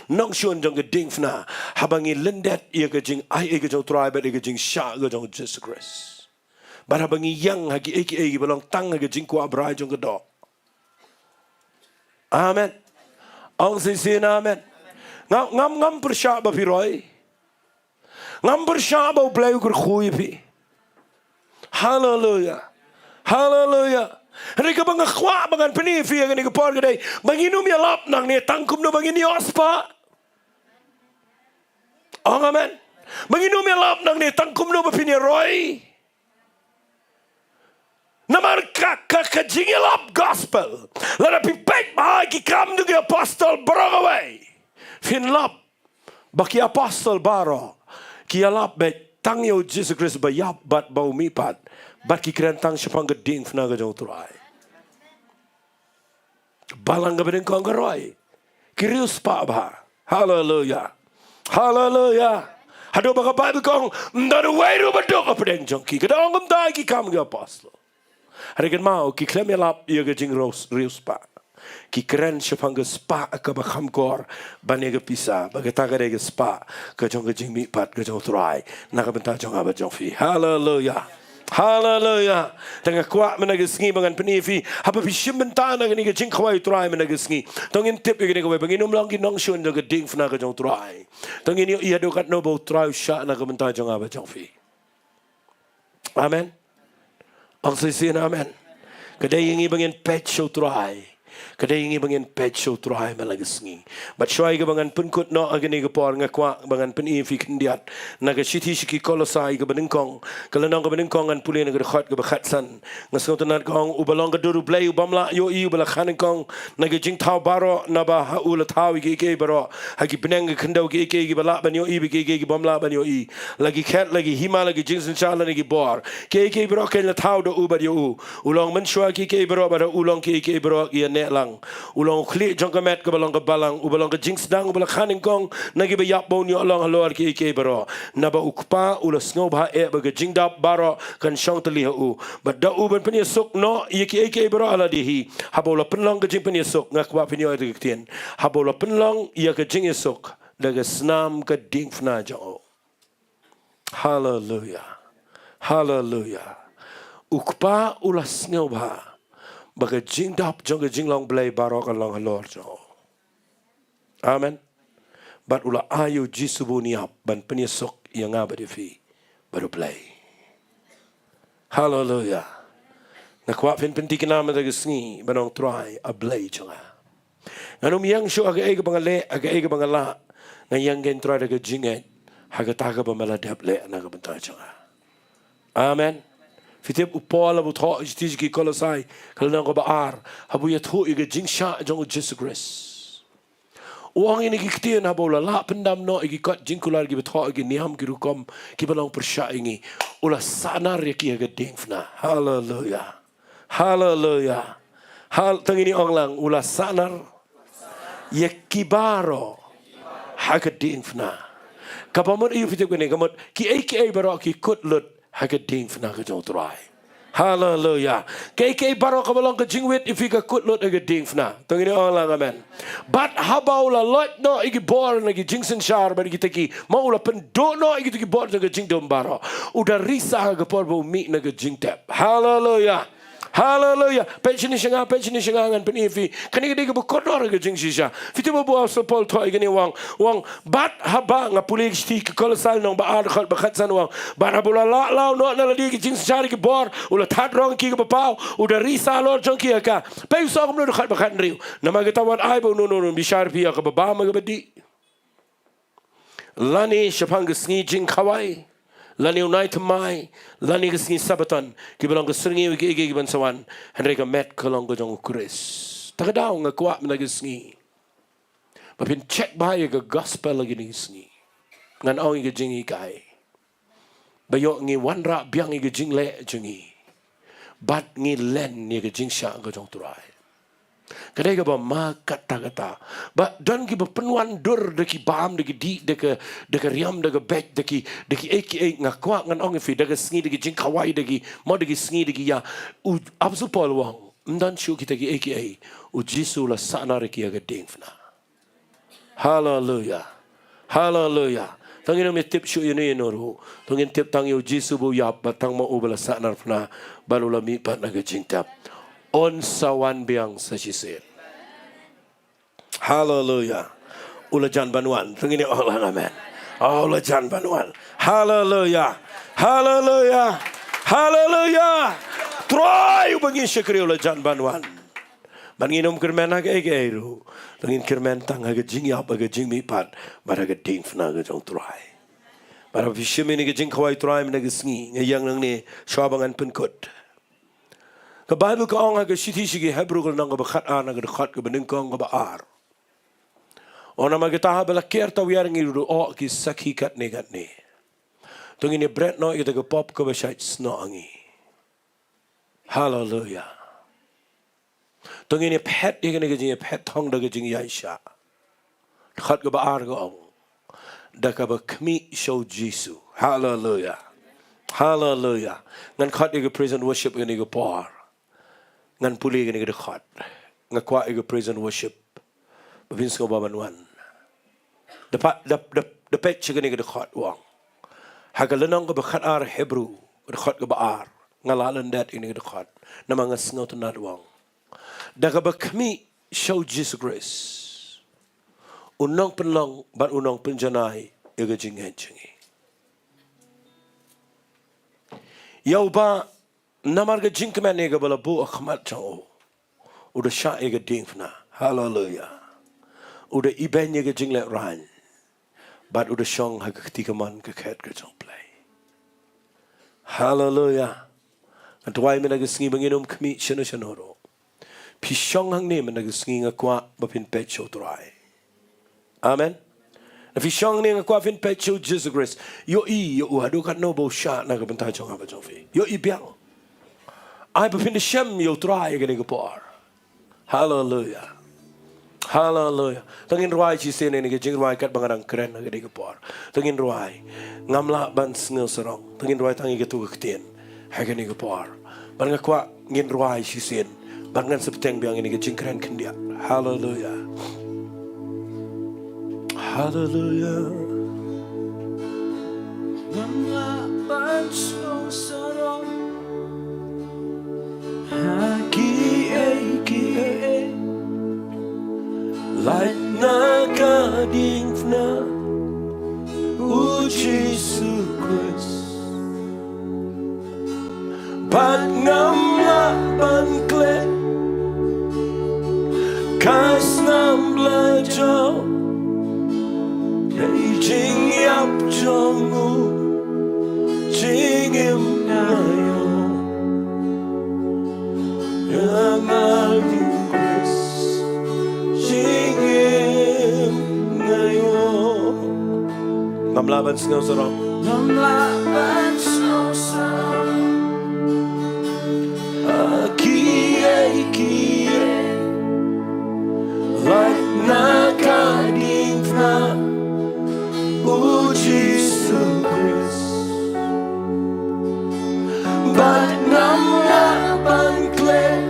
nongshun jong ka diengphna, haba ngi lyndet ïa ka jingai ei ka jong u Trai bad ïa ka jingshah ka jong u Jisu Khrist. Bad haba ngi ïeng ha kiei kiei kiba long tang ha ka jingkwah brai jong ka doh. Amen. Ong shisien amen. Ngam, ngam, ngam pyrshah ba phi roi. Ngam pyrshah ba U Blei u kyrkhu ïa phi. Haleluya. Haleluya. Hynrei kaba nga kwah ba ngan pyni ïa phi ha kane ka por ka dei ba ngin ym ïalap nangne tang kumno ba ngin ïoh spah. Ong amen. Ba ngin ym ïalap nangne tang kumno ba phin ïaroi. Namar ka, ka, ka jingïalap gospel, lada phi peit bha ha Ki Kam jong ki Apostol baroh kawei, phin lap ba ki apostol baroh ki ïalap beit tang ïa u Jisu Khrist ba ïap bad ba u mihpat, bad ki kren tang shaphang ka diengphna ka jong u Trai. Balang kaba nyngkong ka roi, ki riewspah bha. Haleluya. Haleluya. Haduh ba ka Baibl ka ong, ym don uwei ruh ba duk hapdeng jong ki. Ka da ong kumta ha Ki Kam ki Apostol. Hynrei kynmaw, ki khlem ïalap ïa ka jingriewspah. Ki kren shaphang ka spah kaba kham kor ban ïa ka pisa, ba kata ka dei ka spah ka jong ka jingmihpat ka jong u Trai na ka bynta jong nga bad jong phi. Haleluya. Haleluya. Te nga kwah mynta ka sngi ba ngan pyni ïa phi, haba phi shim bynta na kane ka jingkhawai u Trai mynta ka sngi, to ngin tip ïa kane kawei, ba ngin ym long ki nongshun jong ka diengphna ka jong u Trai. To ngin ïohi haduh katno ba u Trai u shah na ka bynta jong nga bad jong phi. Amen. Ong shisien amen. Ka dei ïa ngi ba ngin peit sha u Trai. Ka dei ïa ngi ba ngin peit sha u Trai mynta ka sngi. Bad shuwa ïa kaba ngan pynkut noh ha kane ka por, nga kwah ba ngan pyni ïa phi khyndiat na ka shithi sha ki Kolosai kaba nyngkong, ka lynnong kaba nyngkong, ngan pule na ka dkhot kaba khatsan. Nga sngewtynnat ka ong, uba long ka dur u Blei u bym lah ïohi, uba la kha nyngkong na ki jingthaw baroh, naba ha u la thaw ïa kiei kiei baroh ha ki bneng, ka khyndew, kiei kiei kiba lah ban ïohi bad kiei kiei ki bym lah ban ïohi, la ki khet, la ki hima, la ki jingsynshar, lane ki bor. Kiei kiei baroh kein la thaw da u bad ïa u. U long mynshuwa kiei kiei baroh, bad ha u long kiei kiei baroh ki ïaneh lang. U long u khlieh jong ka met kaba long ka balang, uba long ka jingsdang, uba la kha nyngkong na kiba ïap, ba un ïoh long halor kiei kiei baroh. Naba u Kpa u la sngewbha eh ba ka jingdap baroh kan shong tylli ha u, bad da u ban pynïasuk noh ïa kiei kiei baroh ha lade hi. Haba u la pynlong ka jingpynïasuk, nga kwah phin ïohi ïa ka ktien, haba u la pynlong ïa ka jingïasuk da ka snam ka diengphna jong u. Haleluya. Haleluya. U Kpa u la sngewbha ba ka jingdap jong ka jinglong Blei baroh kan long halor jong u. Amen. Bad u la ai ïa u Jisu ba un ïap ban pynïasuk ïa nga bad ïa phi bad u Blei. Haleluya. Nga kwah phin pynthikna mynta ka sngi ban ong, Trai, A Blei jong nga, ngan ym ïeng shuh ha kaei kaba nga leh, ha kaei kaba nga lah. Nga ïeng kein, Trai, da ka jingngeit ha kata kaba me la dep leh na ka bynta jong nga. Amen. Phi tip, u Paul haba u thoh shithi sha ki Kolosai, ka lynnong kaba ar, haba u ïathuh ïa ka jingshah jong u Jisu Khrist, u ong ïa kine ki ktien, haba u la lah pyndam noh ïa ki kot jingkular kiba thoh ïa ki niam ki rukom kiba long pyrshah ïa ngi, u la sahnar ïa ki ha ka diengphna. Haleluya. Haleluya. Hal, to ngin ong lang, u la sahnar ïa ki baroh ha ka diengphna. Kaba mut ïa u, phi tip kane, ka mut kiei kiei baroh ki kut lut ha ka diengphna ka jong u Trai. Haleluya. Kiei kiei baroh kaba long ka jingwit ïa phi ka kut lut ha ka diengphna. To ngin ong lang amen. Bad haba u la loit noh ïa ki bor na ki jingsynshar bad kita ki, ma u la pynduh noh ïa kita ki bor jong ka jingdum baroh, u da risa ha ka por ba u mih na ka jingtep. Haleluya. Haleluya. Peit shane sha nga, peit shane sha nga, ngan pyni ïa phi. Kane ka dei kaba kordor ha ka jingshisha. Phi tip ba u Apostol Paul u thoh ïa kane, u ong, u ong, bad haba, nga pule ka shithi ki Kolosai lynnong ba ar, dkhot ba khatsan, u ong, bad haba u la lah law noh na lade ki jingsynshar ki bor, u la thad rong ïa ki kaba paw, u da risa halor jong ki ha ka. Peit u sah kumno, dkhot ba khathynriew. Namar kata wat ai ba uno uno un bishar ïa phi ïa kaba bam, ïa kaba dih, lane shaphang ka sngi jingkhawai, lane u nai thymmai, lane ka sngi Sabbaton, kiba long ka syrngiew ïa kiei kiei kiban sa wan, hynrei ka met ka long ka jong u Khrist. Ta ka daw nga kwah mynta ka sngi ba phin check bha ïa ka gospel ha kine ki sngi. Ngan ong ïa ka jinghikai, ba ïoh ngi wanrah biang ïa ka jingleh jong ngi bad ngi len ïa ka jingshah ka jong u Trai. Ka dei kaba ma katta katta. Ba don kiba pynwan dur da ki bam, da ki dih, da ka, da ka riam, da ka beit, da ki, da kiei kiei. Nga kwah ngan ong ïa phi, da ka sngi, da ki jingkhawai, da ki, mo, da ki sngi, da ki ïa. U Apostol Paul u ong, ym don shuh kita kiei kiei. U Jisu u la sahnar ïa ki ha ka diengphna. Haleluya. Haleluya. To ngin ym tip shuh ïano ïano ruh. To ngin tip tang ïa u Jisu ba u ïap, bad tang ma u ba la sahnarphna, bad u la mihpat na ka jingtep. Un sa wan biang sa shisien. Haleluya. U la jan ban wan. To ngin ong lang amen. Oh, u la jan ban wan. Haleluya. Haleluya. Haleluya. Trai uba ngi shakri u la jan ban wan. Bad ngin ym kyrmen ha kaei kaei ruh. To ngin kyrmen tang ha ka jingïap, ha ka jingmihpat, bad ha ka diengphna ka jong u Trai. Bad haba phi shim ïa kane ka jingkhawai u Trai mynta ka sngi, nga ïeng nangne shuwa ba ngan pynkut. Ka Baibl ka ong ha ka shithi sha ki Hebru ka lynnong kaba khatar na ka dkhot kaba nyngkong kaba ar. Ong namar kata haba la ker tawiar ngi ruh oh ki sakhi katne katne. To ngin ïa bret noh ïa kata ka pop kaba shait snoh ha ngi. Haleluya. To ngin ïa phet ïa kane ka jingïaphet thong da ka jingïaishah. Dkhot kaba ar ka ong, da kaba khmih sha u Jisu. Haleluya. Haleluya. Ngan khot ïa ka praise and worship ïa kane ka por. Ngan pule ïa kane ka dkhot. Nga kwah ïa ka praise and worship ba phin sngewbha ban wan. Da pa, da, da, da peit sha kane ka dkhot u ong. Ha ka lynnong kaba khatar Hebru, dkhot kaba ar. Nga la lyndet ïa kane ka dkhot. Namar nga sngewtynnad u ong. Da kaba khmih sha u Jisu Khrist, u nongpynlong bad u nongpynjanai ïa ka jingngeit jong ngi. Ïa uba namar ka jingkmen ïa kaba la buh ha khmat jong u, u da shah ïa ka diengphna. Haleluya. U da ibeiñ ïa ka jinglehrain. Bad u da shong ha ka kti kamon ka khet ka jong U Blei. Haleluya. Nga duwai mynta ka sngi ba ngin ym khmih shano shano ruh. Phi shong hangne mynta ka sngi, nga kwah ba phin peit sha u Trai. Amen. Lada phi shong hangne, nga kwah phin peit sha u Jisu Khrist. Ïohi ïa u haduh katno ba u shah na ka bynta jong nga bad jong phi. Ïohi biang. Ai ba phin da shem ïa u Trai ha kane ka por. Haleluya. Haleluya. To ngin rwai shisien ïa kane ka jingrwai katba nga dang kren ha kane ka por. To ngin rwai. Ngam lah ban sngewsarong. To ngin rwai tang ïa kato ka ktien ha kane ka por. Bad nga kwah ngin rwai shisien. Bad ngan sa bteng biang ïa kane ka jingkren khyndiat. Haleluya. Haleluya. Ngam lah ban sngewsarong ha kiei kiei. Lait na ka diengphna u Jisu Khrist. Bad ngam lah ban klet ka snam blajau. Dei jingïap jong u jingim nga ïoh. Namar u Khrist jingim nga ïoh. Ngam lah ban sngewsarong. Ngam lah ban sngewsarong ha kiei kiei. Lait na ka diengphna u Jisu Khrist. Bad ngam lah ban klet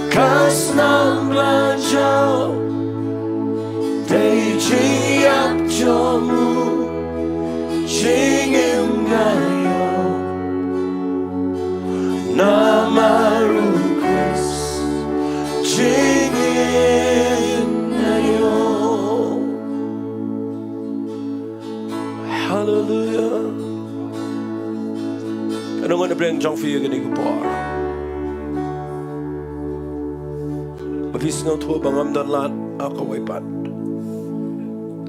ka snam blajau. Dei jingïap jong u jingim nga ïoh. Namar u Khrist jingim nga ïoh. Haleluya. Kane nga wan na pdeng jong phi ha kane ka por. Ba phi sngewthuh ba ngam don lad ha kawei pat.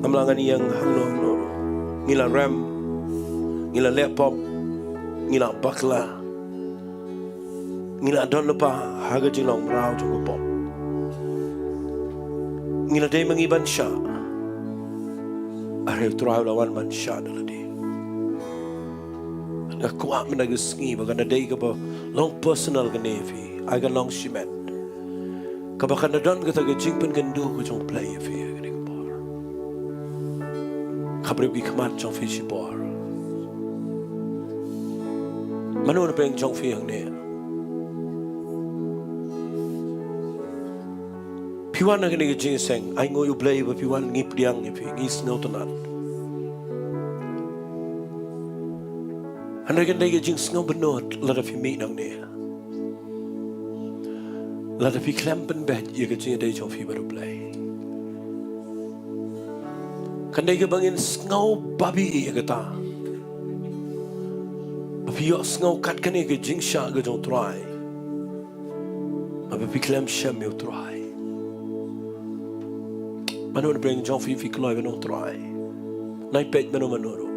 Ngam lah ngan ïeng hangno hangno. Ngi la rem. Ngi la leh pop. Ngi la bakla. Ngi la don lypa ha ka jinglong mraw jong ka pop. Ngi la dei ma ngi ban shah. Hynrei u Trai u la wan ban shah da lade. Nga kwah mynta ka sngi ba kan da dei kaba long personal kane ïa phi. Ai kan long shimet. Kaba kan da don kata ka jingpynkynduh ka jong U Blei ïa phi ha kane ka por. Khapbriew ki khmat jong phi shibor. Mano na pdeng jong phi hangne? Phi Wan ha kane ka jingïaseng, ai nguh ïa U Blei ba phi wan, ngi pdiang ïa phi, ngi sngewtynnat. Hynrei kan dei ka jingsngew bynnud lada phi mih nangne, lada phi khlem pynbeit ïa ka jingïadei jong phi bad U Blei. Kan dei kaba ngin sngew babi ïa kata, ba phi ïohsngew kat kane ka jingshah ka jong U Trai, ba phi khlem shem ïa U Trai. Mano na pdeng jong phi, phi kloi ban ong Trai, nai peit mano mano ruh.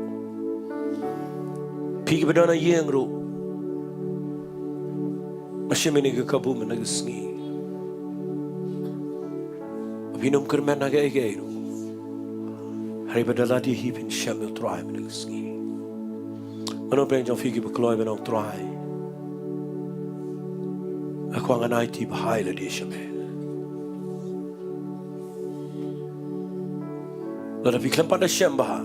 Phi kiba don ha ïing ruh, nga shim ïa kane ka kabu mynta ka sngi. Phin ym kyrmen ha kaei kaei ruh, hynrei ba da lade hi phin shem ïa U Trai mynta ka sngi. Mano pdeng jong phi kiba kloi ban ong Trai, nga kwah ngan aiti bha ïa lade sha me. Lada phi khlem pat da shem bha,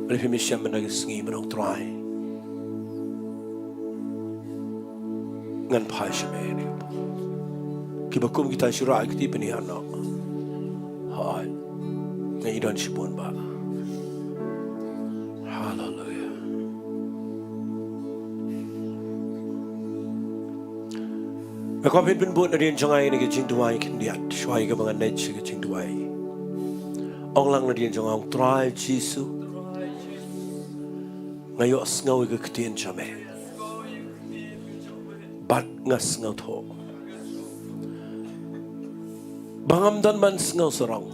lada phi mih shem mynta ka sngi, ban ong Trai, ngan phai sha me. Kiba kum kita shu rah kti, pynhiar noh. Hooid, nga i don shibun bha. Haleluia. Nga kwah phin pynbud nadien jong nga ïa kane ka jingduwai khyndiat, shuwa ïa kaba ngan leit sha ka jingduwai. Ong lang nadien jong nga, ong Trai Jisu, nga ïohsngew ïa ka ktien jong me bad nga sngewthuh ba ngam don ban sngewsarong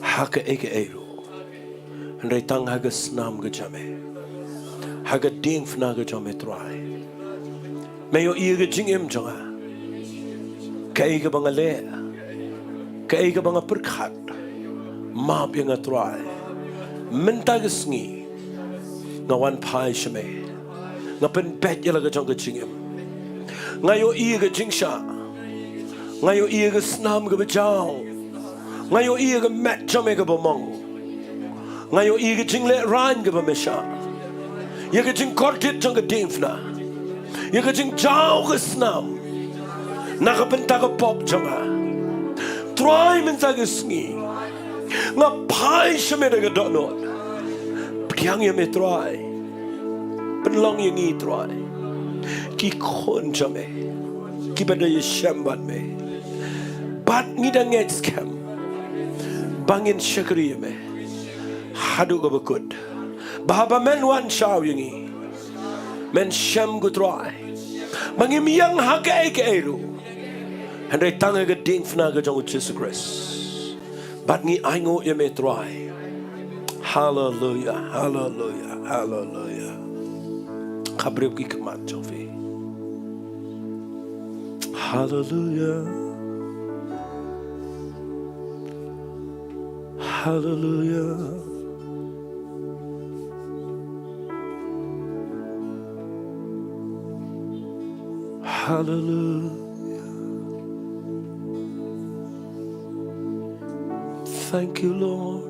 ha kaei kaei ruh, hynrei tang ha ka snam ka jong me, ha ka diengphna ka jong me Trai. Me ïohi ïa ka jingim jong nga, kaei kaba nga leh, kaei kaba nga pyrkhat. Map ïa nga Trai. Mynta ka sngi nga wan phai sha me, nga pynbeit ïa la ka jong ka jingim. Nga ïohi ïa ka jingshah, nga ïohi ïa ka snam kaba jaw, nga ïohi ïa ka met jong me kaba mong, nga ïohi ïa ka jinglehraiñ kaba me shah, ïa ka jingkordit jong ka diengphna, ïa ka jingjaw ka snam na ka bynta ka pop jong nga. Trai, mynta ka sngi nga phai sha me da ka dohnud. Pdiang ïa me Trai. Pynlong ïa ngi Trai, ki khun jong me, kiba da ïashem bad me, bad ngi da ngeit skhem ba ngin shakri ïa me haduh kaba kut. Ba haba men wan shaw ïa ngi, men shem ko Trai, ba ngim ïeng ha kaei kaei ruh, hynrei tang ha ka diengphna ka jong u Jisu Khrist. Bad ngi ainguh ïa me Trai. Haleluia, haleluia, haleluia. Khapriap ki khmat jong phi. Haleluia. Haleluia. Haleluia. Thank you, Lord.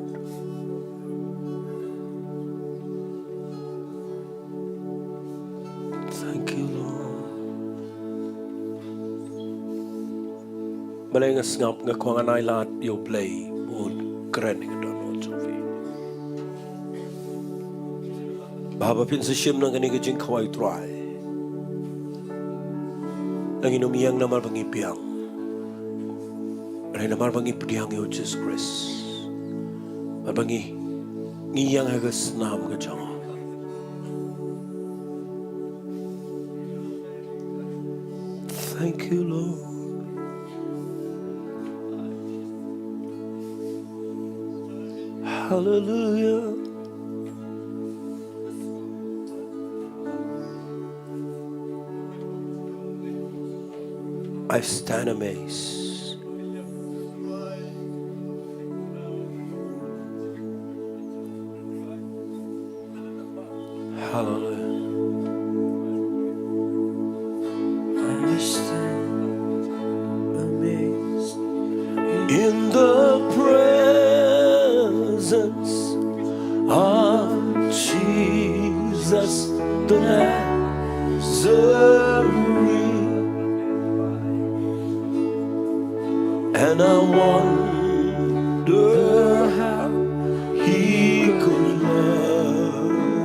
Thank you, Lord. Balei nga sngap, nga kwah ngan ai lad ïa U Blei bad kren ïa ka dohnud jong phi. Ba haba phin sa shim na kane ka jingkhawai Trai, ngin ym ïeng namar ba ngi biang, hynrei namar ba ngi pdiang ïa u Jisu Khrist. Ba, ba ngi, ngi ïeng ha ka snam ka jong u. Thank you, Lord. Hallelujah. I stand amazed. Hallelujah. I stand amazed in the presence of Jesus the Nazarene. I wonder how he could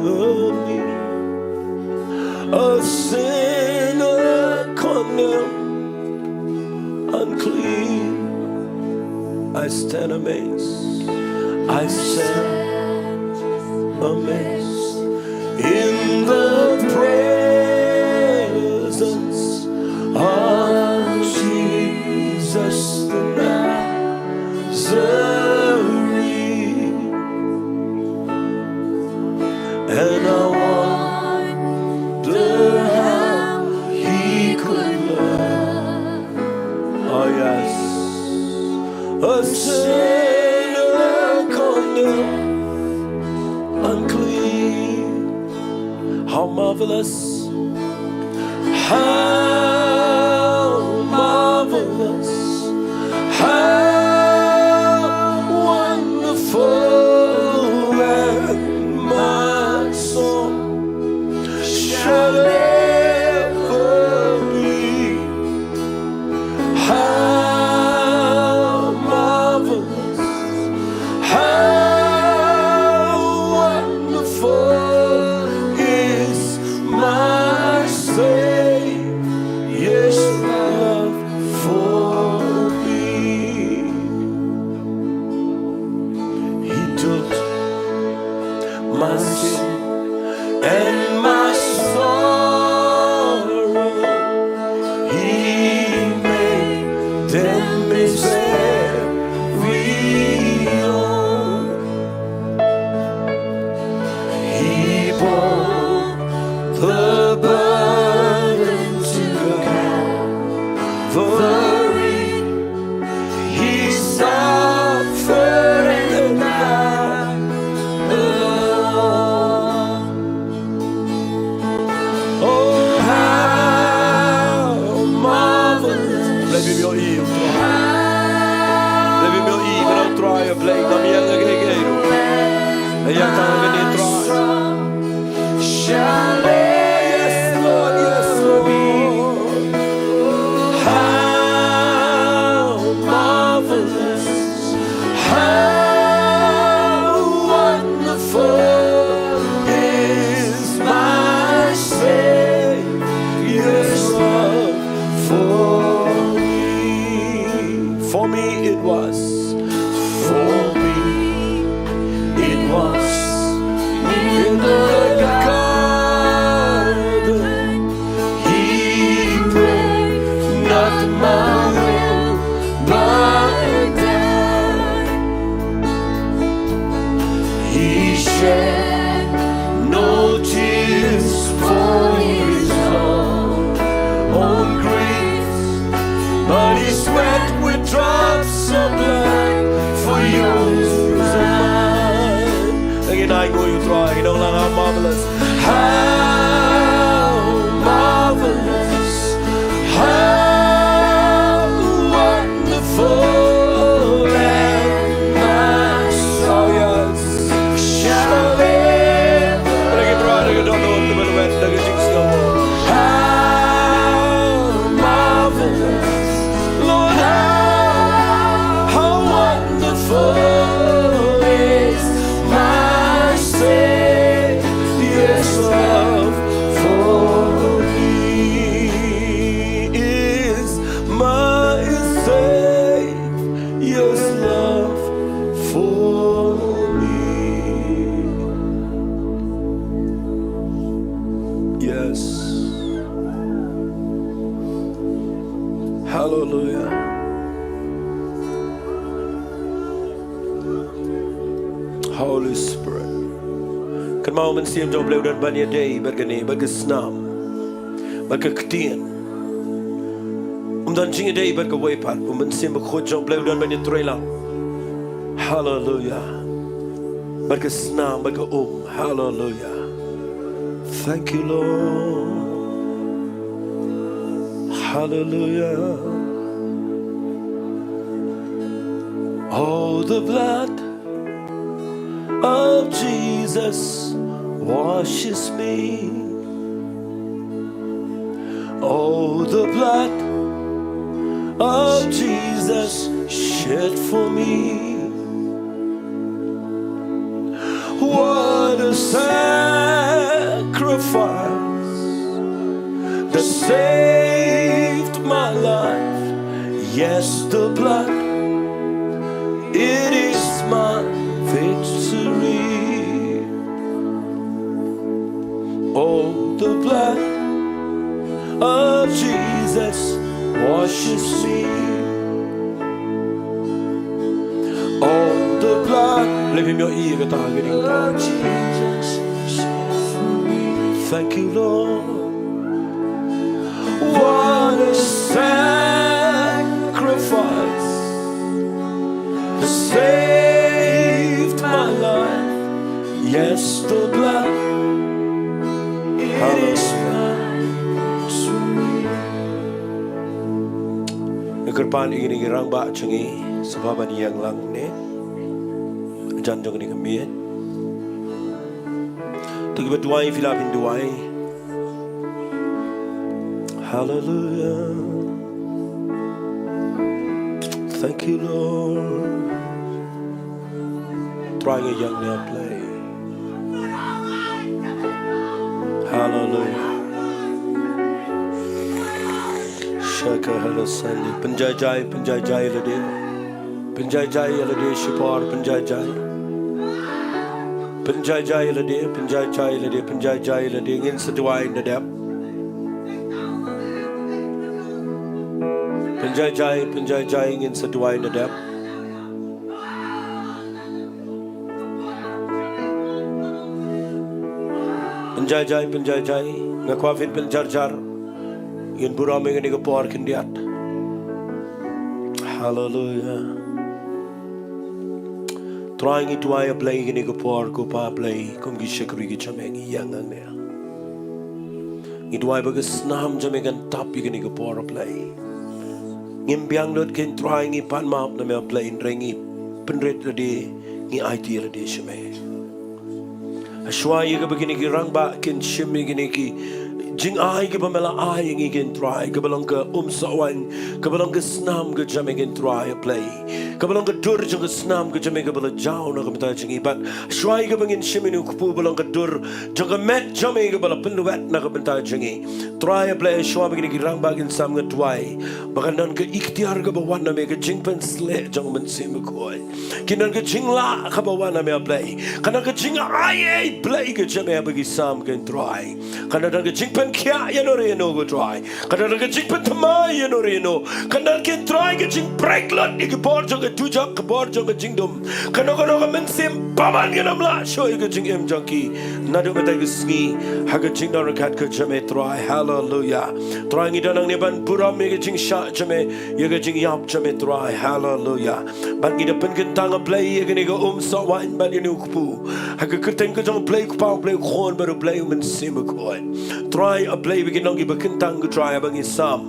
love me, a sinner condemned, unclean. I stand amazed. I stand amazed in the presence of Jesus the Nazarene. And I wonder how he could love. Oh, yes. A sinner condemned, unclean. How marvelous. How marvelous. How wonderful. And my soul shall ever be. How marvelous, how wonderful is my Savior's love for me. He took my sin and my sorrow. He made them his very own. He bore the burden to Calvary. He suffered and died alone. Oh, how marvelous. Blei bym ïohi, Trai. Blei bym ïohi, Trai, Blei, kam ïa nga kei kei ruh. Ïa tang kane, Trai. Shall, yes, Lord, yes, Lord. How marvelous, how wonderful is my Savior's love for me. For me it was. For me it was in the garden. He prayed, "Not my will, but thine." He shed no tears for his own, own griefs, but he sweat with drops of blood for yours and mine. Again, I go, you try, you know, like, how marvelous, how marvelous, how wonderful and nice. Oh, yes. Shall ever. Lagi try, lagi don't know the way, lagi sing slow. How marvelous, Lord, how, how wonderful is my Savior's love for me, is my Savior's love for me. Yes. Hallelujah. Holy Spirit. Kynmaw, u Mynsiem jong U Blei u don ban ïadei bad kane, bad ka snam, bad ka ktien. Um don jingïadei bad kawei pat. U Mynsiem Bakhuid jong U Blei u don ban ïatrei lang. Hallelujah. Bad ka snam, bad ka um. Hallelujah. Thank you, Lord. Hallelujah. Oh, the blood of Jesus washes me. Oh, the blood of Jesus Shed for me. What a sacrifice that saved my life. Yes, the blood, it is my victory. Oh, the blood of Jesus washes me. Oh, the blood. Lift him your ear, guitar, getting of Jesus. Thank you, Lord. What a sacrifice that saved my life. Yes, the blood. Hallelujah. Nga kyrpad ïa kine ki rangbah jong ngi, sngewbha ban ïeng lang ne. Jan jong kine ki miet. To kiba duwai, phi lah phin duwai. Hallelujah. Thank you, Lord. Trai ngi ïeng ïa U Blei. Hallelujah. Shaka halo sani. Pynjai jai, pynjai jai lade. Pynjai jai lade shipor, pynjai jai. Pynjai jai lade, pynjai jai lade, pynjai jai lade. Ngin sa duwai na dep. Pynjai jai, pynjai jai, ngin sa duwai na dep. Pynjai jai, pynjai jai. Nga kwah phin pynjar jar. Ngin burom ïa kane ka por khyndiat. Hallelujah. Trai ngi duwai ïa Blei kane ka por ko Pa Blei, kum ki shakri ki jong me ngi ïeng hangne. Ngi duwai ba ka snam jong me kan tap ïa kane ka por Blei. Ngim biang lut kein Trai ngi pan map na me Blei, hynrei ngi pynrit lade, ngi aiti lade sha me. Hashwa ïa kaba kine ki rangbah kin shim ïa kine ki jingai kiba me la ai ïa ngi kein Trai, kaba long ka um sohwaiñ, kaba long ka snam ka jong me kein Trai Blei. Kaba long ka dur jong ka snam ka jong me kaba la jaw na ka bynta jong ngi. Bad hashwa ïa kaba ngin shim ïa une u kpu ba long ka dur jong ka met jong me kaba la pynwet na ka bynta jong ngi. Trai Blei, hashwa ba kine ki rangbah kin sam, nga duwai ba kan don ka iktiar kaba wan na me, ka jingpynsleh jong U Mynsiem Bakhuid. Kin don ka jinglah kaba wan na me Blei. Kan don ka jingai ei Blei ka jong me ba ki sam kein Trai. Kan don ka jingpynkhiah ïano re ïano ko Trai. Kan don ka jingpynthymmai ïano re ïano. Kan don kein Trai ka jingbrek lut ïa ka bor jong ka dujok, ka bor jong ka jingdum. Kano kano ka mynsiem bymman kan ym lah shuh ïa ka jingim jong ki. Naduh mynta ka sngi ha ka jingdon ryngkat ka jong me Trai. Haleluya. Trai ngi don hangne ban burom ïa ka jingshah jong me, ïa ka jingïap jong me Trai. Haleluya. Bad ngi da pynkyntang A Blei ïa kane ka um sohwaiñ bad ïa une u kpu ha ka kyrteng ka jong U Blei U Kpa, U Blei U Khun bad U Blei U Mynsiem Bakhuid. Trai A Blei, ba kin long kiba kyntang ko Trai, ba ngi sam.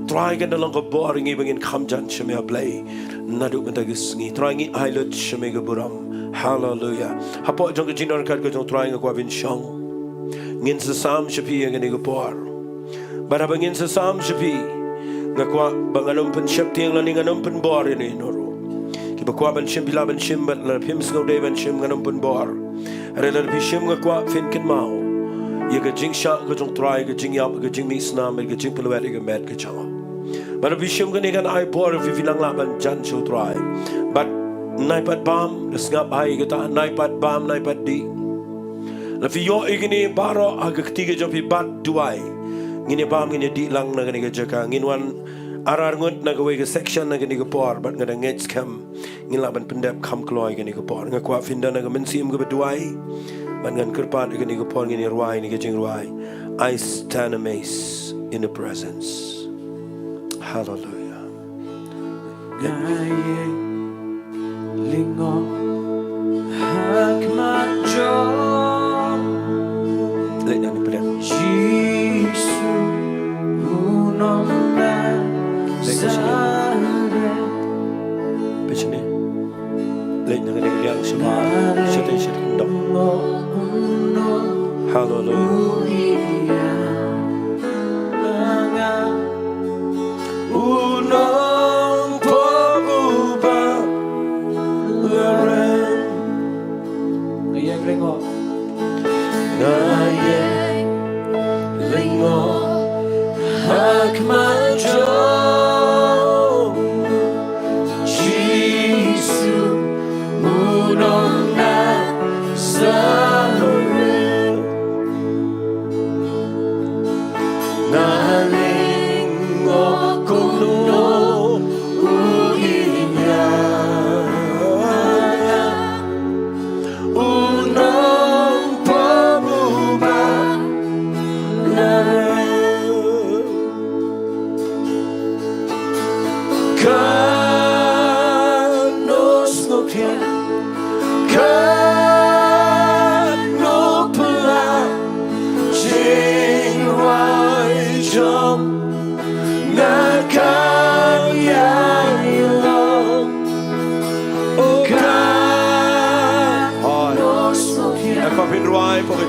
Trai kan da long ka bor ïa ngi ba ngin kham jan sha me A Blei. Naduh mynta ka sngi Trai ngi ai lut sha me ka burom. Haleluya. Hapoh jong ka jingdon ryngkat ka jong Trai nga kwah ban shong. Ngin sa sam sha phi ïa kane ka por. Bad haba ngin sa sam sha phi, nga kwah ba ngan ym pynsheptieng lane ngan ym pynbor ïano ïano ruh. Kiba kwah ban shim phi lah ban shim, bad lada phim sngewdei ban shim ngan ym pynbor. Hynrei lada phi shim nga kwah phin kynmaw ïa ka jingshah ka jong Trai, ka jingïap, ka jingmih snam, ka jingpynwet ïa ka met ka jong u. Bad lada phi shim kane kan ai bor ïa phi, phin nang lah ban jan sha u Trai. Bad nai pat bam, da sngap ha ïa kata, nai pat bam, nai pat dih. Lada phi ïoh ïa kine baroh ha ka kti ka jong phi bad duwai, ngin ïa bam, ngin ïa dih lang na kane ka jaka. Ngin wan ar ar ngut na kawei ka section na kane ka por, bad nga da ngeit skhem ngin lah ban pyndep kham kloi kane ka por. Nga kwah phin don ha ka mynsiem kaba duwai, bad ngan kyrpad ïa kane ka por ngin ïa rwai ïa kane ka jingrwai, I Stand Amazed in Your Presence. Hallelujah. Nga ïeng lyngngoh ha khmat jong U Blei. Jisu u nong Nasaret. Leit na kane ka liang sha ba shatei shatei kyndong. Hallelujah. U nongpop u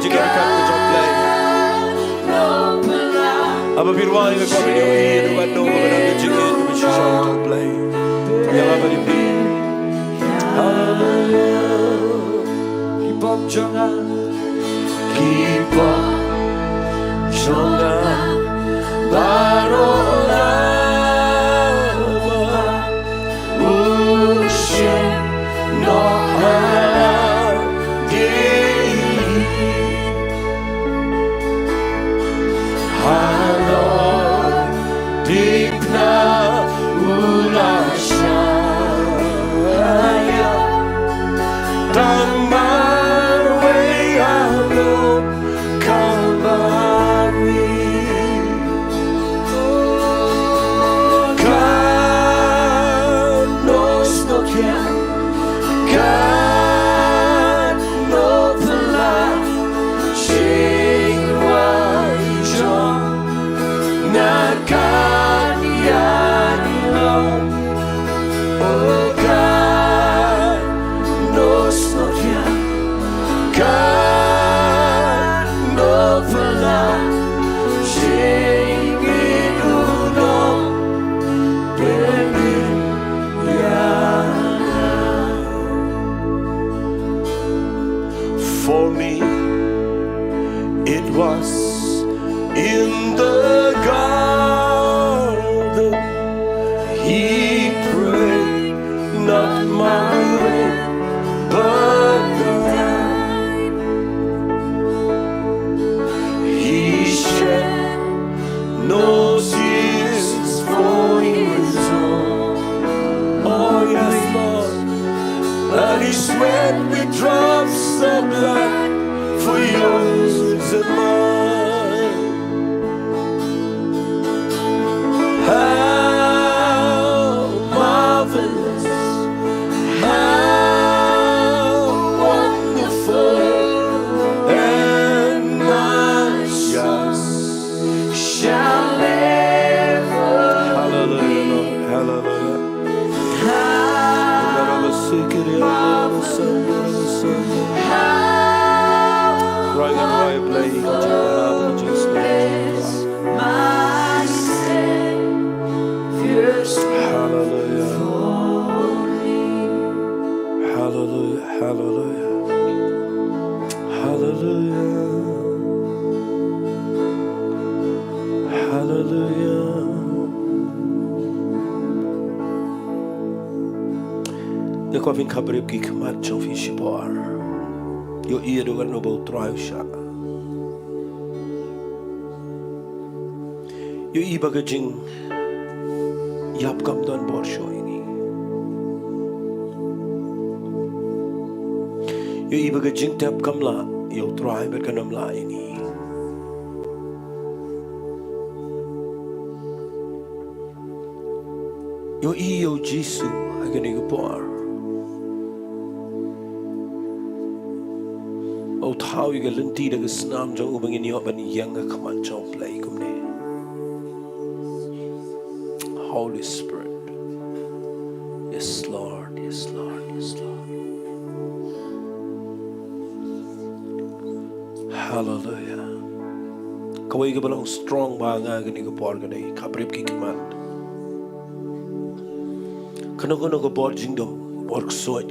Ka jingïaid ka jong U Blei. Haba phi rwai ïa ka, phi ïohi ïa ka nongwei ka jingïaid ka jong U Blei. Ïa la ba ïa phi. Haleluya. Ki pop jong nga. Ki pop jong nga baroh la u shim noh ha la ki. Halor diengphna u la shah ïa. Tang marwei halor Kalbari. Katno sngewthiang, katno phylla, jingwai jong nga kan ïaid noh. O katno sngewthiang, katno phylla, jingïeit u nongpynim ïa nga. For me, it was in the garden he prayed, "Not my will, but thine." He shed no tears for his own. Oh, yes, Lord. And he sweat with drops of blood for yours and mine. How marvelous, how wonderful, and much just shall ever. Hallelujah, Lord. Hallelujah. How marvelous, how Right, right, play. Hallelujah. Hallelujah. Hallelujah. Hallelujah. Hallelujah. Nga kwah phin khapriap ki khmat jong phi shipor. Ïohi ïa ka dohnud ba U Trai u shah. Ïohi ba ka jingïap kam don bor shuh ïa ngi. Ïohi ba ka jingtep kam lah ïa U Trai bad kan ym lah ïa ngi. Ïohi ïa U Jisu ha kane ka por. U thaw ïa ka lynti da ka snam jong u ba ngin ïoh ban ïeng ha khmat jong U Blei kumne. Holy Spirit. Yes, Lord. Yes, Lord. Yes, Lord. Hallelujah. Kawei kaba long strong bha ha nga kane ka por ka dei khapriap ki khmat. Kano kano ka bor jingdum, bor ksuid,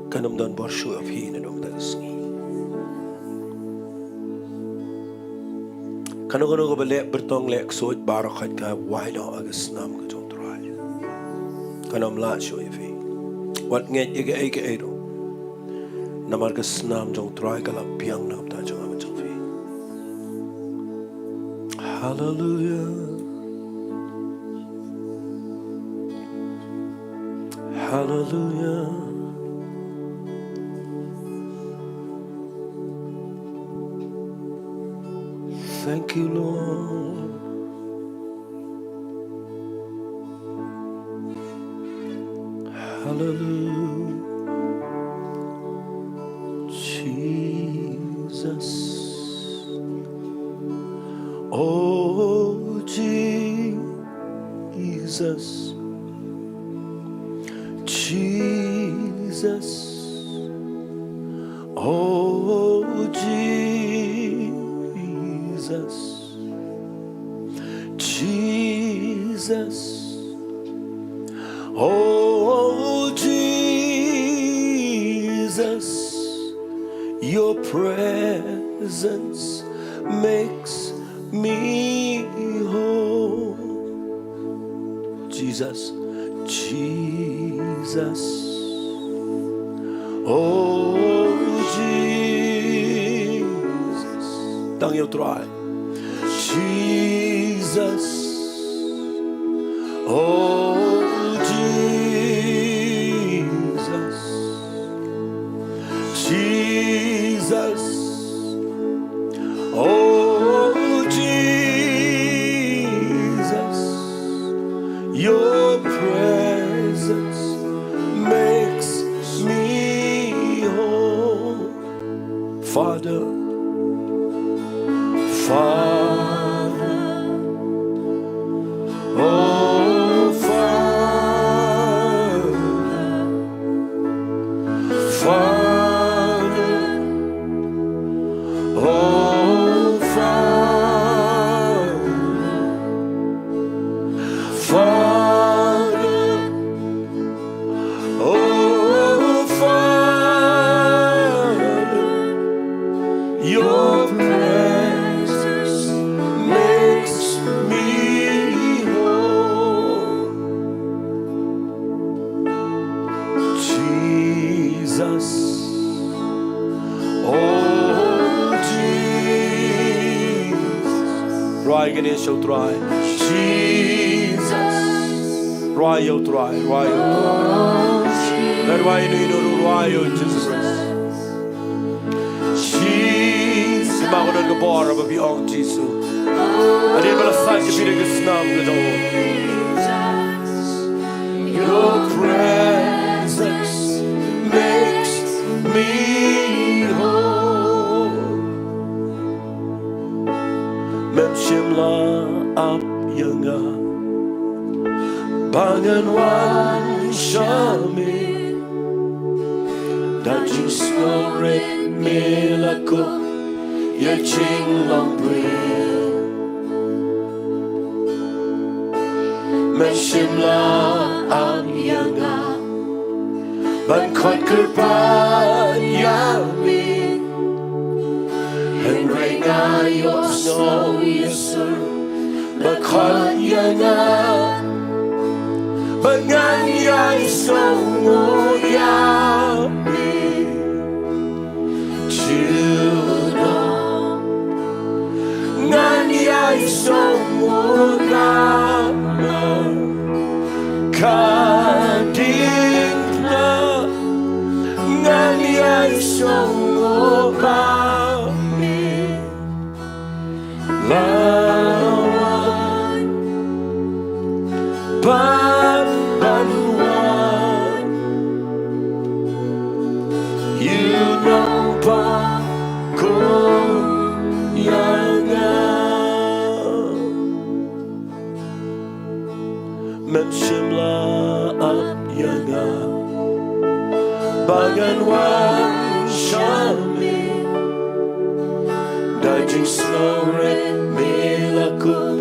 kan ym don bor shuh ïa phi naduh mynta ka sngi. Kano kano kaba leh byrtong leh ksuid baroh khoit ka wai noh ha ka snam ka jong U Trai. Kan ym lah shuh ïa phi. Wat ngeit ïa kaei kaei ruh. Namar ka snam jong U Trai ka la biang na ka bynta jong nga bad jong phi. Hallelujah. Hallelujah. Thank you, Lord. Hallelujah. Jesus. Oh, Jesus. Jesus. Oh, Jesus. Jesus, Jesus, oh Jesus, your presence makes me whole. Jesus, Jesus, oh Jesus. Tang ïa U Trai. Jesus, oh Jesus, Jesus, oh Jesus, your presence makes me whole. Father, Father, oh Father, Father, oh Father, Father, oh Father, your presence makes me whole. Jesus, oh Jesus. Rwai kane sha U Trai. Jesus. Rwai ïa U Trai, rwai ïa U Trai. Ngan rwai ïano ïano ruh, rwai ïa U Jesus Christ. Jesus. Sngewbha don ka bor ba phi ong Jisu. Hadien ba la sait ïa phi da ka snam ka jong u. Your presence makes me whole. Mem shym la ap ïa nga ba ngan wan sha me. Da jingsngewrit me la kup ïa jinglongbriew. Mem shym la ap ïa nga ban khot kyrpad ïa me. Hynrei nga ïohsngew ïa u sur ba khot ïa nga, ba ngan ïai sngewnguh ïa me. Junom ngan ïai sngewnguh namar ka diengphna ngan ïai sngewnguh ba me la wan bad ban wan. Ïa u nongpop kum ïa nga. Mem shym la ap ïa nga ba ngan wan sha me. Da jingsngewrit me la kup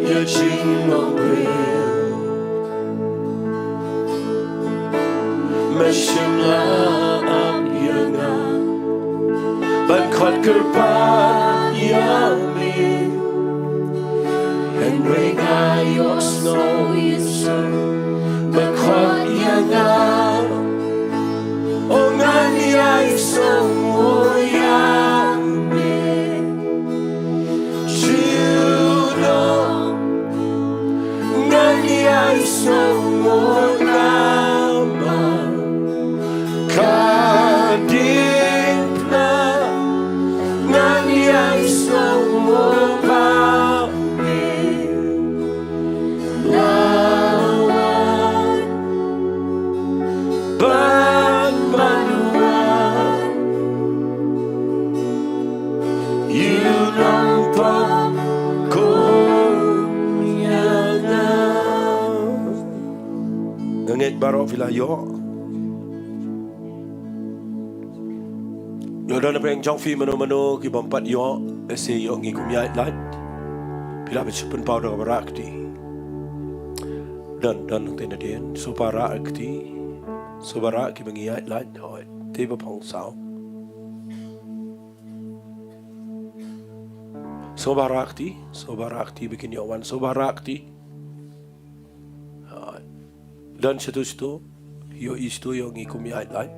ïa jinglongbriew. Mem shym la ap ïa nga ban khot kyrpad ïa me. Hynrei nga ïohsngew ïa u sur ba khot ïa nga. O ngan ïai sngewnguh ïa me. Junom ngan ïai sngewnguh namar ka diengphna ngan ïai sngewnguh ba me la wan bad ban wan. Ïa u nongpop kum ïa nga. Nga ngeit baroh phi la ïoh. Ïoh don napdeng jong phi mano mano ki bym pat ïoh, eh, sa ïoh ngi kum ïaid lait. Phi lah ban shu pynpaw da ka ba rah kti. Don, don nangta nadien, sngewbha rah kti. Sngewbha rah kiba ngi ïaid lait, hooid. Te ba phong saw. Sngewbha rah kti, sngewbha rah kti ba kin ïoh wan, sngewbha rah kti. Ah, don shatu shatu, ïoh i shatu ïoh ngi kum ïaid lait.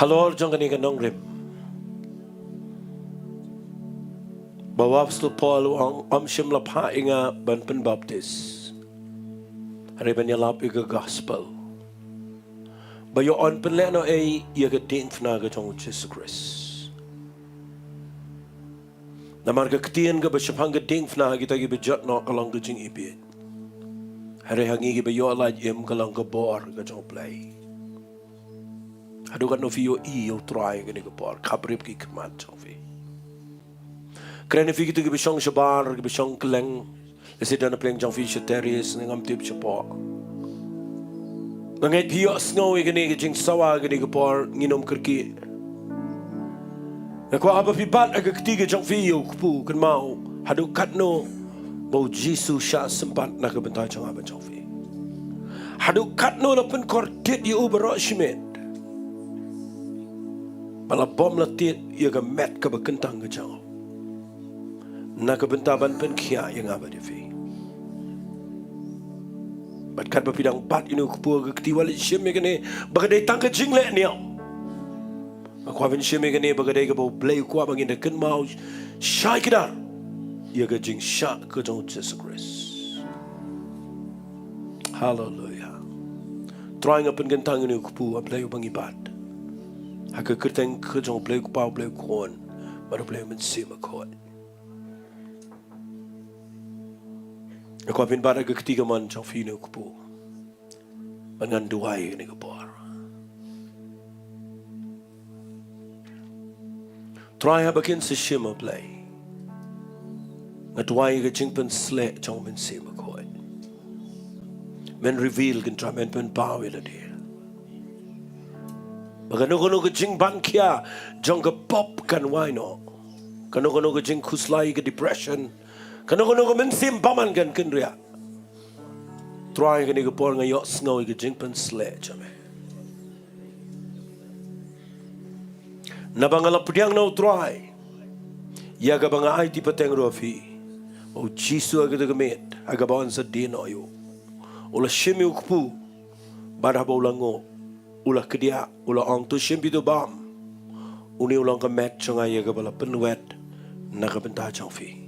Halor jong kane ka nongrim, ba u Apostol Paul u ong, ym shym la phah ïa nga ban pynbaptis, hynrei ban ïalap ïa ka gospel, ba ïoh yn pynlehnohei ïa ka diengphna ka jong u Jisu Khrist. Namar ka ktien kaba shaphang ka diengphna ha kita kiba jot noh ka long ka jingibit. Hynrei ha ngi kiba ïoh lait im ka long ka bor ka jong u Blei. Haduh katno phi ïohi ïa u Trai kane ka por, khaprip ki khmat jong phi. Kren ïa phi kito kiba shong shabar, kiba shong kylleng. Lehse don napdeng jong phi sha terrace, ne ngam tip shapoh. Nga ngeit phi ïohsngew ïa kane ka jingsawa kane ka por, ngin ym kyrkieh. Nga kwah haba phi bat ha ka kti ka jong phi ïa u Kpu, kynmaw haduh katno ba u Jisu shah sympat na ka bynta jong nga bad jong phi. Haduh katno la pynkordit ïa u baroh shimet ba la bym la tied ïa ka met kaba kyntang ka jong u na ka bynta ban pynkhiah ïa nga bad ïa phi. Bad katba phi dang bat ïa une u Kpu ha ka kti, wat leit shim ïa kane ba ka dei tang ka jingleh niam. Nga kwah phin shim ïa kane ba ka dei kaba u Blei u kwah ba ngin da kynmaw shai kdar ïa ka jingshah ka jong u Jisu Khrist. Haleluia. Trai, nga pynkyntang ïa une u Kpu, A Blei, uba ngi bat ha ka kyrteng ka jong u Blei u Kpa, u Blei u Khun bad u Blei u Mynsiem Bakhuid. Nga kwah phin bat ha ka kti kamon jong phi une u Kpu. Bad ngan duwai ïa kane ka por. Trai, haba kin sa shim, A Blei, nga duwai ïa ka jingpynsleh jong u Mynsiem Bakhuid. Men reveal, Kynrad, men pynpaw ïa lade ba kano kano ka jingbang khia jong ka pop kan wai noh. Kano kano ka jingkhuslai, ka depression, kano kano ka mynsiem bymman kan kynriah. Trai, kane ka por nga ïohsngew ïa ka jingpynsleh jong me. Naba nga la pdiang na u Trai ïa kaba nga aiti pateng ruh ha phi, ba u Jisu ha kata ka miet ha kaba yn sa die noh ïa u, u la shim ïa u Kpu, bad haba u la nguh, u la kdiah, u la ong, "To shim phi, to bam. Une u long ka met jong nga ïa kaba la pynwet na ka bynta jong phi.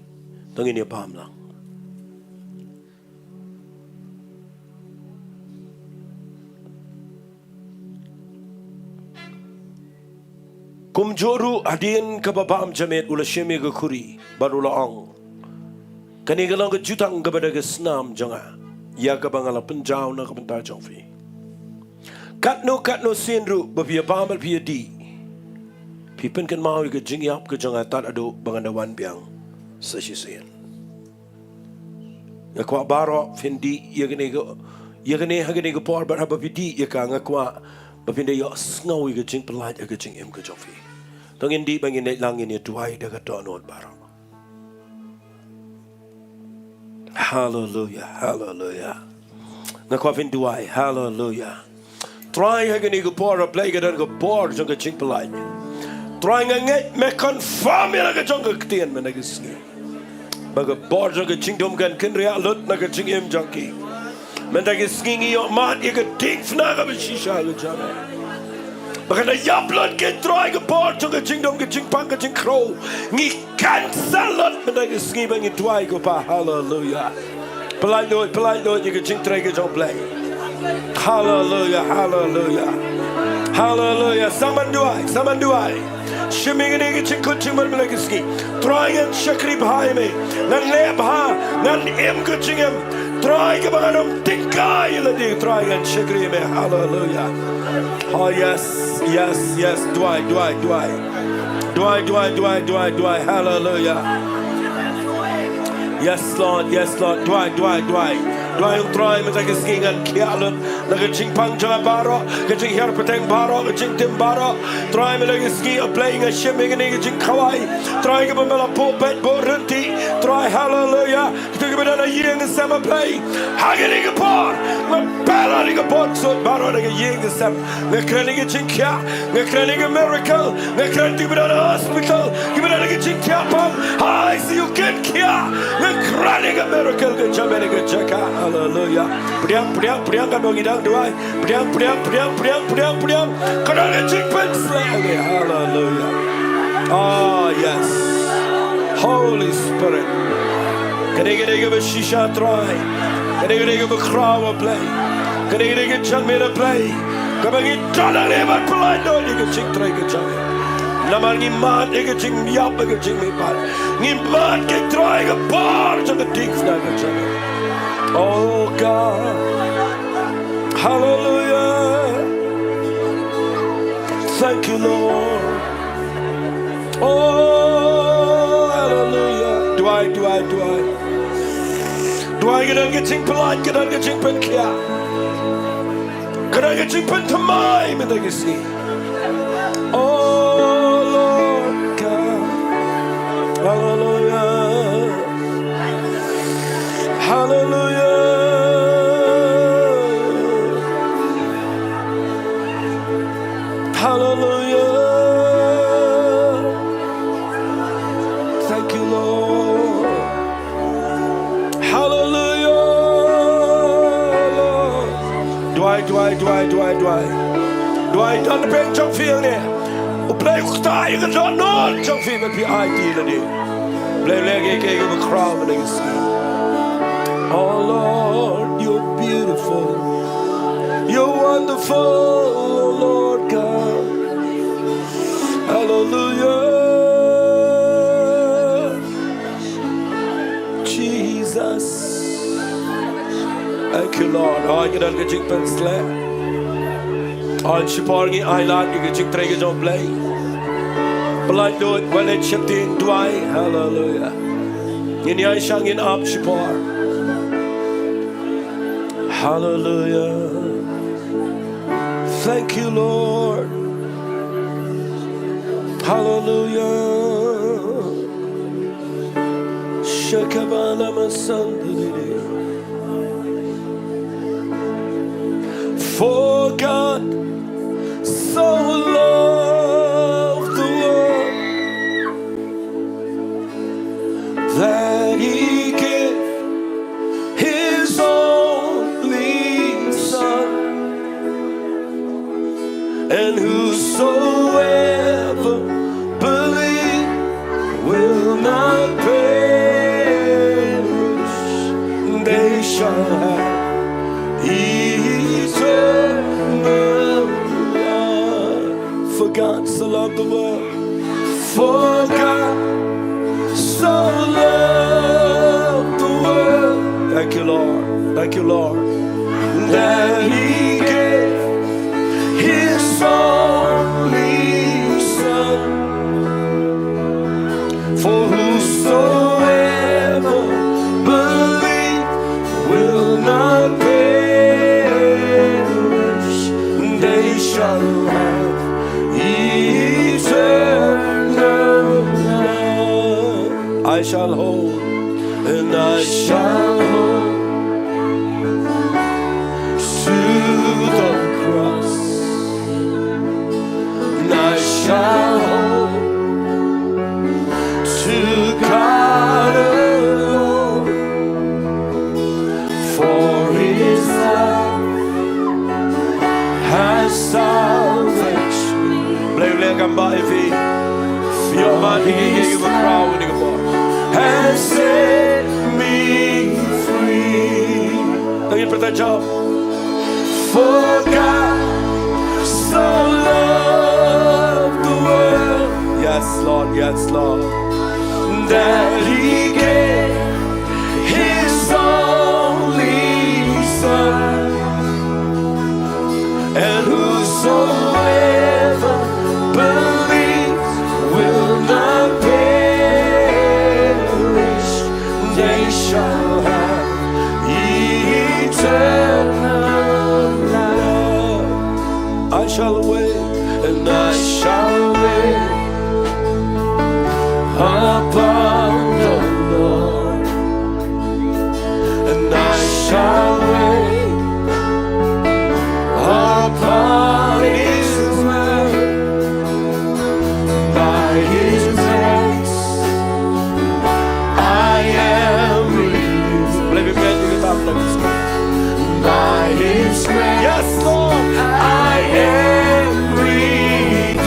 To ngin ïa bam lang." Kumjuh ruh hadien kaba bam jamet u la shim ïa ka khuri bad u la ong, "Kane ka long ka jutang kaba da ka snam jong nga, ïa kaba nga la pynjaw na ka bynta jong phi. Katno katno sien ruh ba phi ïa bam bad phi ïa dih, phi pynkynmaw ïa ka jingïap ka jong nga tad haduh ba ngan da wan biang sa shisien." Nga kwah baroh phin dih ïa kane ka, ïa kane ha kane ka por, bad haba phi dih ïa ka, nga kwah ba phin da ïohsngew ïa ka jingpyllait ha ka jingim ka jong phi. To ngin dih bad ngin leit lang, ngin ïa duwai da ka dohnud baroh. Haleluia, haleluia. Nga kwah phin duwai, haleluia. Trai, ha kane ka por, A Blei, ka don ka bor jong ka jingpyllait. Trai, nga ngeit me confirm ïa la ka jong ka ktien mynta ka sngi ba ka bor jong ka jingdum kan kynriah lut na ka jingim jong ki. Mynta ka sngi ngi ïohmad ïa ka diengphna kaba shisha ka jong me, ba kan da ïap lut, ko Trai, ka bor jong ka jingdum, ka jingpang, ka jingkhrew. Ngi cancel lut mynta ka sngi ba ngi duwai, ko Pa. Haleluia. Pyllait lut, pyllait lut ïa ka jingtrei ka jong U Blei. Haleluia, haleluia. Haleluia. Sa man duwai, sa man duwai. Shim ïa kane ka jingkut jingmut mynta ka sngi. Trai, ngan shakri bha ïa me. Ngan leh bha, ngan im ka jingim. Trai kaba ngan ym tyngkai ïa lade, Trai ngan shakri ïa me. Haleluya. Oh yes, yes, yes. Duwai, duwai, duwai. Duwai, duwai, duwai, duwai, duwai. Haleluya. Yes Lord, yes Lord. Duwai, duwai, duwai. Duwai ïa u Trai mynta ka sngi, ngan khiah lut na ka jingpang jong nga baroh, ka jinghiar pateng baroh, ka jingtim baroh. Trai mynta ka sngi, A Blei, nga shim ïa kane ka jingkhawai, Trai, kaba me la buh beit buh ryntih, Trai. Haleluya. Kito kiba don ha ïing ha sem, A Blei, ha kane ka por nga pela ïa ka bor sut baroh na ka ïing ka sem. Nga kren ïa ka jingkhiah, nga kren ïa ka miracle, nga kren ïa kiba don ha hospital, kiba don ha ka jingkhiah pang, ha I C U, kin khiah. Nga kren ïa ka miracle ka jam ïa ka jaka. Haleluya. Pdiang, pdiang, pdiang, kan bang idang duwai. Pdiang, pdiang, pdiang, pdiang, pdiang, pdiang. Ka don ka jingpynshlur. Haleluya. Ah yes. Holy Spirit. Kane ka dei kaba shisha, Trai. Kane ka dei kaba khraw, A Blei. Kane ka dei ka jingmih, A Blei, kaba ngi don hangne ban pyllait noh ïa ka jingtrei ka jong me. Namar ngi mad ïa ka jingïap, ïa ka jingmihpat. Ngi mad, Trai, ïa ka bor jong ka diengphna ka jong me. Oh God. Hallelujah. Thank you, Lord. Oh, hallelujah. Duwai, duwai, duwai. Duwai, ka don ka jingpyllait, ka don ka jingpynkhiah, ka don ka jingpynthymmai mynta ka sngi. Oh, Lord God. Hallelujah. Hallelujah. Hallelujah. Thank you, Lord. Hallelujah, Lord. Duwai, duwai, duwai, duwai, duwai. Duwai, don peng jong phi hangne. U Blei u ktah ïa ka dohnud jong phi ban phi aiti lade. Blei leh ïa kaei kaba khraw mynta ka sngi. Oh Lord, you're beautiful. You're wonderful, oh Lord God. Hallelujah. Jesus. Thank you, Lord. Ai ka don ka jingpynshlur. Ai shipor ngi ailad ïa ka jingtrei ka jong U Blei. Pyllait lut, wan leit sheptieng, duwai. Hallelujah. Ngin ïaishah, ngin ap shipor. Hallelujah. Thank you, Lord. Hallelujah. Shakabala masandere. For God so loved the world that he gave his only Son, and whosoever believes will not perish, they shall have eternal life. For God so loved the world. For God so loved the world. Thank you, Lord. Thank you, Lord. That he gave his only Son. For whosoever believes will not perish, they shall have eternal life. I shall hold, and I shall hold to the cross. And I shall hold to God alone, for his love has salvaged me. Blei u leh kam bah ïa phi. Ïoh mad ïa ki, ïa ki ba khraw ïa ka bor. Has set me free. Nangin pyrta jam. For God so loved the world. Yes, Lord, yes, Lord. That he gave his only Shall wait, and I shall wait upon the Lord, and I shall wait upon his word. By his grace, I am redeemed. Boleh band kita, boleh band. By his grace, yes, Lord, I am redeemed.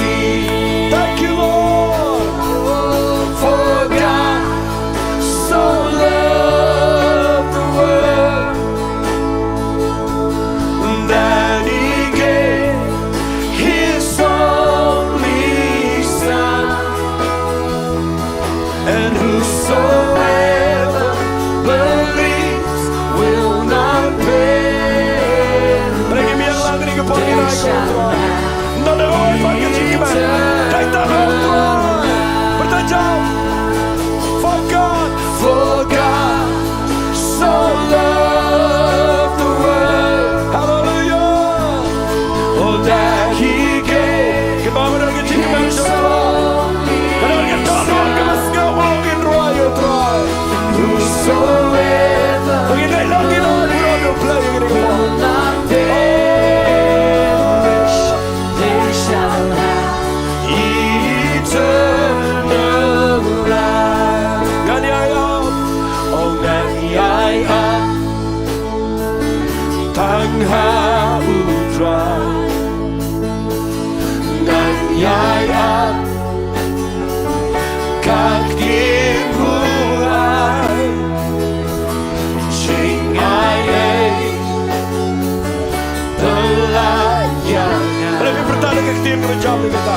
Thank you, Lord. For God so loved the world that he gave his only Son, and whosoever believes will not perish. Lagi biang lang ni ke pagi naik, Tuhan. Nada oi pagi jingkiman. Dai tangan, Tuhan. Bertajam. For God, for God so loved the world. Hallelujah. Oh, that he gave. Kembang dah kita kembang his only. Kena kita doa, kena sngewbha ngin rwai, oh Trai. Whosoever bagi dai lang ngin rwai, oh Trai, ngin rwai. Will not perish, they shall have eternal life. Ngan ïai ap, oh ngan ïai ap tang ha u Trai. Ngan ïai ap kat ki buaid. Jingaiei. Lei phi pyrta da ka ktien kaba jam ïa kata.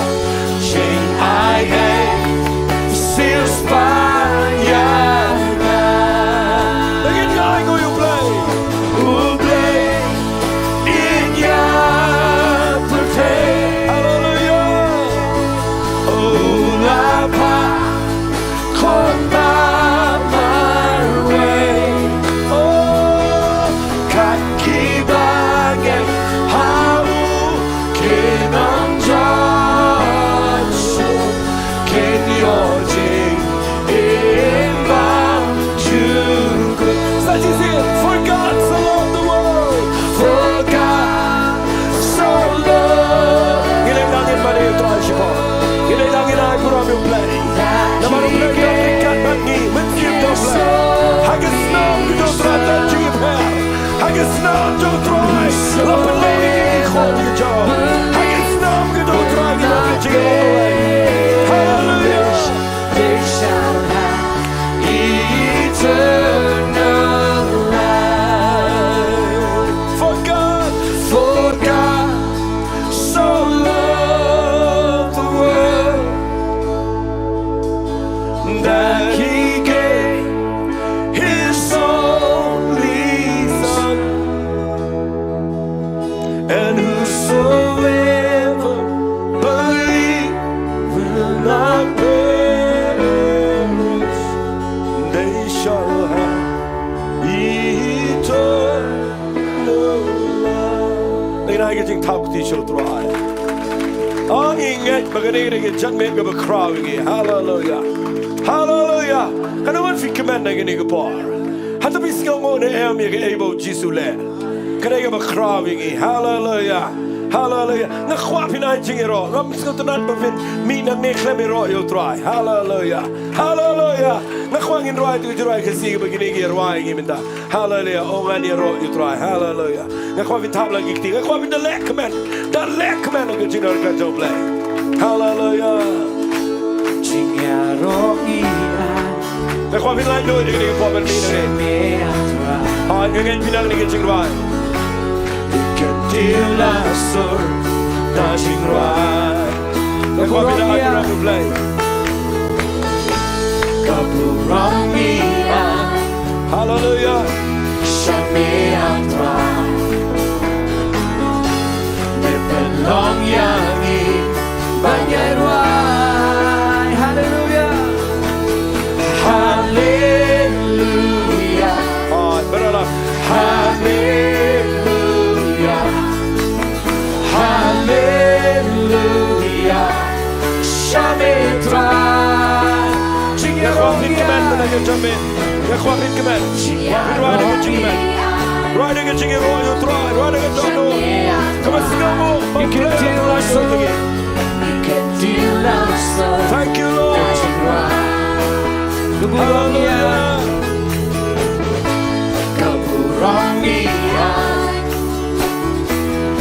Jingaiei shisha ïa nga. Lei ngin ïai ngoi U Blei. U Blei in ïa pyrthei. Haleluia. U la phah khun bad marwei. Oh, kat kiba ngi ha u kin ym jot shuh, kin ïoh jingim bymjukut. Sa shisien, for God so loved the world. For God so loved. Ngi leit lang ngin mane ïa U Trai shipor. Ngi leit lang ngin ai burom ïa U Blei. Namar U Blei u don ryngkat bad ngi, mynsiem jong U Blei. Ha ka snam jong U Trai don jingïapher. Ha ka snam jong U Trai la pynlong ïa ngi ki khun ki jong. Ha ka snam jong U Trai ngi don ka jingïapher. Haleluia. They shall have eternal life. For God, for God so loved the world that he gave his only Son, and whosoever believes will not perish, they shall have eternal life. Ngin ai ka jingthaw kti sha U Trai. Ngi ngeit ba kane ka dei ka jingmut kaba khraw ïa ngi. Haleluia. Haleluia. Katno ngan phi kmen ha kane ka por. Hato phi sngew nguh ne em ïa kaei ba U Jisu u leh? Ka dei kaba khraw ïa ngi. Haleluia. Haleluia. Nga kwah phin ai jingïaroh. Ngam sngewtynnat ba phin mih nangne khlem ïaroh ïa U Trai. Haleluia. Haleluia. Nga kwah ngin rwai ïa ka jingrwai Khasi kaba kine ki rwai ïa ngi mynta. Haleluia. Oh, ngan ïaroh ïa U Trai. Haleluia. Nga kwah phin thap lang ki kti. Nga kwah phin da leh kmen. Da leh kmen ïa ka jingïaroh ka jong U Blei. Haleluia. Jingïaroh ïa nga. Nga kwah phin lait lut ïa kane ka por ban mih nangne. Sha me, ah Trai. Haleluia. Ngin pynang ïa ka jingrwai. Ka diaw la sur da jingrwai. Ka burom ïa U Blei. Ka burom ïa. Haleluia. Sha me, ah Trai. Me pynlong ïa ngi ban ïa rwai. Haleluia. Haleluia. Haleluia. Haleluia. Ïa jam me, ïa kwah phin kmen, kwah phin rwai da ka jingkmen, rwai da ka jingïaroh ïa u Trai, rwai da ka dohnud. Kaba sngewbha ba u Blei u la sngewthuh ïa ngi. Thank you, Lord. Hallelujah.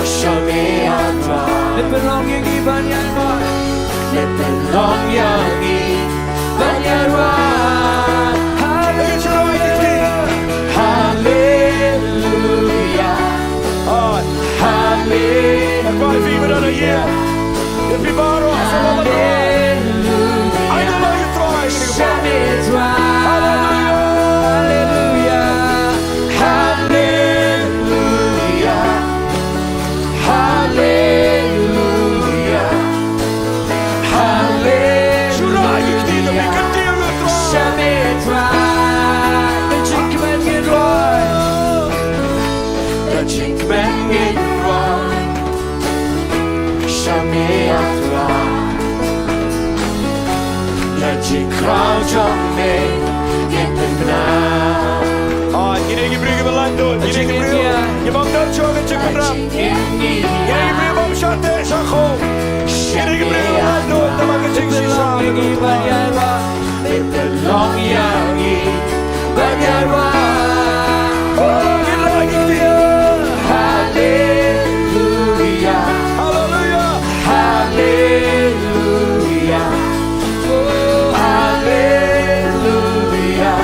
Sha me, ah Trai. Leit pynlong ïa ngi ban ïaroh. Leit pynlong ïa ngi ban ïaroh. Hallelujah. Hallelujah. Hallelujah. Hallelujah. Hallelujah. Hallelujah. Hallelujah. Hallelujah. Shu rah ïa ki kti, da phi kyntiew ïa u Trai. Sha me Trai. Da jingkmen ngin rwai. Da jingkmen ngin rwai. Sha me ah Trai. Ïa jingkhraw jong me ngin pynbna. Ah, ngi dei ki briew kiba laitluid, ngi dei ki briew kiba ym don shuh ka jingpynrem. Ngi dei ki briew bym shah teh shah khum. Ngi dei ki briew kiba laitluid, tang ba ka jingshisha. Pynlong ïa ngi ban ïaroh. Oh, ngi rah ïa ki kti. Hallelujah. Hallelujah. Hallelujah. Oh, hallelujah.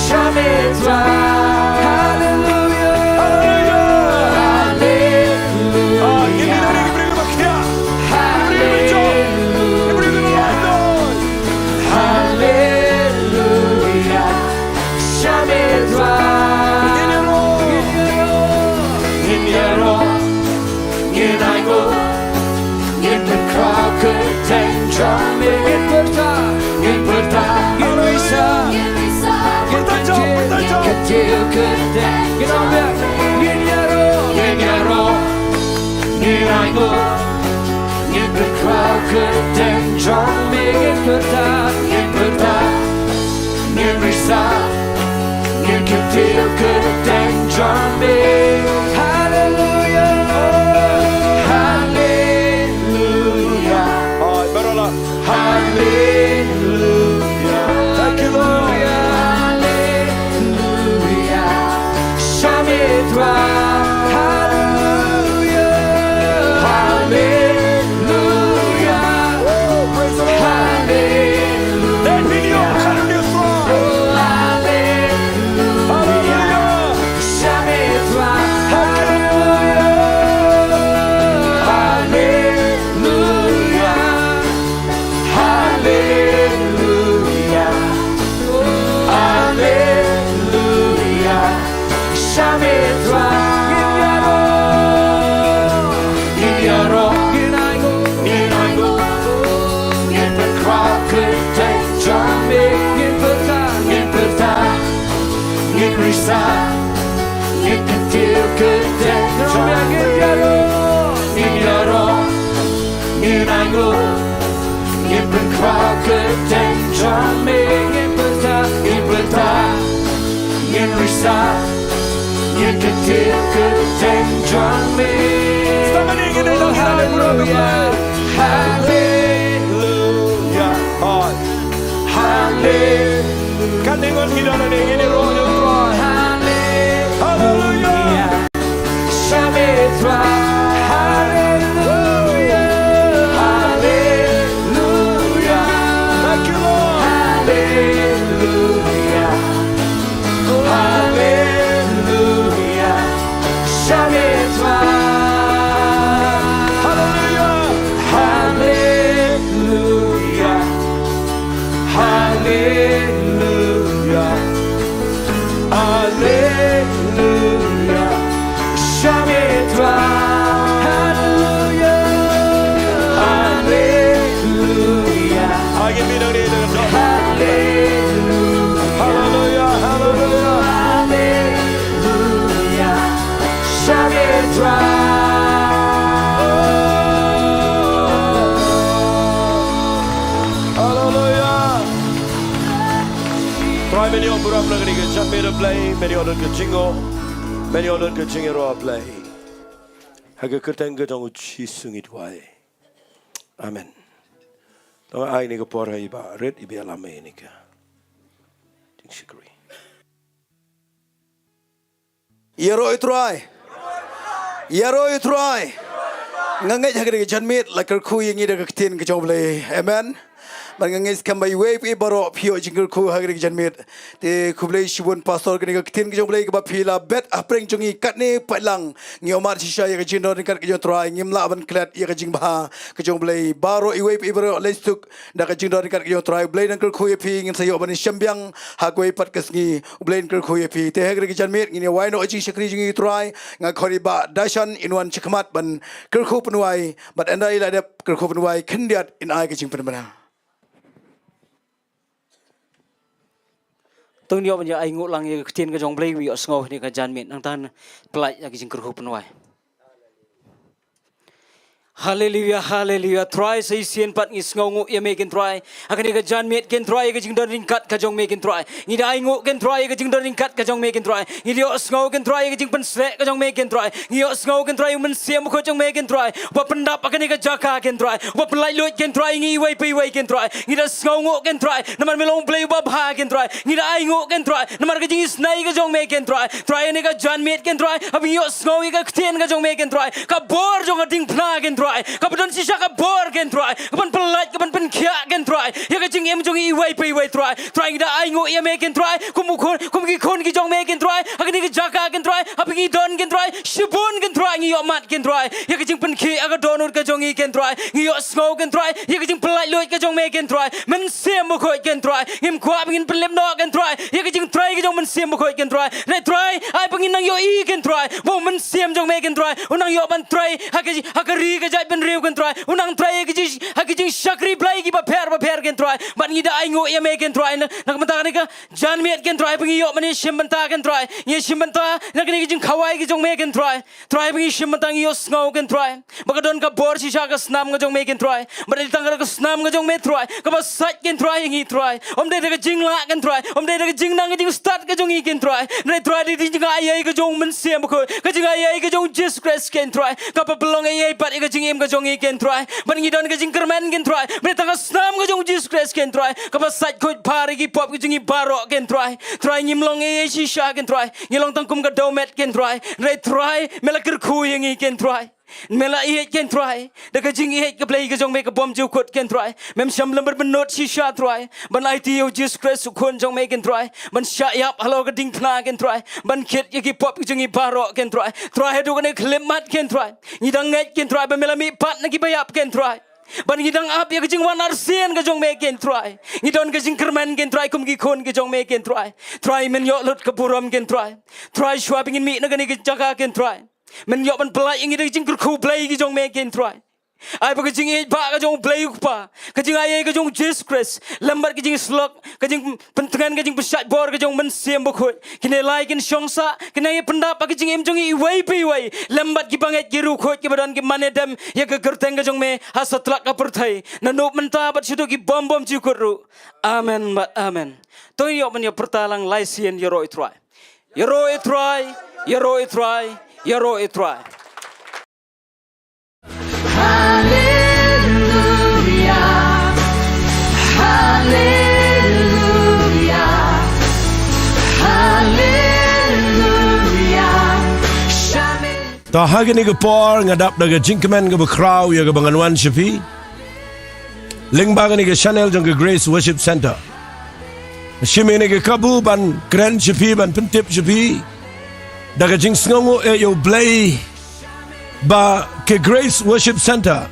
Sha me Trai. Hallelujah. Hallelujah. Hallelujah. Ah, ngi dei ki briew kiba khiah. Hallelujah. Hallelujah. Sha me Trai. Ngin ïaroh. Ngin ïaroh. Ngin ainguh. Ngin pynkhraw kyrteng jong me. Ngin pyrta. Ngin pyrta. Ngin risa. Ngin kyntiew. Ngin kyntiew kyrteng jong me. Ngin ïaroh. Ngin ïaroh. Ngin ainguh. Ngin pynkhraw kyrteng jong me. Ngin pyrta, ngin pyrta, ngin risa, ngin kyntiew kyrteng jong me. Hallelujah, hallelujah. Hallelujah. Thank you, Lord. Hallelujah. Sha me Trai. Hallelujah. Hallelujah. Woo, praise the Lord. Hallelujah. Let me hear you. Hallelujah. Oh, hallelujah. Hallelujah. Sha me Trai. Hallelujah. Hallelujah. Hallelujah. Hallelujah. Sha me Trai. Ngin ïaroh. Ngin ïaroh. Ngin ainguh. Ngin pynkhraw kyrteng jong me. Ngin pyrta. Ngin pyrta. Ngin risa. Ngin kyntiew kyrteng jong me. Ngin ïaroh. Ngin ïaroh. Ngin ainguh, ngin pynkhraw kyrteng jong me, ngin pyrta, ngin pyrta, ngin risa, ngin kyntiew kyrteng jong me. Hallelujah, hallelujah, hallelujah. Kan ngi ngon ki don ngi ngi ruh ngi ruh. Hallelujah. Sha me Trai. Hallelujah. Hallelujah. Thank you, Lord. Hallelujah. Hallelujah. Sha me Trai. Hallelujah. Hallelujah. Hallelujah. Hallelujah. Sha me Trai. Hallelujah. Hallelujah. Hallelujah. Hallelujah. Hallelujah. Sha me Trai. Hallelujah. Na kane ka janmiet, A Blei, men ïoh lut ka jingïoh, men ïoh lut ka jingïaroh, A Blei. Ha ka kyrteng ka jong U Jisu ngi duwai. Amen. To nga ai kane ka por ha i Bah Rit iba ïalam ïa kane ka jingshakri. Ïaroh ïa U Trai. Ïaroh ïa U Trai. Nga ngeit ha kane ka janmiet la kyrkhu ïa ngi da ka ktien ka jong U Blei. Amen. Bad nga ngeit skhem ba iwei pa iwei baroh phi ïoh jingkyrkhu ha kane ka janmiet. Te khublei shibun Pastor, kane ka ktien ka jong U Blei kaba phi la bet hapdeng jong ngi katne pat lang. Ngi ïohmad shisha ïa ka jingdon ryngkat ka jong U Trai, ngim lah ban klet ïa ka jingbha ka jong U Blei. Baroh iwei pa iwei baroh leit suk da ka jingdon ryngkat ka jong U Trai. U Blei un kyrkhu ïa phi, ngin sa ïoh ban ïashem biang ha kawei pat ka sngi. U Blei un kyrkhu ïa phi. Te ha kane ka janmiet ngin ïa wai noh jingshakri jong ngi U Trai. Nga khot ïa i Bah Dashan in wan shakhmat ban kyrkhu pynwai, bad ynda i la dep kyrkhu pynwai khyndiat in ai ka jingpynbna. To ngin ïoh ban ïa ainguh lang ïa ka ktien ka jong U Blei, ïohsngew ha kane ka janmiet, nangta ngin pynlait ïa ka jingkyrkhu pynwai. Haleluia, haleluia. Trai, sa shisien pat ngi sngewnguh ïa me ken Trai. Ha kane ka janmiet ken Trai, ïa ka jingdon ryngkat ka jong me ken Trai. Ngi da ainguh ken Trai, ïa ka jingdon ryngkat ka jong me ken Trai. Ngi da ïohsngew ken Trai, ïa ka jingpynshlur ka jong me ken Trai. Ngi ïohsngew ken Trai, ïa u Mynsiem Bakhuid jong me ken Trai. Uba pyndap ha kane ka jaka ken Trai. Uba pynlait luid ken Trai, ngi iwei pa iwei ken Trai. Ngi da sngewnguh ken Trai. Namar me long U Blei uba bha ken Trai. Ngi da ainguh ken Trai. Namar ka jingisynei ka jong me ken Trai. Trai ha kane ka janmiet ken Trai. Haba ngi ïohsngew ïa ka ktien ka jong me ken Trai. Ka bor jong ka diengphna ken Trai. Kaba don shisha ka bor ken Trai. Kaban pynlait, kaban pynkhiah ken Trai. Ïa ka jingim jong ngi iwei pa iwei Trai. Trai ngi da ainguh ïa me ken Trai. Kum u khun, kum ki khun ki jong me ken Trai. Ha kane ka jaka ken Trai. Haba ngi don ken Trai. Shibun ken Trai ngi ïohmad ken Trai. Ïa ka jingpynkhih ha ka dohnud ka jong ngi ken Trai. Ngi ïohsngew ken Trai. Ïa ka jingpynlait luid ka jong me ken Trai. Mynsiem Bakhuid ken Trai. Ngim kwah ba ngin pynlip noh ken Trai. Ïa ka jingtrai ka jong u Mynsiem Bakhuid ken Trai. Hynrei Trai, ai ba ngin nang ïohi ken Trai. Ba u Mynsiem jong me ken Trai. Un nang ïoh ban trai. Ha ka, ha ka ri ka jaitbynriew ken Trai. Un nang trai ha ka jing, ha ka jingshakri Blei kiba pher bapher ken Trai. Bad ngi da ainguh ïa me ken Trai. Na, na ka bynta kane ka janmiet ken Trai. Ba ngi ïoh ban ïashim bynta ken Trai. Ngi ïashim bynta. Na kane ka jingkhawai ka jong me ken Trai. Trai ba ngi shim bynta ngi ïohsngew ken Trai. Ba ka don ka bor shisha ka snam ka jong me ken Trai. Ba dei tang ka snam ka jong me Trai. Kaba sait ken Trai ïa ngi Trai. Ym dei da ka jinglah ken Trai. Ym dei da ka jingnang ka jingstad ka jong ngi ken Trai. Hynrei Trai dei ka jingaiei ka jong u Mynsiem Bakhuid. Ka jingaiei ka jong u Jisu Khrist ken Trai. Kaba pynlong eiei pat ïa ka jingim ka jong ngi ken Trai. Ba ngi don ka jingkyrmen ken Trai. Ba dei tang ka snam ka jong u Jisu Khrist ken Trai. Kaba sait khuid phar ïa ki pop ka jong ngi baroh ken Trai. Trai ngim long eiei shisha ken Trai. Ngi long tang kum ka dewmet ken Trai. Hynrei Trai me la kyrkhu ïa ngi ken Trai. Me la ïeit ken Trai. Da ka jingïeit ka Blei ka jong me ka bym ju kut ken Trai. Mem shym la bynnud shisha Trai. Ban aiti ïa u Jisu Khrist u khun jong me ken Trai. Ban shah ïap halor ka diengphna ken Trai. Ban kit ïa ki pop ka jong ngi baroh ken Trai. Trai haduh kane ka khyllipmat ken Trai. Ngi dang ngeit ken Trai ba me la mihpat na kiba ïap ken Trai. Ban ngi dang ap ïa ka jingwan arsien ka jong me ken Trai. Ngi don ka jingkyrmen ken Trai kum ki khun ka jong me ken Trai. Trai men ïoh lut ka burom ken Trai. Trai shuwa ba ngin mih na kane ka jaka ken Trai. Men ïoh ban pynlait ïa ngi da ka jingkyrkhu Blei ka jong me ken Trai. Ai ba ka jingïeit ba ka jong u Blei u Kpa. Ka jingaiei ka jong u Jisu Khrist. Lem bad ka jingïasyllok. Ka jingpyntngen ka jingpynshaitbor ka jong u Mynsiem Bakhuid. Kine lai kin shong sah. Kin nang ïa pyndap ha ka jingim jong ngi iwei pa iwei. Lem bad ki bangeit ki riewkhuid kiba don ki mane dem. Ïa ka kyrteng ka jong me. Ha satlak ka pyrthei. Naduh mynta bad shaduh ki bym bym ju kut ruh. Amen bad amen. To ïoh ban ïa pyrta lang lai sien ïaroh ïa u Trai. Ïaroh ïa u Trai, ïaroh ïa u Trai, ïaroh ïa u Trai. Haleluya, haleluya, haleluya. Shamin. Ta ha kane ka por nga dap da ka jingkmen kaba khraw ïa kaba ngan wan sha phi. Lyngba kane ka channel jong ka Grace Worship Centre. Shim ïa kane ka kabu ban kren sha phi, ban pyntip sha phi da ka jingsngewnguh ïa u Blei ba ka Grace Worship Centre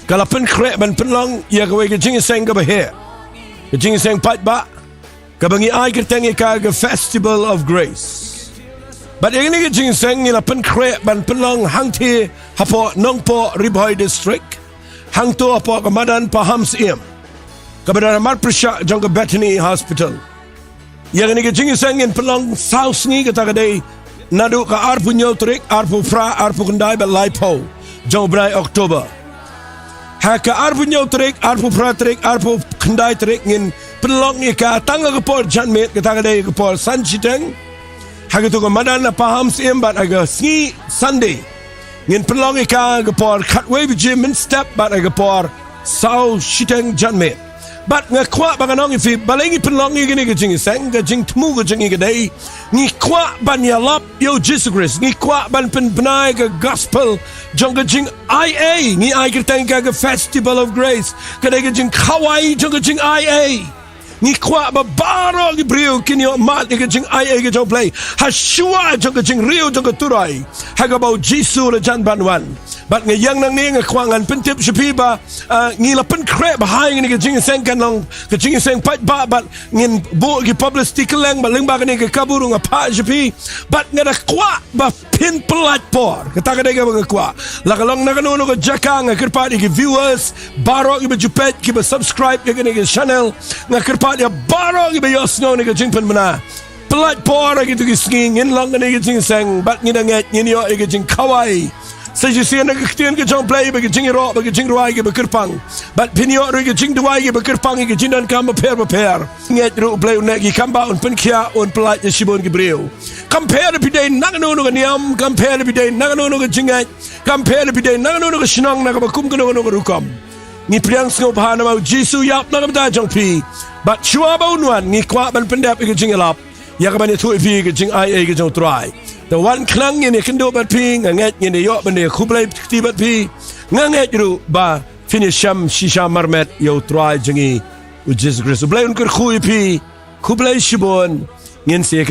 ka la pynkhreh ban pynlong ïa kawei ka jingïaseng kaba heh. Ka jingïaseng paidbah kaba ngi ai kyrteng ïa ka ka Festival of Grace. Bad ïa kane ka jingïaseng ngi la pynkhreh ban pynlong hangtei hapoh Nongpoh Ri Bhoi District. Hangto hapoh ka madan Pahamsyiem. Kaba don ha marpyrshah jong ka Bethany Hospital. Ïa kane ka jingïaseng ngin pynlong saw sngi kata ka dei naduh ka arphew hynñiew tarik, arphew phra, arphew khyndai bad laiphew jong u bnai October. Ha ka arphew hynñiew tarik, arphew phra tarik, arphew khyndai tarik ngin pynlong ïa ka tang ha ka por janmiet, kata ka dei ka por san shiteng. Ha katu ka madan na Pahamsyiem bad ha ka sngi Sunday ngin pynlong ïa ka ha ka por khatwei baje mynstep bad ha ka por saw shiteng janmiet. Bad nga kwah ba ngan ong ïa phi, balei ngi pynlong ïa kane ka jingïaseng, ka jingthmu ka jong ngi ka dei, ngi kwah ban ïalap ïa u Jisu Khrist, ngi kwah ban pynbna ïa ka gospel jong ka jingai ei, ngi ai kyrteng ïa ka ka Festival of Grace, ka dei ka jingkhawai jong ka jingai ei. Ngi kwah ba baroh ki briew kin ïoh mad ïa ka jingai ei ka jong U Blei ha shuwa jong ka jingriew jong ka Trai, ha kaba u Jisu u la jan ban wan. Bad nga ïeng nangne, nga kwah ngan pyntip sha phi ba, ah, ngi la pynkhreh ba ha kane ka jingïaseng kan long ka jingïaseng paidbah bad ngin buh ki publicity kylleng, bad lyngba kane ka kabu ruh nga phah sha phi. Bad nga da kwah ba phin pynlait por, kata ka dei kaba nga kwah. La ka long na kano kano ka jaka, nga kyrpad ïa ki viewers baroh kiba ju peit, kiba subscribe ïa kane ka channel, nga kyrpad ïa baroh kiba ïohsngew ïa ka jingpynbna. Pynlait por ha kito ki sngi, ngin long kane ka jingïaseng bad ngi da ngeit ngin ïoh ïa ka jingkhawai. Sa shisien na ka ktien ka jong U Blei ba ka jingïaroh bad ka jingrwai kiba kyrpang, bad phin ïoh ruh ïa ka jingduwai kiba kyrpang ïa ka jingdonkam bapher bapher. Ngeit ruh U Blei un neh ki kam ba un pynkhiah, un pynlait ïa shibun ki briew. Kam pher phi dei na kano kano ka niam, kam pher phi dei na kano kano ka jingngeit, kam pher phi dei na kano kano ka shnong, na kaba kum kano kano ka rukom, ngi pdiang sngewbha namar u Jisu u ïap na ka bynta jong phi. Bad shuwa ba un wan, ngi kwah ban pyndep ïa ka jingïalap, ïa kaban ïathuh ïa phi ïa ka jingai ei ka jong U Trai. Te wan khnang, ngin ïakynduh bad phi, nga ngeit ngin ïoh ban ïakhublei kti bad phi. Nga ngeit ruh ba phin ïashem shisha marmet ïa U Trai jong ngi u Jisu Khrist. U Blei un kyrkhu ïa phi. Khublei shibun. Ngin sa ïa